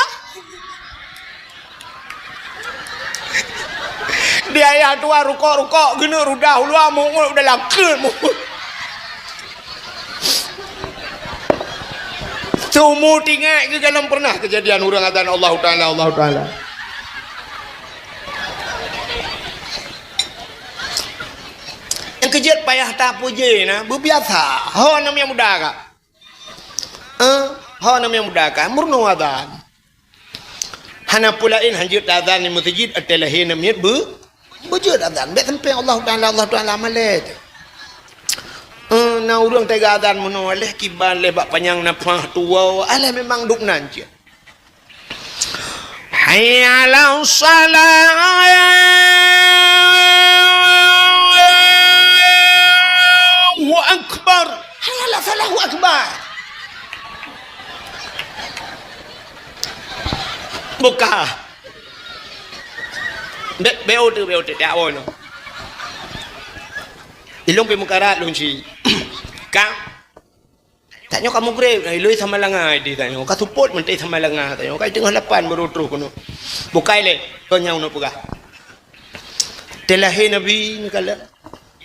Di ayah tuan rukok-rukok, geuneuk rudah uluwa mungut dalam keut mungut. Seumu tinggai geugalom pernah kejadian ureueng azan Allahu Ta'ala, Allahu Ta'ala. Nyang keujeuet payah tapuji na, beubiasa. Ho aneuk miet muda ka. Eh, ho aneuk miet muda ka, meurunoe azan. Hana peue laén, hanjeuet azan di meuseujid, watèe lahé aneuk miet beu-, beujeuet azan. Bèk sampé Allahu Ta'ala, Allahu Ta'ala malèe teuh. Eh, na ureueng teuga azan meunoe, aléh kiban, aléh bak panyang nafah tuwoe, aléh memang duek nan cit. Hayya 'alas shalah. Allahu Akbar. Hayya 'alas shalah, Allahu Akbar. Buka. Bèk, bèk o teuh, bèk o teuh, tiap awai nyoe. Ilôn pih meukarat lôn cit. Ka. Tanyoe ka mugreb, ilôn samalanga di tanyoe. Ka seupôt mantong samalanga tanyoe. Ka teungoh lapan baru troh keunoe. Bukai lé, kon nyang uneuk peugah. Teulahé Nabi neukalon.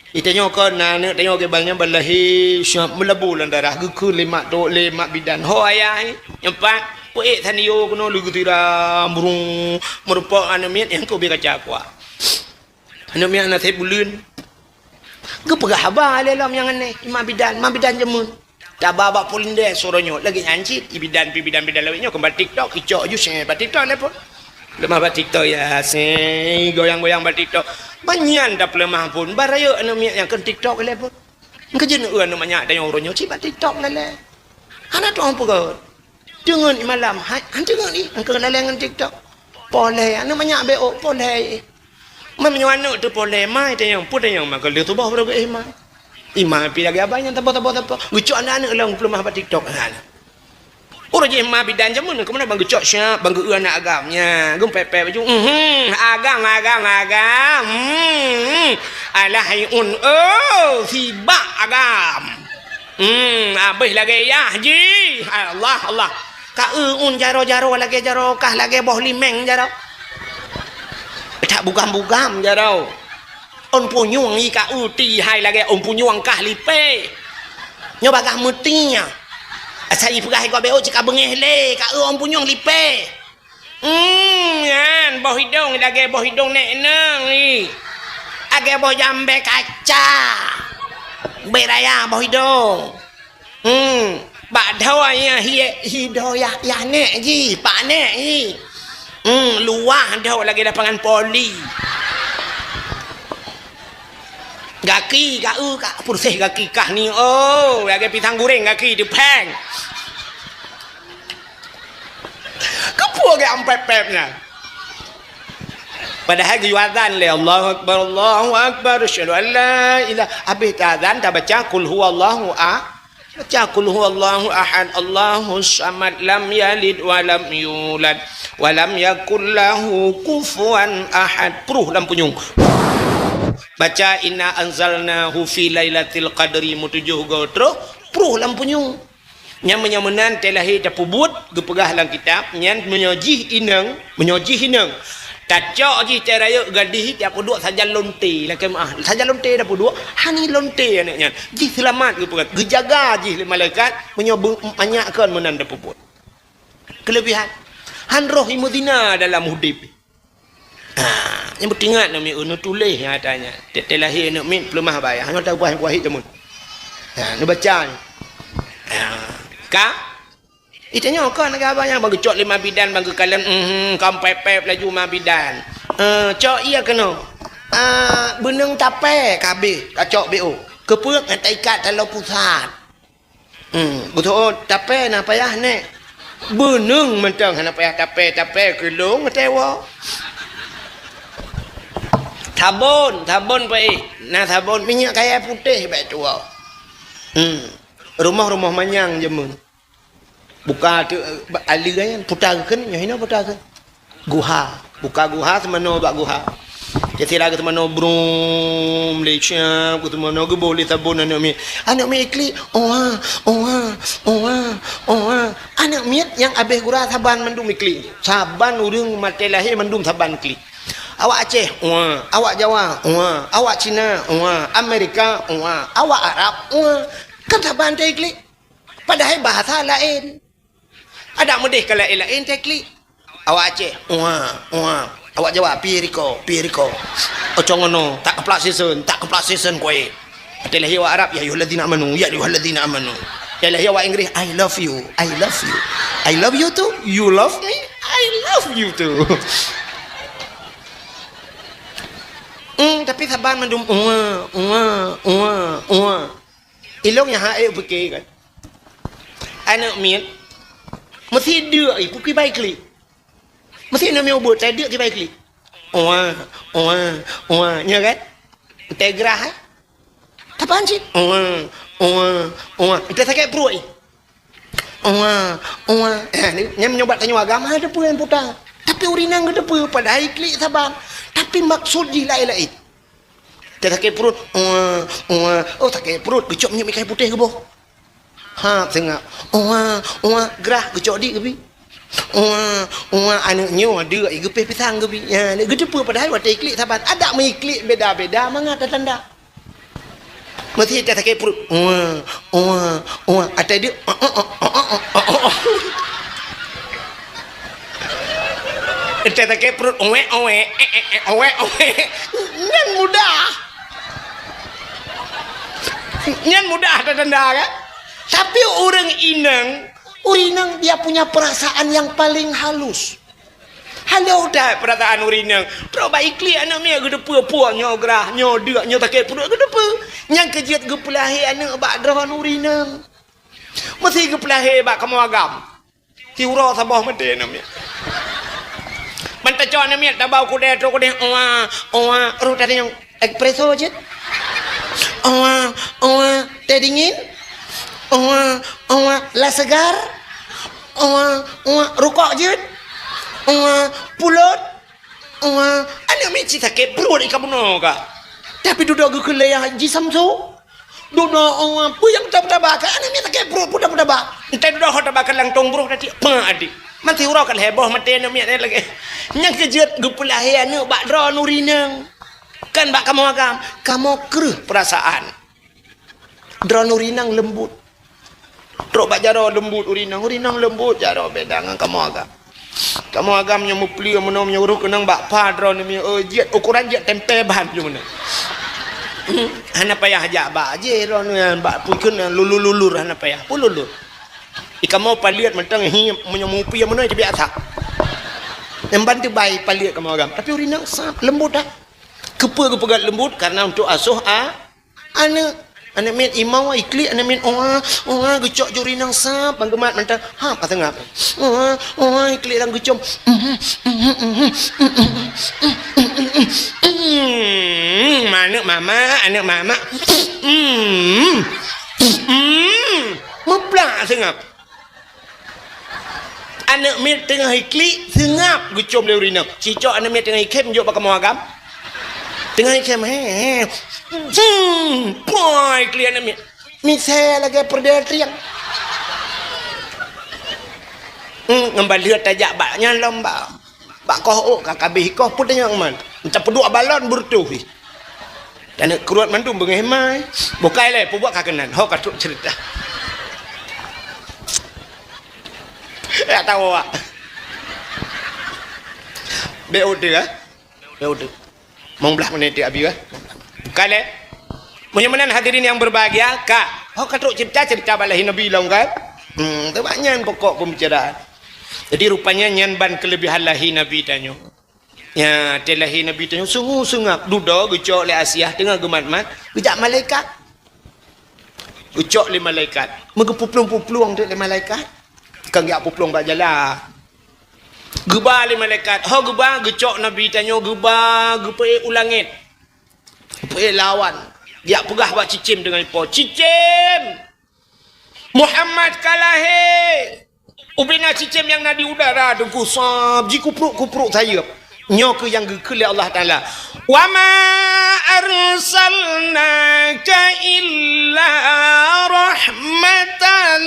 Di tanyoe kon na aneuk tanyoe kiban nyan ban lahé siap meulabu lam darah, geukheun lé mak tok, lé mak bidan. Ho ayah, nyan pat, peuék sandiô keunoe lé geutiram, brung, meurumpok aneuk miet nyang keu bie kaca kuah. Aneuk miet na sép buleuen. Geupeugah haba lé lom nyang aneh, i mak bidan, mak bidan jameun. Taba bak polindeh suroe nyoe, lagèe nyan cit, i bidan, pi bidan-bidan lawét nyoe, keu bak TikTok, icok ju seng bak TikTok lé pon. Leumah bak TikTok, ya, seng, goyang-goyang bak TikTok. Ban nyan tapeuleumah pon, ban rayeuk aneuk miet nyang keu TikTok lé pon. Engkeu jeuet neu aneuk manyak tanyoe uroe nyoe cit bak TikTok lé lé. Hana tu'oh peugah. Deungon i malam, hai, han deungon i, han keu laleng ngon TikTok. Poleh, aneuk manyak beuh, poleh. Meunyoe aneuk teuh poleh, mai tanyong, peue tanyong, maka lheueh tuboh baru geuéh mai. I mai pi lagèe abang nyang taboh, taboh, taboh. Geucok aneuk-aneuk lom peuleumah bak TikTok, aneuk. Uroe jih ma bidan jameun, keumeuna bang geucok siap, bang geu-eu aneuk agam. Nya, geumpepet baju. Mhm, agam, agam, agam. Hmm. Alah, hai un, oh, sibak agam. Hmm, abéh lagèe yah jih. Allah, Allah. Ka eu un jaroe-jaroe lagèe jaroe kah lagèe boh limeng jaroe. Tak bugam-bugam jaroe. Ôn punyueng i ka eu ti hai lagèe ôn punyueng kah lipèe. Nyoe bagaih meuti nyan. Asai i peugah i gob beuh cit ka beungèh lé, ka eu ôn punyueng lipèe. Hmm, nyan, boh idong lagèe boh idong nèk nang ni. Lagèe boh jambèe kaca. Bèk raya boh idong. Hmm, bak dhoe nyan hi, hi dhoe yah, yah nèk jih, pak nèk jih. Hmm, luwah dhoe lagèe lapangan voli. Gaki, ka eu, ka purséh gaki kah ni. Oh, lagèe pisang goreng gaki teupéng. Keupeue geuampép-pép nyan? Padahai geuyue azan lé, "Allahu Akbar, Allahu Akbar, asyhadu an la ilaha," habéh teuazan tabaca, "Qul huwallahu a-," Baca, "Qul huwallahu ahad, Allahus samad, lam yalid wa lam yulad, wa lam yakul lahu kufuwan ahad." Pruh lam punyueng. Baca, "Inna anzalnahu fi lailatil qadri," meutujoh goe troh, pruh lam punyueng. Nyan meunyoe meunan teuh lahé tapeubuet, geupeugah lam kitab, nyan meunyoe jih inong, meunyoe jih inong, tacok jih teuh rayeuk gadih, tapeuduek sajan lonte, lakèe meu'ah. Sajan lonte tapeuduek, hani lonte aneuk nyan. Jih seulamat geupeugah, geujaga jih lé malaikat, meunyoe beu-, manyak kon meunan tapeubuet. Keulebihan, han roh imeuzina dalam udép. Ha, nyang peuingat aneuk miet, neutuléh nyang ata nyan. Tiep-tiep lahé aneuk miet, peuleumah bae. Hana taubah nyang kuwahit teumon. Ha, neubaca nyan. Ha, ka? Itanyoe kon agam abang nyan, bang geucok lé ma bidan, bang geukalon, mhm, kon pèp-pèp laju ma bidan. Eh, cok ie keunoe. Ah, beuneueng tapè ka habéh, ka cok B O. Keupeue ngon taikat taloe pusat. Hmm, beutôi tapè na payah nèk. Beuneueng mantong hana payah tapè, tapè keulong teuwoe. Sabon, sabon peuék. Na sabon minyeuk kayèe putéh bèk tuwoe. Hmm. Rumoh-rumoh manyang jameun. Buka tu, eh, aleue nyan, puta kheun, nyoe hinoe puta kheun. Guha. Buka guha, seumanoe bak guha. Jadi sira geuseumanoe brum, lé siap, geuseumanoe geuboh lé sabon aneuk miet. Aneuk miet iklik, oa, oa, oa, oa. Aneuk miet nyang habéh gura saban mandum iklik. Saban ureueng maté lahé mandum saban klik. Awak Aceh, oa. Awak Jawa, oa. Awak Cina, oa. Amerika, oa. Awak Arab, oa. Kan saban teuh iklik. Padahai bahasa laén. Adak meudeh ka laén-laén teuh klik. Awak Aceh, "Wa, wa." Awak Jawa, "Pi riko, pi riko." Ocong ngono, tak keuplak sisen, tak keuplak sisen kué. Teuh lahé awak Arab, "Ya ayyuhalladzina amanu, ya ayyuhalladzina amanu." Teuh lahé awak Inggris, "I love you, I love you. I love you too. You love me? I love you too." Hmm, tapi saban mandum, "Wa, wa, wa, wa." Ilong nyang hana ék pike kan. Aneuk miet meusi deuk i pike bai klik. Meusi aneuk miet ubeuet, tai deuk i bai klik. Oa, oa, oa, nya kan? Teugrah, eh? Tapan cit? Oa, oa, oa. Teu sakét pruet, eh? Oa, oa. Eh, ni, nyan meunyoe bak tanyoe agam, ha, teupeue nyang puta. Tapi ureueng inong geuteupeue, padahai klik saban. Tapi maksud jih laén-laén. Teu sakét pruet, "Uwa, uwa." Oh, sakét pruet, geucok minyeuk meuikai putéh geuboh. Ha, seungab. "Uwa, uwa," grah, geucok di geubi. "Uwa, uwa," aneuk nyoe deuk i geupéh pisang geubi. Ya, geuteupeue padahai watèe iklik saban. Adak meuiklik beda-beda mangat tanda. Meusi teu sakét pruet, "Uwa, uwa, uwa." Atai deuk, Entah sakét pruet, owek, owek, eh, eh, eh, owek, owek. Nyan mudah. Nyan mudah tanda-tanda kan? Tapi ureueng inong, ureueng inong dia punya perasaan yang paling halus. Halus that perasaan ureueng inong. Trok bak iklik aneuk miet geuteupeue, puak nyoe grah, nyoe deuk, nyoe sakét pruet geuteupeue. Nyang keu jeuet geupeulahé aneuk bak droe ureueng inong. Meusi geupeulahé bak kamoe agam. Siuroe saboh maté aneuk miet. Ban tacok aneuk miet, tabau kudée, trok kudée, oa, oa, roh tadi nyang espresso jeuet. Oa, oa, teh dingin. Oa, oa, la segar. Oa, oa, rukok jeuet. Oa, pulot. Oa, aneuk miet cit sakét pruet i kamoe ka. Tapi dudoe geukheun lé Haji Samsu. Dudoe, oh, peue nyang taba-taba ka? Aneuk miet sakét pruet, peue taba-taba? Entah dudoe ho taba ka lantong broh tadi. Pah adik. Mati uroe ka lhèe boh maté aneuk miet lagèe. Nyang keu jeuet geupeulahé aneuk bak droeneuh ureueng inong. Kan bak kamoe agam, kamoe kreueh peurasaan. Droeneuh ureueng inong leumbot. Trok bak jaroe leumbot ureueng inong, ureueng inong leumbot jaroe beda ngon kamoe agam. Kamoe agam nyoe meupleue meunoe meunyoe roh keunong bak pa droeneuh mi, oh, jeuet ukuran jeuet tempe ban jeuet meunoe. Hmm, hana payah jak bak jih droeneuh nyan bak pui keunan lulur-lulur hana payah. Pun lulur. I kamoe paleuet mantong hi meunyoe meupleue meunoe biasa. Nyang ban teubai paleuet kamoe agam. Tapi ureueng inong sat leumbot dah. Keupeue geupeugah leumbot? Karena untuk asoh a-, Aneuk, aneuk miet imau iklik, aneuk miet oha, oha geucok juri nang sab, ban geumat mantong. Ha, ka seungab. Oha, oha iklik lam geucom. Hmm, aneuk mamak, aneuk mamak. Hmm. Hmm. Muplak seungab. Aneuk miet teungoh iklik, seungab geucom lé ureueng inong. Cicok aneuk miet teungoh ikhem, jok bak kamoe agam. Teungoh ikhem, he, he. Hmm, poi, iklik aneuk miet. Misé lagèe peureudèe triang. Hmm, ngon baleuet tajak bak nyan lom bak. Bak koh ôk ka kabéh koh, peue tanyong man. Tapeuduek balon beureutoh jih. Dan kruet mandum beungéh mai. Bukai lé, peubuet ka keunan. Ho ka trok ceurita. Ya tahu awak. Bèk ode, eh? Bèk ode. Mong blah menit dia abi, eh? Bukai lé. Meunyoe meunan hadirin yang berbahagia, ka. Ho ka trok ceurita-ceurita bak lahé Nabi lom kan? Hmm, tu bak nyan pokok pembicaraan. Jadi rupanya nyan ban kelebihan lahé Nabi tanyoe. Ya, watèe lahé Nabi tanyoe sungguh seungab, dudoe geucok lé Asiah teungoh geumat-mat, geujak malaikat. Geucok lé malaikat. Meugeupuplueng-puplueng teuk lé malaikat. Kan geujak puplueng bak jalan. Geuba lé malaikat. Ho geuba, geucok Nabi tanyoe geuba, geupeuék u langèt. Geupeuék lawan. Geujak peugah bak cicém teungoh ipo. Cicém! Muhammad ka lahé! Ubena cicém nyang na di udara teungku sab jikupruk-kupruk sayeuep. Nyoe keuh nyang geukheun lé Allah Taala, "Wa ma arsalnaka illa rahmatan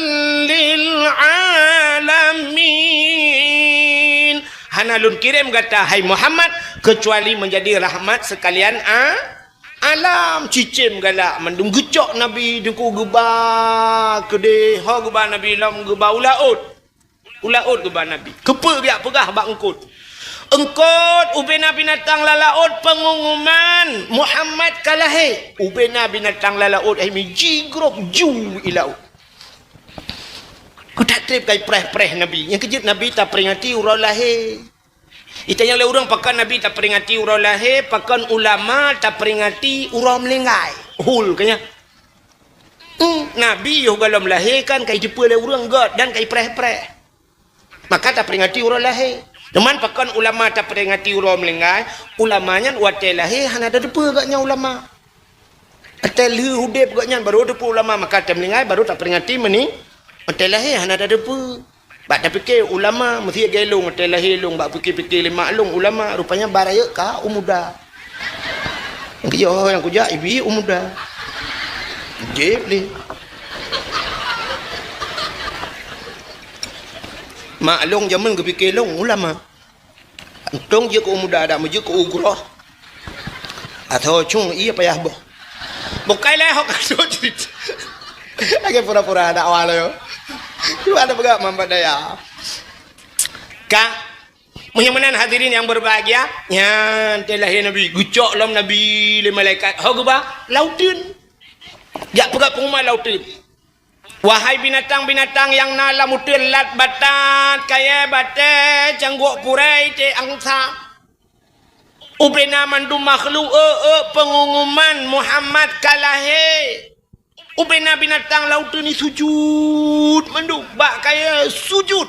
lil alamin." Hana lôn kirém gata, hai Muhammad, keucuali meunjadi rahmat seukalian a-, alam. Cicém galak mandum geucok Nabi teungku geuba keudéh, ho geuba Nabi lom geuba u laôt. U laôt geuba Nabi. Keupeue geujak peugah bak eungkôt? Eungkôt, ubena binatang lam laôt peungumuman, Muhammad ka lahé. Ubena binatang lam laôt hai mi jigrob ju i laôt. Keutat trép kai preh-preh Nabi. Nyang keujeuet Nabi taperingati uroe lahé. Itanyong lé ureueng, pakon Nabi taperingati uroe lahé, pakon ulama taperingati uroe meuninggai? Hul keu nyan. Hmm, Nabi yoh gohlom lahé kan ka jiteupeue lé ureueng gét dan ka jipreh-preh. Maka taperingati uroe lahé. Teuma pakon ulama taperingati uroe meuninggai? Ulama nyan watèe lahé hana tateupeue gobnyan ulama. Watèe lheueh udép gobnyan barô teupeue ulama, maka watèe meuninggai barô taperingati meuni-, watèe lahé hana tateupeue. Bak tapike ulama, meusti lagèe lôn, watèe lahé lôn, bak pike-pike lé mak lôn ulama, rupanya ba rayeuk ka u muda. Nyang keujeuet ho nyang kujak ibi u muda. Jép lé. Mak lôn jameun geupike lôn ulama. Untông jeuet keu u muda, dak meujeuet keu u groh. Atau cung ié payah boh. Bukai lé ho ka sujud. Lagèe pura-pura dakwah lé. Cuba ada peugah mampat daya. Ka, meunyoe meunan hadirin yang berbahagia, nyan watèe lahé Nabi, geucok lom Nabi lé malaikat. Ho geuba lauteun. Jak peugah peungumuman lauteun. Wahai binatang-binatang nyang na lam uteuen, lat batat, kayèe batèe, cangguek purèe, iték angsa. Ubena mandum makhluk, eu, eu, peungumuman Muhammad ka lahé. Ubena binatang lam uteuen ni sujud mandum, bak kayèe sujud.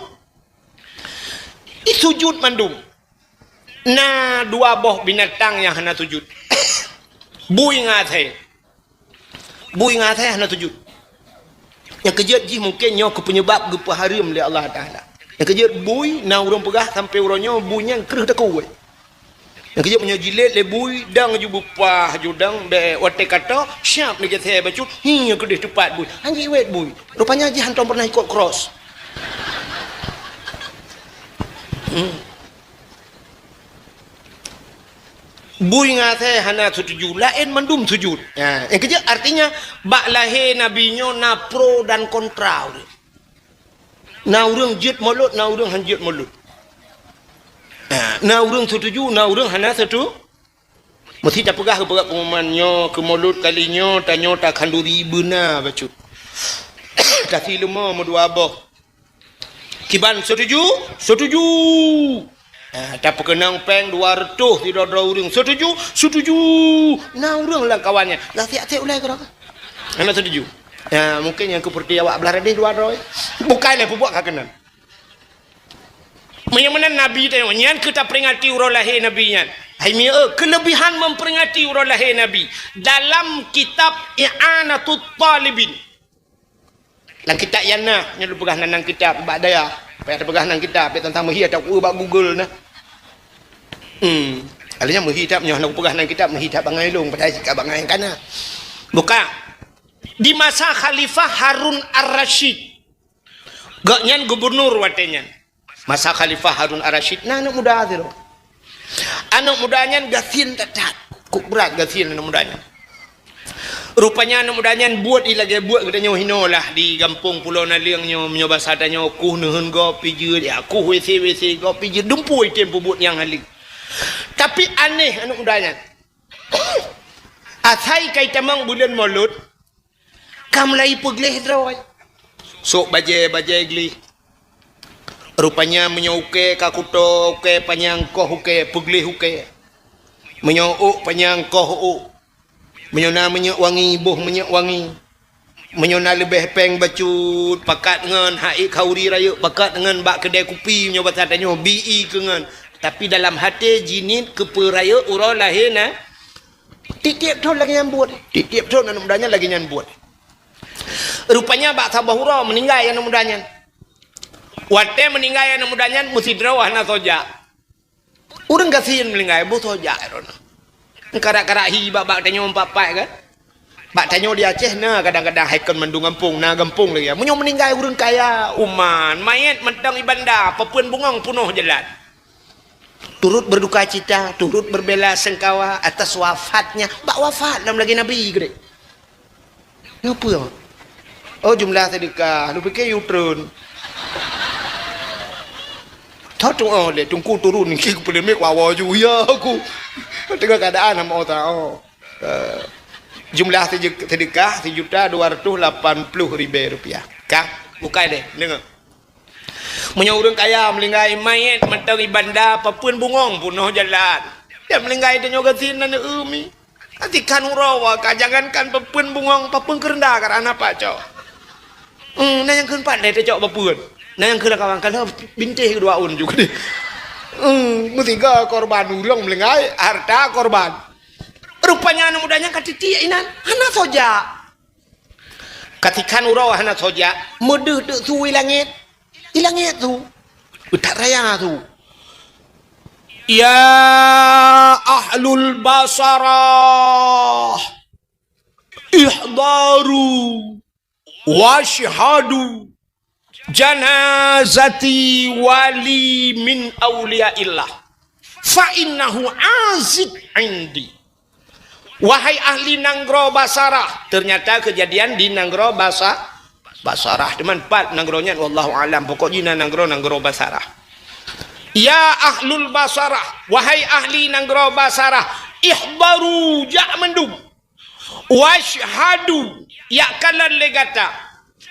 I sujud mandum. Na dua boh binatang nyang hana sujud. Bui ngon asèe. Bui ngon asèe hana sujud. Nyang keujeuet jih mungken nyoe keuh peunyeubab geupeuhareuem lé Allah Taala. Nyang keujeuet bui, na ureueng peugah sampoe uroe nyoe bui nyan kreueh takue. Nyang keujeuet meunyoe jilét lé bui, dang ju beupah ju dang, bèk watèe ka tô, siap lagèe sèe bacut, hi nyang keudeh teupat bui. Han jiwét bui. Rupanya jih hantom pernah ikot cross. Hmm. Bui ngon asèe hana sujud, laén mandum sujud. Ha, nyang keujeuet artinya, bak lahé Nabi nyoe na pro dan kontra ureueng. Na ureueng jeuet mulod, na ureueng han jeuet mulod. Ha, na ureueng setuju, na ureueng hana setu-, meusti tapeugah keu peugah peungumuman nyoe, keu mulod kali nyoe, tanyoe takhanduri beuna bacut. Tasi leumô meudua boh. Kiban setuju? Setuju. Ah, tapeukeunong péng dua reutôh sidroe-droe ureuëng. Setuju? Setuju. Na ureuëng lam kawan nyan. Dah siap-siap ulai keudroe. Hana setuju. Ya, mungkin nyang keupeureuti awak blah radeh dua droe. Bukai lé peubuet ka keunan. Meunyoe meunan Nabi tanyoe, nyan keu taperingati uroe lahé Nabi nyan. Hai mieu, keulebihan memperingati uroe lahé Nabi. Dalam kitab I'anatut Talibin. Lam kitab I'anah, nyoe lôn peugah nan, nan kitab bak dayah. Payah tapeugah nan kitab, payah teuntang meuhi atau bak Google nah. Hmm. Alanya meuhi that, nyoe hana kupeugah nan kitab, meuhi that bangai lôn, padahai sikap bangai kana. Buka. Di masa Khalifah Harun Ar-Rasyid. Gobnyan gubunur watée nyan. Masa Khalifah Harun Ar-Rasyid, na aneuëk muda sidroe. Aneuëk muda nyan gasien that-that. Kok brat gasien aneuëk muda nyan. Rupanya aneuëk muda nyan buet i lagée buet geutanyoe hinoe lah di gampông Pulo Naleueng nyoe, meunyoe basa tanyoe kuh neuheun gob pih jeuet, ya, kuh W C-W C gob pih jeuet, dumpeue item peubuet nyang haleue. Tapi aneh aneuëk muda nyan. Asai ka itamong buleuen Molot, ka mulai peugleh droe. Sok bajée-bajée gleh. Rupanya meunyoe ukée ka kuto, ukée panyang koh ukée, peugleh ukée. Meunyoe ôk panyang koh ôk. Meunyoe na minyeuk wangi, boh minyeuk wangi. Meunyoe na leubeh péng bacut, pakat ngon, hak ék khauri rayeuk, pakat ngon bak keudée kupi, meunyoe basa tanyoe, bi i keu ngon. Tapi dalam até jiniet keupeue rayeuk uroe lahé na. Tieb-tieb thon lagée nyan buet. Tieb-tieb thon aneuëk muda nyan lagée nyan buet. Rupanya bak saboh uroe meuninggai aneuëk muda nyan. Watée meuninggai aneuëk muda nyan, meusidroe hana soe jak. Ureuëng gasien meuninggai, boh soe jak droeneuh. Karak-karak hi bak, bak tanyoe empat-empat kan. Bak tanyoe di Aceh na kadang-kadang hai kon mandum gampông, na gampông lagée. Meunyoe meuninggai ureuëng kaya, uman, manyét mantong i banda, papeuen bungong peunoh jalan. Turut berduka cita, turut berbela sengkawa atas wafatnya. Bak wafat lam lagée Nabi keudeh. Nyoe peue? Oh, jumlah sedekah. Lôn pike yue treun. Tho tuoh lé, teungku turun niki keu peuleumik wawa ju ya aku. Tengah keadaan hamba otak, oh. Eh, jumlah sede-, sedekah sejuta dua ratus lapan puluh ribu rupiah. Ka, bukai deh, deungoe. Meunyoe ureuëng kaya meuninggai, manyét mantong i banda, papeuen bungong peunoh jalan. Dan meuninggai tanyoe gasien nan eu mi. Atikhan uroe ka jangankan papeuen bungong, papeuen keureunda ka hana paco. Hmm, na nyang kheun pat lé tacok papeuen. Na nyang kheun kawan ka lheueh bintéh keudua un ju keudeh. Hmm, meusiga korban ureuëng meuninggai, harta korban. Rupanya aneuëk muda nyan ka titiek inan, hana soe jak. Katikhan uroe hana soe jak, meudeuh deuk su i langét. I langét su. Utak raya su. Ya ahlul Basarah, ihdaru wasyhadu janazati wali min auliyaillah. Fa innahu aziz indi. Wahai ahli nanggroe Basarah, ternyata kejadian di nanggroe Basa-, Basarah. Teuma pat nanggroe nyan, wallahu alam. Pokok jih na nanggroe, nanggroe Basarah. Ya ahlul Basarah, wahai ahli nanggroe Basarah, ihdaru, jak mandum. Wasyhadu, jak kalon lé gata.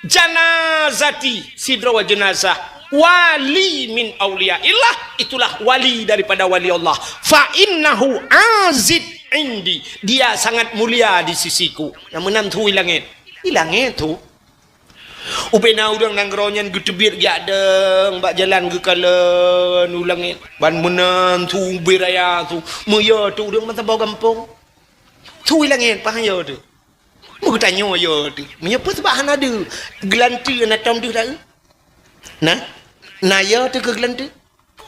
Janazati, sidroe jeunazah. Wali min auliyaillah, itulah wali daripada wali Allah. Fa innahu aziz indi, dia sangat mulia di sisiku. Nyang meunan su i langét. I langét su. Ubena ureuëng nanggroe nyan geuteubiet geujak dong bak jalan geukalon u langét. Ban meunan su ubé raya su. Meuyue teuk ureuëng meusaboh gampông. Su i langét, paih yo teuh. Meugeutanyoe yo teuh. Meunyoe peue sabab hana deuh, geulanteue na tom deuh dak? Na? Na yo teuh keu geulanteue?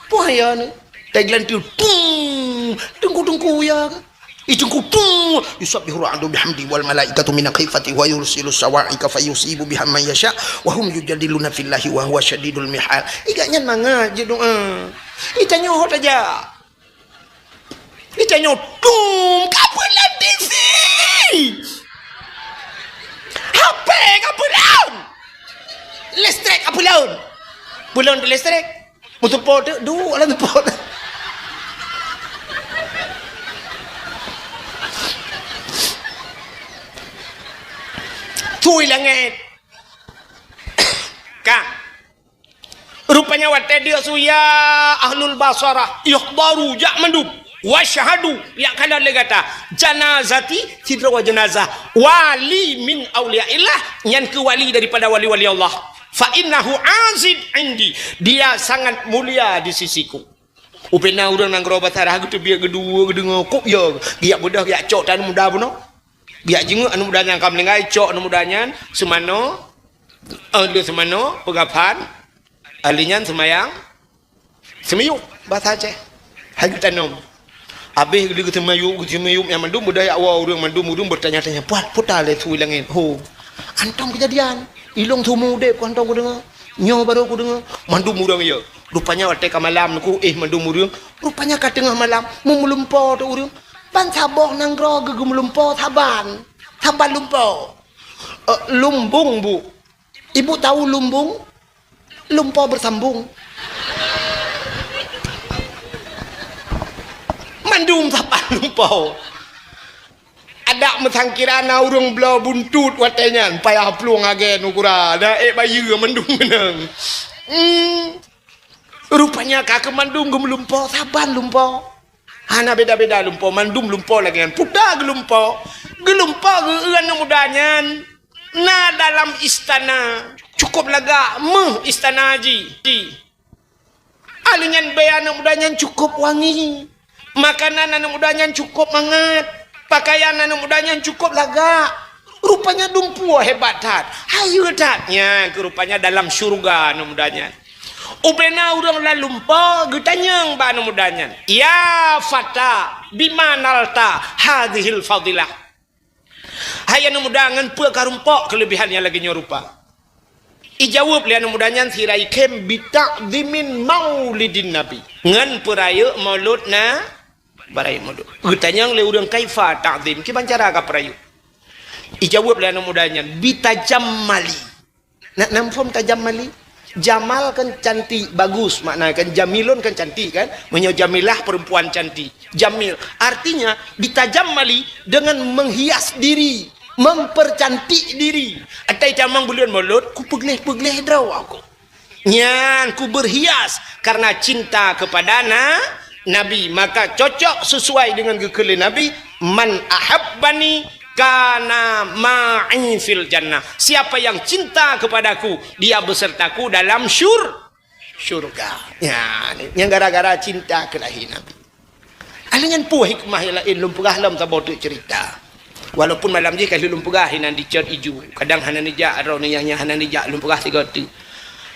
Peue yo nyoe? Teuh geulanteue, tung! Teungku-teungku yo keuh? I teungku, tung! Yusabbihu ra'du bihamdi wal malaikatu min khifati wa yursilu sawa'iqa fayusibu biha man yasha wa hum yujadiluna fillahi wa huwa syadidul mihal. I gobnyan mangat jeuet doa. I tanyoe ho tajak. Itanyoe dum ka peulon T V. H P ka peulon. Listrik ka peulon. Peulon tu listrik. Meuteupot tu, duek lam teupot. Tui langét. Ka. Panyang watèe deuk su, "Ya ahlul Basarah, ihdharu, jak mandum. Wasyhadu, jak kalon lé gata. Janazati, sidroe jeunazah. Wali min auliyaillah, nyan keuh wali daripada wali-wali Allah. Fa innahu azid indi, dia sangat mulia di sisiku." Ubena ureueng nanggroe Basarah geuteubiet geuduek geudeungoe, kok ya, geujak beudôh, geujak cok aneuk muda bunoe. Geujak jingeuk aneuk muda nyan ka meuninggai, cok aneuk muda nyan seumanoe, eh, lheuh seumanoe, peugafan, ahli nyan seumayang, seumiyueb, basa Aceh. Hai geutanom. Abéh lheuh geuseumayueb, geuseumayueb nyan mandum, beudôh jak woe ureueng mandum, ureueng beutanya-tanya, "Puat, peue ta lé su langét?" "Ho, hantom keujadian. Ilôn seumeu udép ku hantom kudeungoe. Nyoe barô kudeungoe." Mandum ureueng ya. Rupanya watèe ka malam nyan keuh, eh, mandum ureueng. Rupanya ka teungoh malam, meulumpoe teuh ureueng. Ban saboh nanggroe geumeulumpoe saban. Saban lumpoe. Eh, lumbung, Bu. Ibu tahu lumbung? Lumpoe beusambung. Mandum saban lumpoe. Adak meusangkira na ureueng bloe buntut watèe nyan, payah plueng agen u kura, na ék bayeue mandum keunong. Hmm. Rupanya ka keuh mandum geumeulumpoe, saban lumpoe. Hana beda-beda lumpoe, mandum lumpoe lagèe nyan. Peue ta geulumpoe? Geulumpoe geu-eu aneuk muda nyan na dalam istana. Cukôp lagak, meuh istana jih. Ahli nyan bèe aneuk muda nyan cukôp wangi. Makanan aneuk muda nyan cukôp mangat. Pakaian aneuk muda nyan cukôp lagak. Rupanya dumpeue hebat that. Hayeue that. Nyan keuh rupanya dalam syeuruga aneuk muda nyan. Ubena ureueng lam lumpoe geutanyong bak aneuk muda nyan, "Ya fata, bima nalta hadzihil fadilah?" Hai aneuk muda, ngon peue karumpok keuleubihan nyang lagèe nyoe rupa? Ijaweueb lé aneuk muda nyan sira ikhém, "Bita'zimin maulidin nabi." Ngon peurayeuk maulud na-, peurayeuk maulud. Geutanyong lé ureueng, "Kaifa ta'zim?" Kiban cara kapeurayeuk? Ijaweueb lé aneuk muda nyan, "Bitajammali." Na, na muphom tajammali? Jamal kan cantik, bagus, makna kan jamilun kan cantik kan? Meunyoe jamilah perempuan cantik. Jamil. Artinya, bitajammali dengan menghias diri, mempercantik diri. Atai tamong buleuen Maulud, kupeugleh-peugleh droe aku. Nyan kuberhias karena cinta kepada na-, Nabi. Maka cocok sesuai dengan geukheun lé Nabi, "Man ahabbani kana ma'i fil jannah." Siapa yang cinta kepadaku, dia besertaku dalam syur-, syurga. Nyan, nyan gara-gara cinta keu lahé Nabi. Alah nyan peue hikmah nyang laén lôn peugah lom saboh teuk cerita. Walaupun malam jih ka lheueh lôn peugah inan dicot iju. Kadang hana neujak droeneuh nyang, nyang hana neujak lôn peugah sigoe teuk.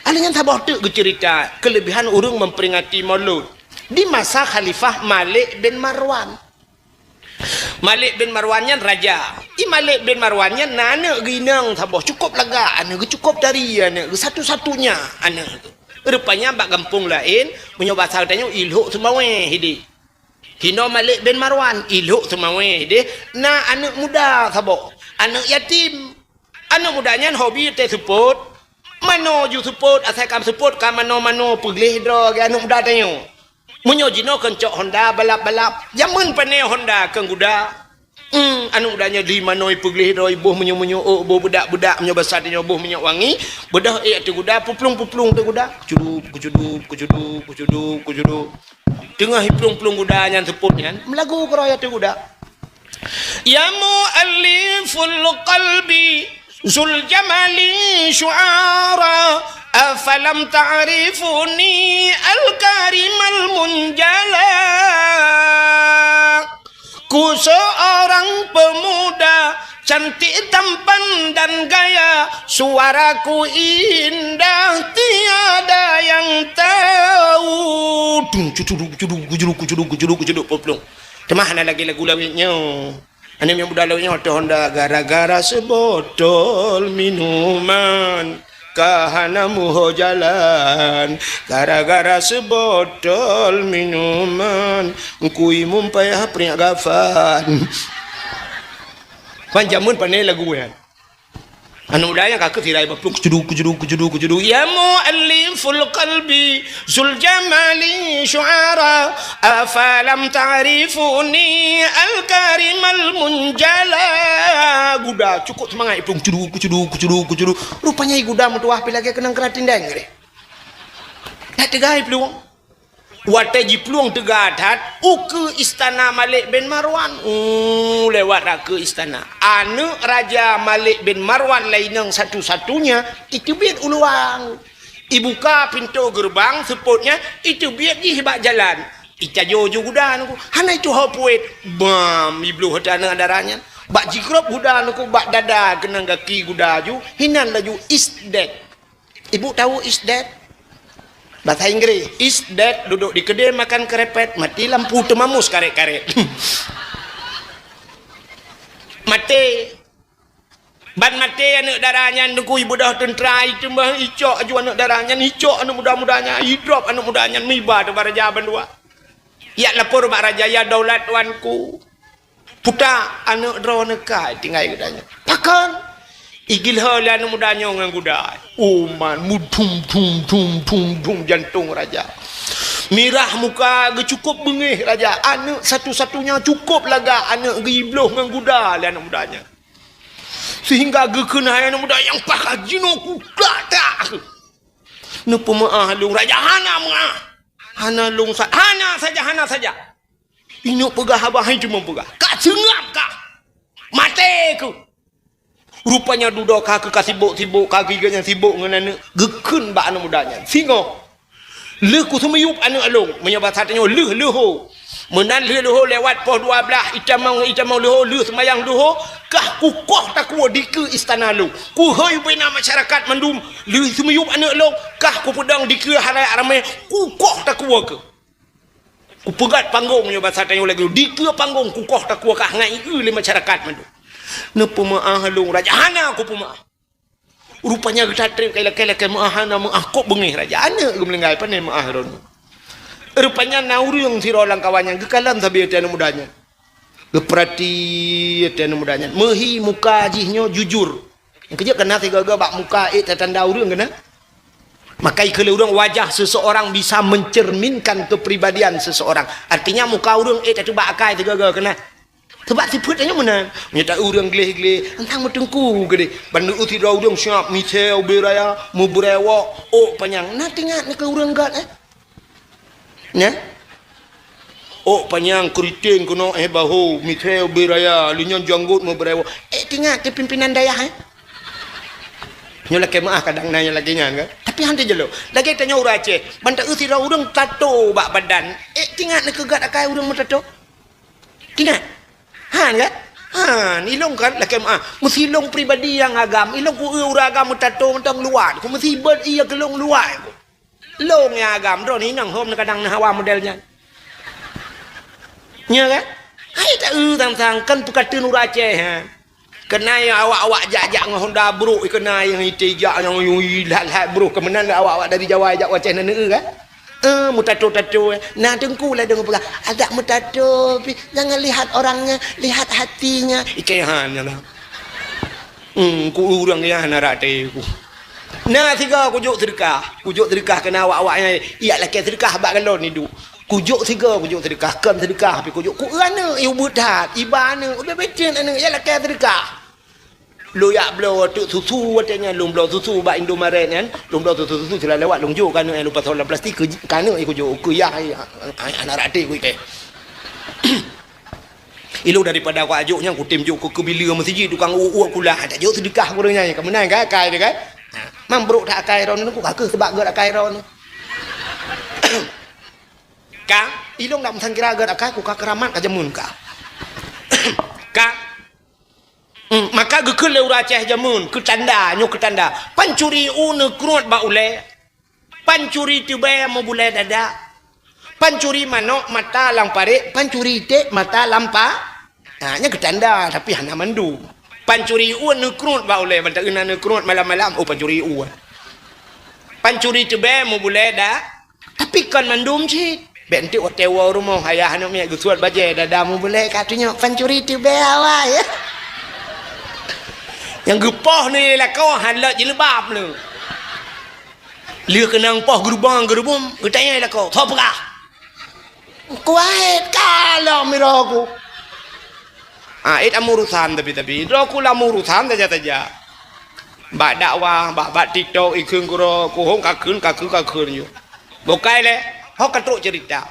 Alah nyan saboh teuk geucerita kelebihan ureueng memperingati Maulud di masa Khalifah Malik bin Marwan. Malik bin Marwan nyan raja. I Malik bin Marwan nyan na aneuk geuh inong saboh, cukôp lagak aneuk geuh, cukôp tari aneuk geuh, satu-satunya aneuk geuh. Rupanya bak gampông laén, meunyoe basa geutanyoe, i lhok seumawé hidéh. Hinoe Malik bin Marwan, i lhok seumawé hidéh, na aneuk muda saboh, aneuk yatim. Aneuk muda nyan hobi teuh seupôt. Manoe ju seupôt, asai ka seupôt ka manoe-manoe, peugleh droe lagèe aneuk muda tanyoe. Meunyoe jinoe keu cok honda balap-balap, jameun pane honda keu guda. Hmm, aneuk muda nyoe di manoe peugleh droe, boh meunyoe-meunyoe ôk, boh beudak-beudak, meunyoe basa tanyoe boh minyeuk wangi, beudôh ék ateueh guda, puplueng-puplueng ateueh guda. Kucudup, kucudup, kucudup, kucudup, kucudup. Teungoh iplueng-plueng guda nyan seupôt nyan, meulagu keudroe ateueh guda. Ya mu'allifal qalbi, zul jamali syu'ara, afalam ta'rifuni al-karimal munjala. Ku seorang pemuda cantik tampan dan gaya, suaraku indah tiada yang tahu. Dung, cudu, cudu, cudu, cudu, cudu, cudu, cudu, puplueng. Teuma hana lagèe lagu lawét nyoe. Aneuk muda lawét nyoe teuh honda gara-gara seubotol minuman. Ka hana muho jalan, gara-gara seubotol minuman, kui mum payah priek gafan. Pan jameun pane lagu nyan. Aneuk muda nyan ka keuh sira i bak plueng, kucudu, kucudu, kucudu, kucudu. Ya mu'allifal qalbi, zul jamali syu'ara, afalam ta'rifuni al-karimal munjala. Guda cukôp seumangat iplueng, kucudu, kucudu, kucudu, kucudu. Rupanya i guda meutuwah pih lagèe keunong keuratindeng deh. That teuga jiplueng. Watée jiplueng teuga that, ukeue istana Malik bin Marwan. Uh, lewat rot keu istana. Aneuëk Raja Malik bin Marwan lainang satu-satunya, iteubiet u luwa. Ibuka pintoe geureubang, seupôt nyan, iteubiet jih bak jalan. Itajo ju guda nyan ku, hana ituho puet. Bam, ibloh teuh aneuëk dara nyan. Bak jikrop guda nyan ku, bak dada keunong gaki guda ju, hinan laju is dead. Ibu tahu is dead? Bahasa Inggris, is dead duduk di kedai makan kerepet, mati lampu teumamus karet-karet. Maté. Ban maté aneuëk dara nyan, teungku, ibeudôh teuntra, iteumah icok aju aneuëk dara nyan, icok aneuëk muda-muda nyan, idrop aneuëk muda nyan, meuiba teuh bak raja bandua. Yak lapor bak raja, "Ya daulat tuanku, puta aneuëk droeneuh ka tinggai geutanyoe." "Pakon?" "Igiloe lé aneuëk muda nyoe ngon guda." Uman mudum dum dum dum dum jantong raja. Mirah muka geuh, cukup beungéh raja. Aneuëk satu-satunya cukup lagak aneuëk geuh ibloh ngon guda lé aneuëk muda nyan. Sehingga geukheun hai aneuëk muda nyang pakat jinoe kuda tak. "Neupeumeuáh lôn raja, hana meuáh. Hana lôn sa-, hana saja, hana saja. Inyoe peugah haba hai cuma peugah. Ka seungab kah. Maté keuh." Rupanya dudoe ka keuh ka sibok-sibok, ka keuh geuhnyan sibok ngon aneuëk, geukheun bak aneuëk muda nyan, "Singoh. Lheueh kuseumiyueb aneuëk lôn, meunyoe basa tanyoe lheueh leuho. Meunan lheueh leuho lewat poh dua blaih, itamong, itamong leuho, lheueh seumayang leuho, kah kukoh takue dikeue istana lôn. Kuhôi ubena masyarakat mandum, lheueh seumiyueb aneuëk lôn, kah kupeudong dikeue halayak ramé, kukoh takue keuh." Kupeugét panggong nyoe basa tanyoe lagée dikeue panggong, kukoh takue kah ngai eu lé masyarakat mandum. Neupeumeuáh lôn raja, hana kupeumeuáh. Rupanya geutatrék kai lakée-lakée meuáh hana meuáh, kok beungéh raja. Aneuëk geumeulinggai pane meuáh droeneuh. Rupanya na ureuëng sidroe lam kawan nyan geukalon sabe teuh aneuëk muda nyan. Geupeurati teuh aneuëk muda nyan. Meuhi muka jih nyoe jujur. Nyang keujeuet keunan sigoe-goe bak muka ék tatanda ureuëng keunan. Maka ikheun lé ureuëng, wajah seseorang bisa mencerminkan kepribadian seseorang. Artinya muka ureuëng ék tateuba akai sigoe-goe keunan. Sebab sifeuet tanyoe meunan. Meunyoe ta ureuëng gleh-gleh, antang meuteungku keudeh. Ban sidroe ureuëng siab misée ubé raya, meubeurewok, ôk panyang. Na teuingat neukeu ureuëng gét, eh? Nyan? Ôk panyang, keuriteng keunoe, eh, baho, misée ubé raya, lheueh nyan janggot meubeurewok. Eh, teuingat keu pimpinan dayah, eh? Nyoe lakée meuáh kadang na nyang lagée nyan, kan? Tapi han teujeulaih. Lagée tanyoe ureuëng Aceh, ban ta eu sidroe ureuëng tato bak badan. Eh, teuingat neukeu gét akai ureuëng meutato? Teuingat? Han, kan? Han, ilong kan lakée meuáh. Meusi ilong pribadi nyang agam, ilong ku eu ureuëng agam meutato mantong luwat. Ku meusi beuet iya keu lôn luwat. Lôn nyang agam droeneuh inong hom kadang na hawa model nyan. Nya kan? Hai ta eu sang-sang kan peukateun ureuëng Aceh, ha. Keunan awak-awak jak-jak ngon honda brok, keunan nyang ite jak nyang yui lhat-lhat brok, keumeunang awak-awak dari Jawa jak u Aceh na neu kan? Eh, meutato-tato, eh. Nah, teungku lah deungon peugah, "Adak meutato, pi, jangan lihat orangnya, lihat hatinya." Ike han nyan lah. Hmm, ku ureuëng ya na rate ku. Na sigoe kujok seudeukah. Kujok seudeukah keunan awak-awak nyan, yak lakée seudeukah bak galon iduek. Kujok sigoe kujok seudeukah, kon seudeukah pi kujok. Ku eu aneuëk, i ubeuet that, iba aneuëk, ubé beten aneuëk, yak lakée seudeukah. Lôn jak bloe teuk susu watée nyan, lôn bloe susu bak Indomaret nyan, lôn bloe susu-susu sila lewat lôn jok keu aneuëk nyan, lôn pasoe lam plastik keu, keu aneuëk nyan kujok, keu yah, ai, ai, ai, anak rate ku ike. Ilong daripada ku ajok nyan, kutem jok keu keubileue meuseujid tukang uek-uek kulah, tajok seudeukah keu ureuëng nyan, ka meunan kan akai teuh kan? Ha, man brok that akai droeneuh, ku ka keuh seubab gét akai droeneuh. Ka, ilong dak meusangkira gét akai, ku ka keuramat ka jameun ka. Ka. Hmm, maka geukheun lé ureuëng Aceh jameun, keu tanda, nyoe keu tanda. Pancuri u neukruet bak ulée. Pancuri teubée meubulée dada. Pancuri manok mata lam parék, pancuri iték mata lam pa-, ha, nyan keu tanda, tapi hana mandum. Pancuri u neukruet bak ulée, ban ta eu na neukruet malam-malam, oh, pancuri u. Pancuri teubée meubulée da-, tapi kon mandum cit. Bék enteuk watée woe rumoh, ayah aneuëk miet geusuet bajée, dada meubulée ka tunyok pancuri teubée awai. Nyang geupoh ni lakoe han lok jilbab le. Lheueh keunong poh geurubong-geurubong, geutanyong lakoe, "Soe peugah?" "Kuwait ka lom miroe ku." Ah, ék lam urosan tapi-tapi. Droe ku lam urosan saja-saja. Bak dakwah, bak, bak TikTok, ikheun keudroe, kuhong kakheun, kakheun, kakheun ju. Bukai lé, ho ka trok cerita.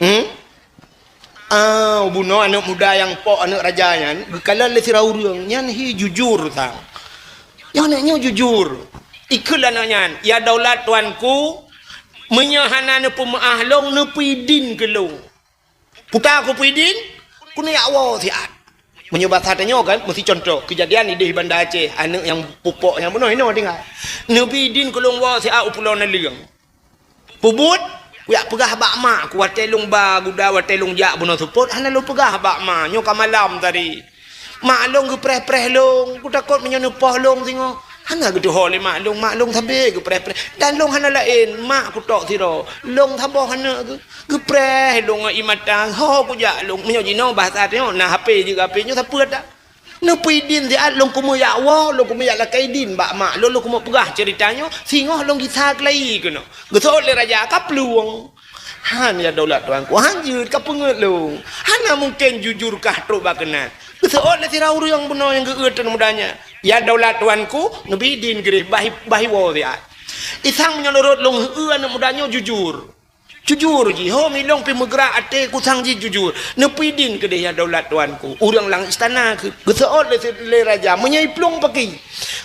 Hmm? Ah, bunoe aneuk muda nyang pok aneuk raja nyan, geukalon lé sidroe ureueng, nyan hi jujur sang. Nyoe aneuk nyoe jujur. Ikheun lé aneuk nyan, "Ya daulat tuanku, meunyoe hana neupeumeu'ah lôn, neupeudin keu lôn." Puta kupeudin, keuneuk jak woe siat. Meunyoe basa tanyoe kan, meusti cuntoh. Keujadian idéh Banda Aceh, aneuk nyang pupok nyang bunoe inoe tinggai. Neupeudin keu lôn woe siat u Pulo Naleueng. Peubuet, kujak peugah bak mak ku watée lôn ba guda, watée lôn jak bunoe seupôt, hana lôn peugah bak ma, nyoe ka malam tadi. Mak lôn geupreh-preh lôn, kutakot meunyoe neupoh lôn singoh. Hana geutuho lé mak lôn, mak lôn sabe geupreh-preh. Dan lôn hana laén, mak kutok sidroe. Lôn saboh aneuk geu-, geupreh lôn ngon ié mata, ho kujak lôn. Meunyoe jinoe basa tanyoe na H P jeuet keu H P nyoe sapeue that. Neupeudin siat lôn keumeujak woe, lôn keumeujak lakée idin bak mak lôn, lôn keumeung peugah ceurita nyoe, singoh lôn gisa keulayi keunoe. Geuseuôt lé raja ka plueng. Han ya daulat tuanku, han jeuet ka peungeut lôn. Hana mungken jujur kah trok bak keunan. Geuseuôt lé sidroe ureueng bunoe nyang geueu teuk muda nyan. Ya daulat tuanku, neubi idin keudeh bah, bah iwoe siat. Isang meunyoe nurot lôn heu aneuk muda nyoe jujur. Jujur jih, ho milong pih meugrak até kusang jih jujur. Neupeudin keudeh ya daulat tuanku. Ureueng lam istana keu-, geuseuôt lé, lé raja meunyoe iplueng paki.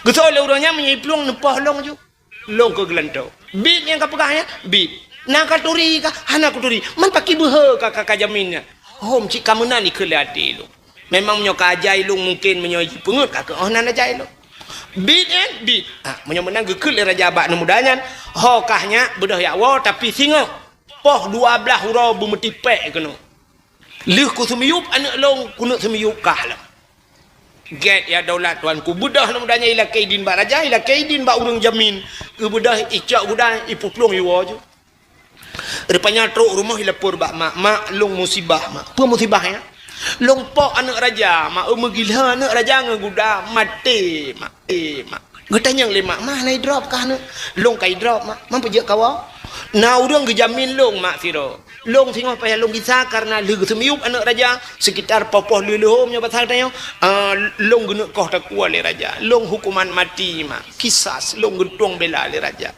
Geuseuôt lé ureueng nyan meunyoe iplueng neupoh lôn ju. Lôn keu geulantoe. Bit nyang ka peugah nyan, bit. Na ka turi kah? Hana kuturi. Man paki beuhe ka, ka, ka jamin nyan. Hom cit ka meunan ikheun lé até lôn. Memang meunyoe ka ajai lôn mungken meunyoe jipeungeut ka keu oh nan ajai lôn. Bit nyan, bit. Ha, meunyoe meunan geukheun lé raja bak aneuk muda nyan, ho kah nyak beudôh jak woe tapi singoh poh dua blaih uroe beumeutipék keunoe. Lheueh kuseumiyueb aneuk lôn, keuneuk seumiyueb kah lom. Gét ya daulat tuanku, beudôh aneuk muda nyan ilakée idin bak raja, ilakée idin bak ureueng jamin. Geubeudôh icok guda, ipuplueng iwoe ju. Rupanya trok rumoh ilapor bak mak, "Mak, lôn musibah, mak." "Peue musibah nyan?" "Lôn pok aneuk raja, mak, eu meugila aneuk raja ngon guda, maté, mak, maté, mak." Geutanyong lé mak, "Mak, na idrop kah aneuk?" "Lôn ka idrop, mak." "Man peujeuet kawoe?" "Na ureueng geujamin lôn, mak, sidroe. Lôn singoh payah lôn gisa kareuna lheueh geuseumiyueb aneuk raja, sekitar poh-poh lheueh-lheueh nyoe basa tanyoe, ah, lôn geuneuk koh takue lé raja. Lôn hukuman mati, mak. Kisas, lôn geutueng bela lé raja."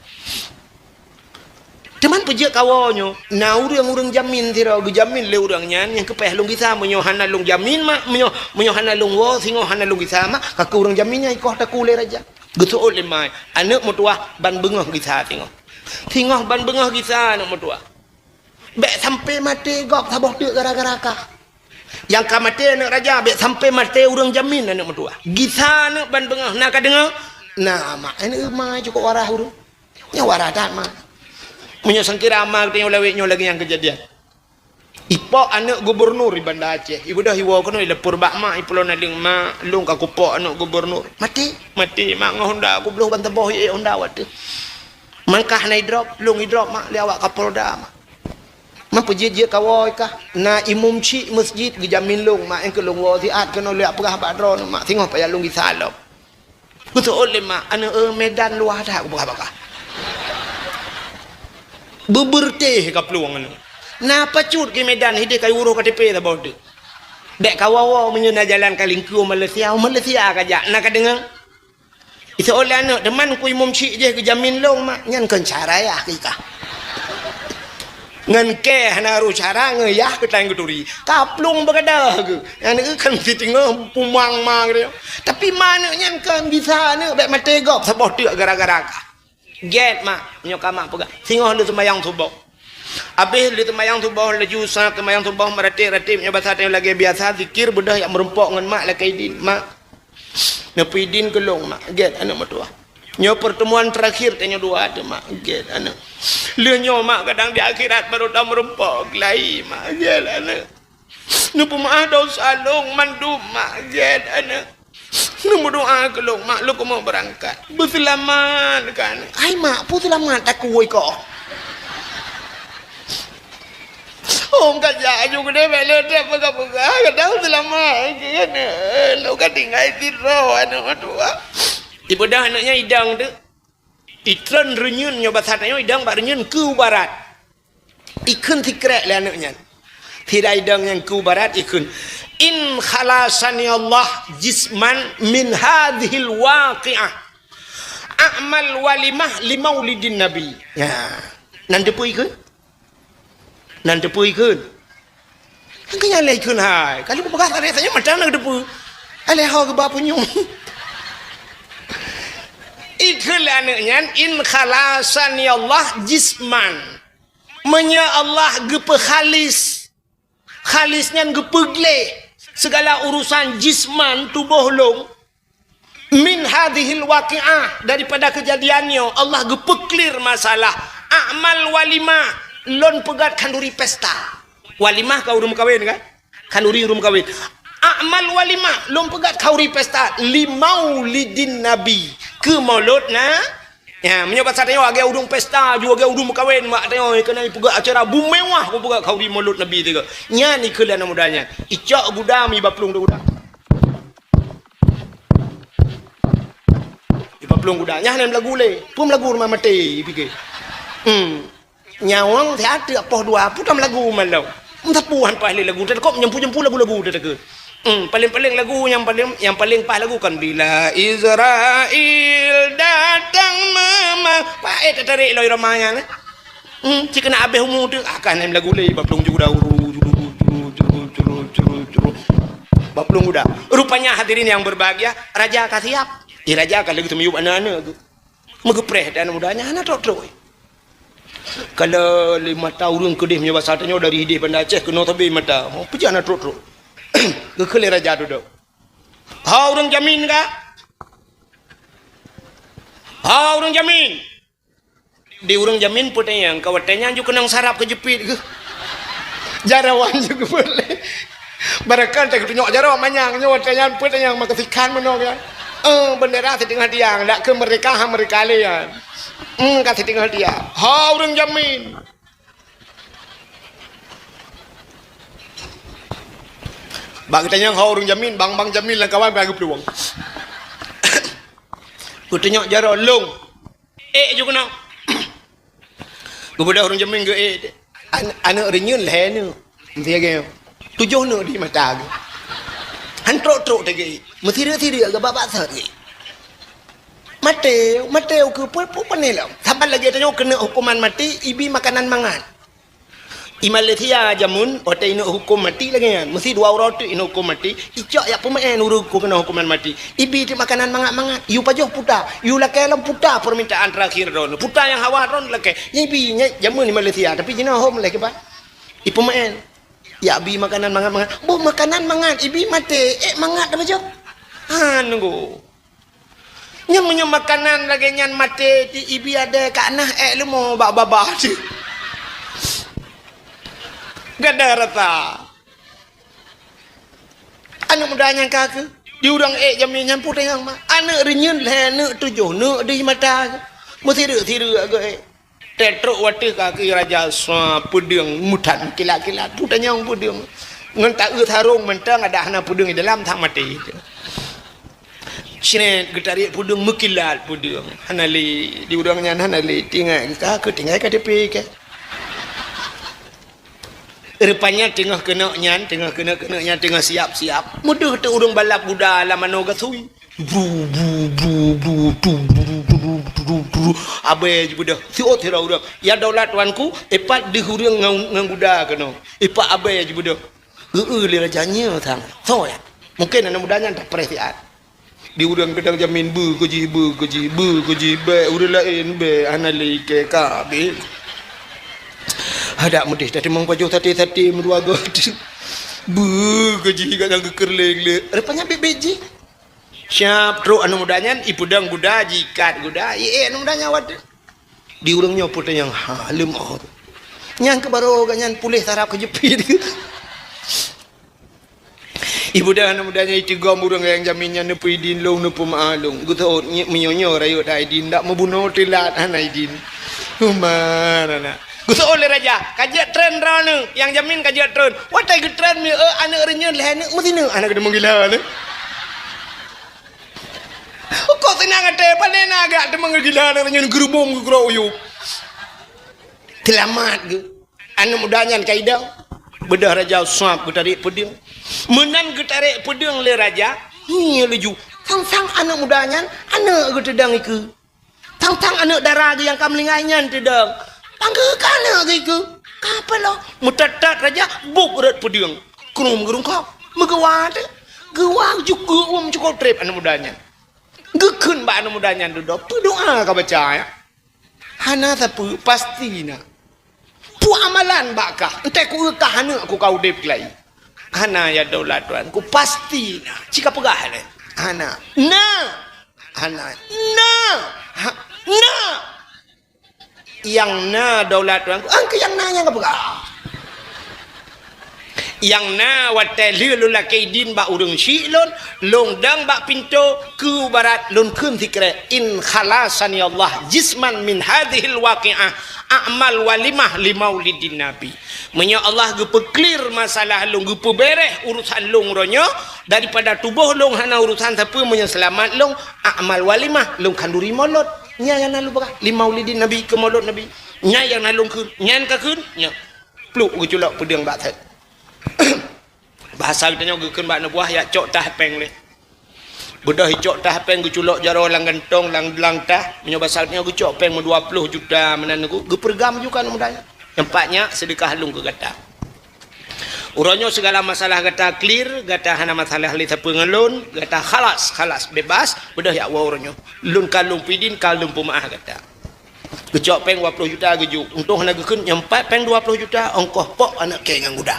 Teuma peujeuet kawoe nyoe, na ureueng-ureueng jamin sidroe, geujamin lé ureueng nyan nyang keu payah lôn gisa, meunyoe hana lôn jamin mak, meunyoe, meunyoe hana lôn woe singoh hana lôn gisa mak, ka keu ureueng jamin nyan ikoh takue lé raja. Geuseuôt lé mak, aneuk meutuwah ban beungoh gisa singoh. Singoh ban beungoh gisa aneuk meutuwah. Bék sampai maté gob saboh teuk gara-gara kah. Nyang ka maté aneuk raja, bék sampai maté ureueng jamin aneuk meutuwah. Gisa aneuk ban beungoh, na ka deungoe? Na mak, aneuk ma cukôp waras ureueng. Nyan waras that, mak. Meunyoe sangkira ma geutanyoe lawét nyoe lagée nyang keujadian. Ipok aneuk gubernur di Banda Aceh. Ibeudôh iwoe keunoe ilapor bak mak, ipulo naleueng, "Mak, lôn ka kupok aneuk gubernur." "Maté?" "Maté, mak, ngon honda kubloh ban saboh ié honda watée." "Man kah na idrop?" "Lôn idrop, mak, lé awak Kapolda, mak." "Man peujeuet-jeuet kawoe kah?" "Na imum chik meuseujid geujamin lôn, mak, nyang keu lôn woe siat keunoe lôn jak peugah bak droeneuh, mak, singoh payah lôn gisa lom." Geuseuôt lé mak, "Aneuk, eu, Medan luwah that kupeugah bak kah." Beubeureutéh ka plueng aneuk. "Na pacut keu Medan, hidéh ka uroh K T P saboh teuk." "Bék kawoe-woe, meunyoe na jalan ka lingkue Malaysia, Malaysia ka jak, na ka deungoe?" Iseuôt lé aneuk, "Teuma ku imum chik jih geujamin lôn, mak." "Nyan kon cara yah keu kah. Ngon kée hana rôh cara, ngon yah keutan geuturi." Ka plueng beugadôh geuh. Aneuk kan siteungoh pumang ma geuh. Tapi ma aneuk nyan kon gisa aneuk bék maté gob saboh teuk gara-gara kah. "Gét, mak, nyoe ka mak peugah. Singoh lheueh seumayang suboh." Abéh lheueh seumayang suboh, laju sa seumayang suboh meuratéb-ratéb nyoe basa tanyoe lagée biasa, zikir, beudôh jak meurumpok ngon mak lakée idin. "Mak, neupeudin keu lôn, mak." "Gét, aneuk meutuwah. Nyoe pertemuan terakhir tanyoe dua teuk, mak." "Gét, aneuk." "Lheueh nyoe, mak, kadang di akhirat barô tameurumpok lagi, mak." "Gét, aneuk." "Neupeumeu'ah dosa lôn mandum, mak." "Gét, aneuk." "Neumeudoa keu lôn, mak, lôn keumeung beurangkat." "Beuseulamat kah, aneuk." "Hai, mak, peue seulamat takue kah?" "Oh, ka jak aju keudeh, bék lé trép peugah-peugah, kadang seulamat kah, aneuk. Lôn ka tinggai sidroe, aneuk meutuwah." Ibeudôh aneuk nyan idong teuk. Itreun reunyeun nyoe basa tanyoe idong bak reunyeun keu barat. Ikheun sikrék lé aneuk nyan. Sira idong nyan keu barat ikheun, "In khalasani Allah jisman min hadzihil waqi'ah, A'mal walimah li maulidin Nabi. Ya. Nan teupeue ikheun? Nan teupeue ikheun? Nyang keu nyan lé ikheun hai. Kalau kupeugah sabe-sabe mata na teupeue. Alah ho geuba punyueng. Ikheun lé aneuk nyan, in khalasani Allah jisman. Meunyoe Allah geupeu khalis, khalis nyan geupeugleh sigala urusan jisman tuboh lôn, min hadhil waqi'ah, daripada keujadian nyoe, Allah geupeuklir masalah. A'mal walimah, lôn peugöt khanduri pesta. Walimah ka ureueng meukawen kan? Khanduri ureueng meukawen. A'mal walimah, lôn peugöt khanduri pesta li maulidin Nabi, keu maulud na. Ya, meunyoe basa tanyoe agak ureueng pesta, ju agak ureueng meukawen, mak tanyoe keunan peugöt acara bumewah, ku peugöt khanduri maulud Nabi teuka. Nyan ikheun lé aneuk muda nyan. Icok guda mi baplueng guda. Iba plueng guda, nyan hana meulagu lé. Peue meulagu rumoh maté, ipike. Hmm. Nyawöng siat teuk poh dua, peue tam lagu malam. Meusapeue han paih lé lagu, teuka nyampu-nyampu lagu-lagu teuka. Hmm, paléng-paléng lagu nyang paléng, nyang paléng paih lagu kan Bila Israel Datang Mema-, paéh teutarek lom irama nyan, eh. Hmm, cit keuneuk abéh umu teuh, akan lom lagu lé, baplueng guda, uru, juru, juru, juru, juru, juru, juru. Baplueng guda. Rupanya hadirin yang berbahagia, raja ka siap. Eh, raja ka lheueh teumiyueb aneuk-aneuk geuh. Meugeupreh dan muda nyan hana trok-trok. Kalau lé mata ureueng keudeh meunyoe basa tanyoe dari ideh Banda Aceh keunoe sabe mata. Oh, peue jeuet hana trok-trok. Geukheun lé raja dudoe. Ho ureueng jamin ka? Ho ureueng jamin? Di ureueng jamin peutanyong, ka watèe nyan ju keunong sarap keu jeupit geuh. Jaroe ju geupeuet lé. Barangkali teuka geutunyok jaroe manyang nyoe watèe nyan peutanyong maka sikhan meunoe kan. Eh, bendera siteungoh tiang, dak keu merdeka ha merdeka lé nyan. Hmm, ka siteungoh tiang. Ho ureueng jamin. Bak geutanyong ho ureueng jamin, bang-bang jamin lam kawan bak geuplueng. Geutunyok jaroe lôn. Ék ju keunoe. Geubeudôh ureueng jamin geu ék. An-, aneuk reunyeun lhèe neuk. Meusiga tujoh neuk di mata geuh. Han trok-trok teuka ék. Meusireuk-sireuk geuh bak-bak sot geuh. Maté, maté ukeue peue, peue pané lom. Saban lagèe tanyoe keuneuk huköman maté, ibi makanan mangat. I Malaysia jameun, watèe ineuk huköm maté lagèe nyan, meusi dua uroe teuk ineuk huköm maté, icok jak peumeu'en ureueng keu keunoe huköman maté. Ibi teuk makanan mangat-mangat, yue pajoh puta, yue lakèe lom puta permintaan terakhir droeneuh. Puta nyang hawa droeneuh lakèe. Nyan ibi, nyan jameun di Malaysia, tapi jinoe hom lé kiban. Ipeumeu'en. Jak bi makanan mangat-mangat. Boh makanan mangat, ibi maté, ék mangat tapajoh. Han nunggu. Nyan meunyoe makanan lagèe nyan maté, ti ibi adèe ka nah ék leumo bak babah cit. Gada rata. Aneuk muda nyan ka keuh, di ureueng ék jamé nyan peue teunyang ma. Aneuk reunyeun lhèe neuk tujoh neuk di mata keuh. Meusireuk-sireuk geuh ék. Teutrok watèe ka keuh raja sa peudeueng meutan kilat-kilat. Peue tanyong peudeueng. Ngon taeu sarong mantong adak hana peudeueng di dalam sang maté. Sret geutarek peudeueng meukilat peudeueng. Hana lé di ureueng nyan hana lé tinggai ka keuh tinggai K T P keuh. Rupanya teungoh keuneuk nyan, teungoh keuneuk-keuneuk nyan teungoh siap-siap. Meudeuh teuk ureueng balap guda lam manoe gasui. Bru, bru, bru, bru, tu, bru, tu, bru, tu, bru. Abée jibeudôh. Siôt sidroe ureueng. "Ya daulat tuanku, ipat deuh ureueng ngon, ngon guda keunoe." Ipat abée jibeudôh. Geu-eu lé raja nyoe sang. Soe nyan? Mungken aneuk muda nyan tapreh siat. Di ureueng geudang jamin beu keu jih, beu keu jih, beu keu jih, bèk ureueng laén bèk hana lé ikée ka abéh. Adak meudeh tatimong pajoh saté-saté meudua goe. Beu keu jih gata geukeureuléng lé. Rupanya bèk-bèk jih. Siap trok aneuk muda nyan, ipeudong guda, jiikat guda, iék aneuk muda nyan watèe. Di ureueng nyoe peue tanyong, ha, leumoh. Nyang keu barô gata nyan puléh sarap keu jeupit. Ibeudôh aneuk muda nyan iteugom ureueng nyang jamin nyan, "Neupeuidin lôn, neupeumeu'ah lôn." Geuseuôt, "Nyoe, meunyoe nyoe rayeuk dak idin, dak meubunoe teulat hana idin." Human anak. Geuseuôt lé raja, "Ka jeuet treun droeneuh, nyang jamin ka jeuet treun." Watèe geutreun mieu, eh, aneuk reunyeun lhèe neuk meusineuk hana geuteumeung gila nyoe. Kok seunang até, pane na gak teumeung gila aneuk reunyeun geurubong geugrok u yup. Seulamat geuh. Aneuk muda nyan ka idong. Beudôh raja sab geutarek peudeueng. Meunan geutarek peudeueng lé raja, ngieng laju. Sang-sang aneuk muda nyan, aneuk geuteudong ikeue. Tang aneuk dara geuh nyang ka meuninggai nyan teudong. Panggeu ka aneuk geuh ikeu. Ka peulom. Meutat-tat raja, buet rot peudeueng. Krum geurungkok. Meugeuwa teuh. Geuwa jukeuek uem cukôp trép aneuk muda nyan. Geukheun bak aneuk muda nyan dudoe, "Peue doa ka baca, ya?" "Hana sapeue, pasti na." "Peue amalan bak kah? Entah ku kah aneuk ku ka udeb lagi." "Hana, ya daulat tuanku, pasti na." "Ci ka peugah lé?" "Hana." "Na." "Hana." "Na." "Ha, na." "Nyang na daulat tuanku." "Angka nyang na nyang ka peugah." "Nyang na watée lheueh lôn lakée idin bak ureuëng syik lôn, lôn dong bak pintoe keu barat lôn kheun sikrek, 'In khalasani Allah jisman min hadzihil waqi'ah a'mal walimah li maulidin Nabi.'" Meunyoe Allah geupeuklir masalah lôn, geupeuberes urusan lôn uroe nyoe, daripada tuboh lôn hana urusan sapeue, meunyoe seulamat lôn, a'mal walimah, lôn khanduri molot. Nyan nyang na lôn peugah, li maulidin Nabi, keu molot Nabi. Nyan nyang na lôn kheun, nyan ka kheun, nyan. Pluek geuculok peudeueng bak thèe. Bahasa geutanyoe geukheun bak neubuah, yak cok tah péng lé. Beudôh icok tah péng geuculok jaroe lam gantong, lam, lam tah. Meunyoe bahasa geutanyoe geucok péng meudua ploh juta meunan nyoe, geupeureugam juga aneuk muda nyan. Nyan pat nyak seudeukah lôn keu gata. Uroe nyoe sigala masalah gata clear, gata hana masalah lé sapeue ngon lôn, gata khalas, khalas, bebas, beudôh yak woe uroe nyoe. Lôn ka lôn peuidin, ka lôn peumeu'ah gata. Geucok péng dua ploh juta geujok. Untông hana geukheun, nyan pat péng dua ploh juta, ongkoh pok aneuk kèe ngon guda.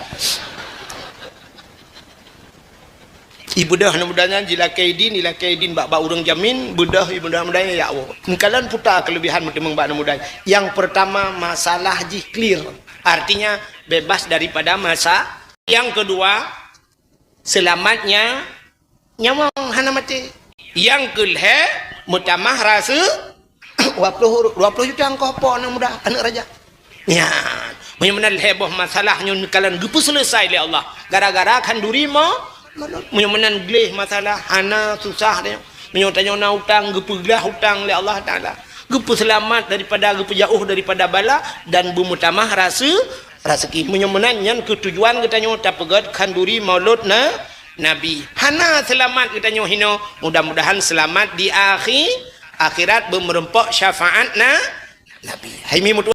Ibeudôh aneuk muda nyan jilakée idin, jilakée idin bak, bak ureuëng jamin, beudôh ibeudôh aneuk muda nyan yak woe. Neukalon puta keuleubihan meuteumeung bak aneuk muda nyan. Nyang peurtama, masalah jih clear. Artinya, bebas daripada masa. Nyang keudua, seulamat nya-, nyawöng hana maté. Nyang keulhée, meutamah rasa dua ploh, dua ploh juta ongkoh pok aneuk muda, aneuk raja. Nyan, meunyoe meunan lhée boh masalah nyoe neukalon geupeuseuleusoe lé Allah. Gara-gara khanduri mo-, molot. Meunyoe meunan gleh masalah, hana susah nyoe. Meunyoe tanyoe na utang, geupeuglah utang lé Allah Taala. Geupeuseulamat daripada, geupeujauh daripada bala dan beumeutamah rase-, raseuki. Meunyoe meunan, nyan keuh tujuan geutanyoe tapeugét khanduri maulot na-, Nabi. Hana seulamat geutanyoe hinoe, mudah-mudahan seulamat di akhi-, akhirat beumeurumpok syafaat na-, Nabi. Hai mi meutu-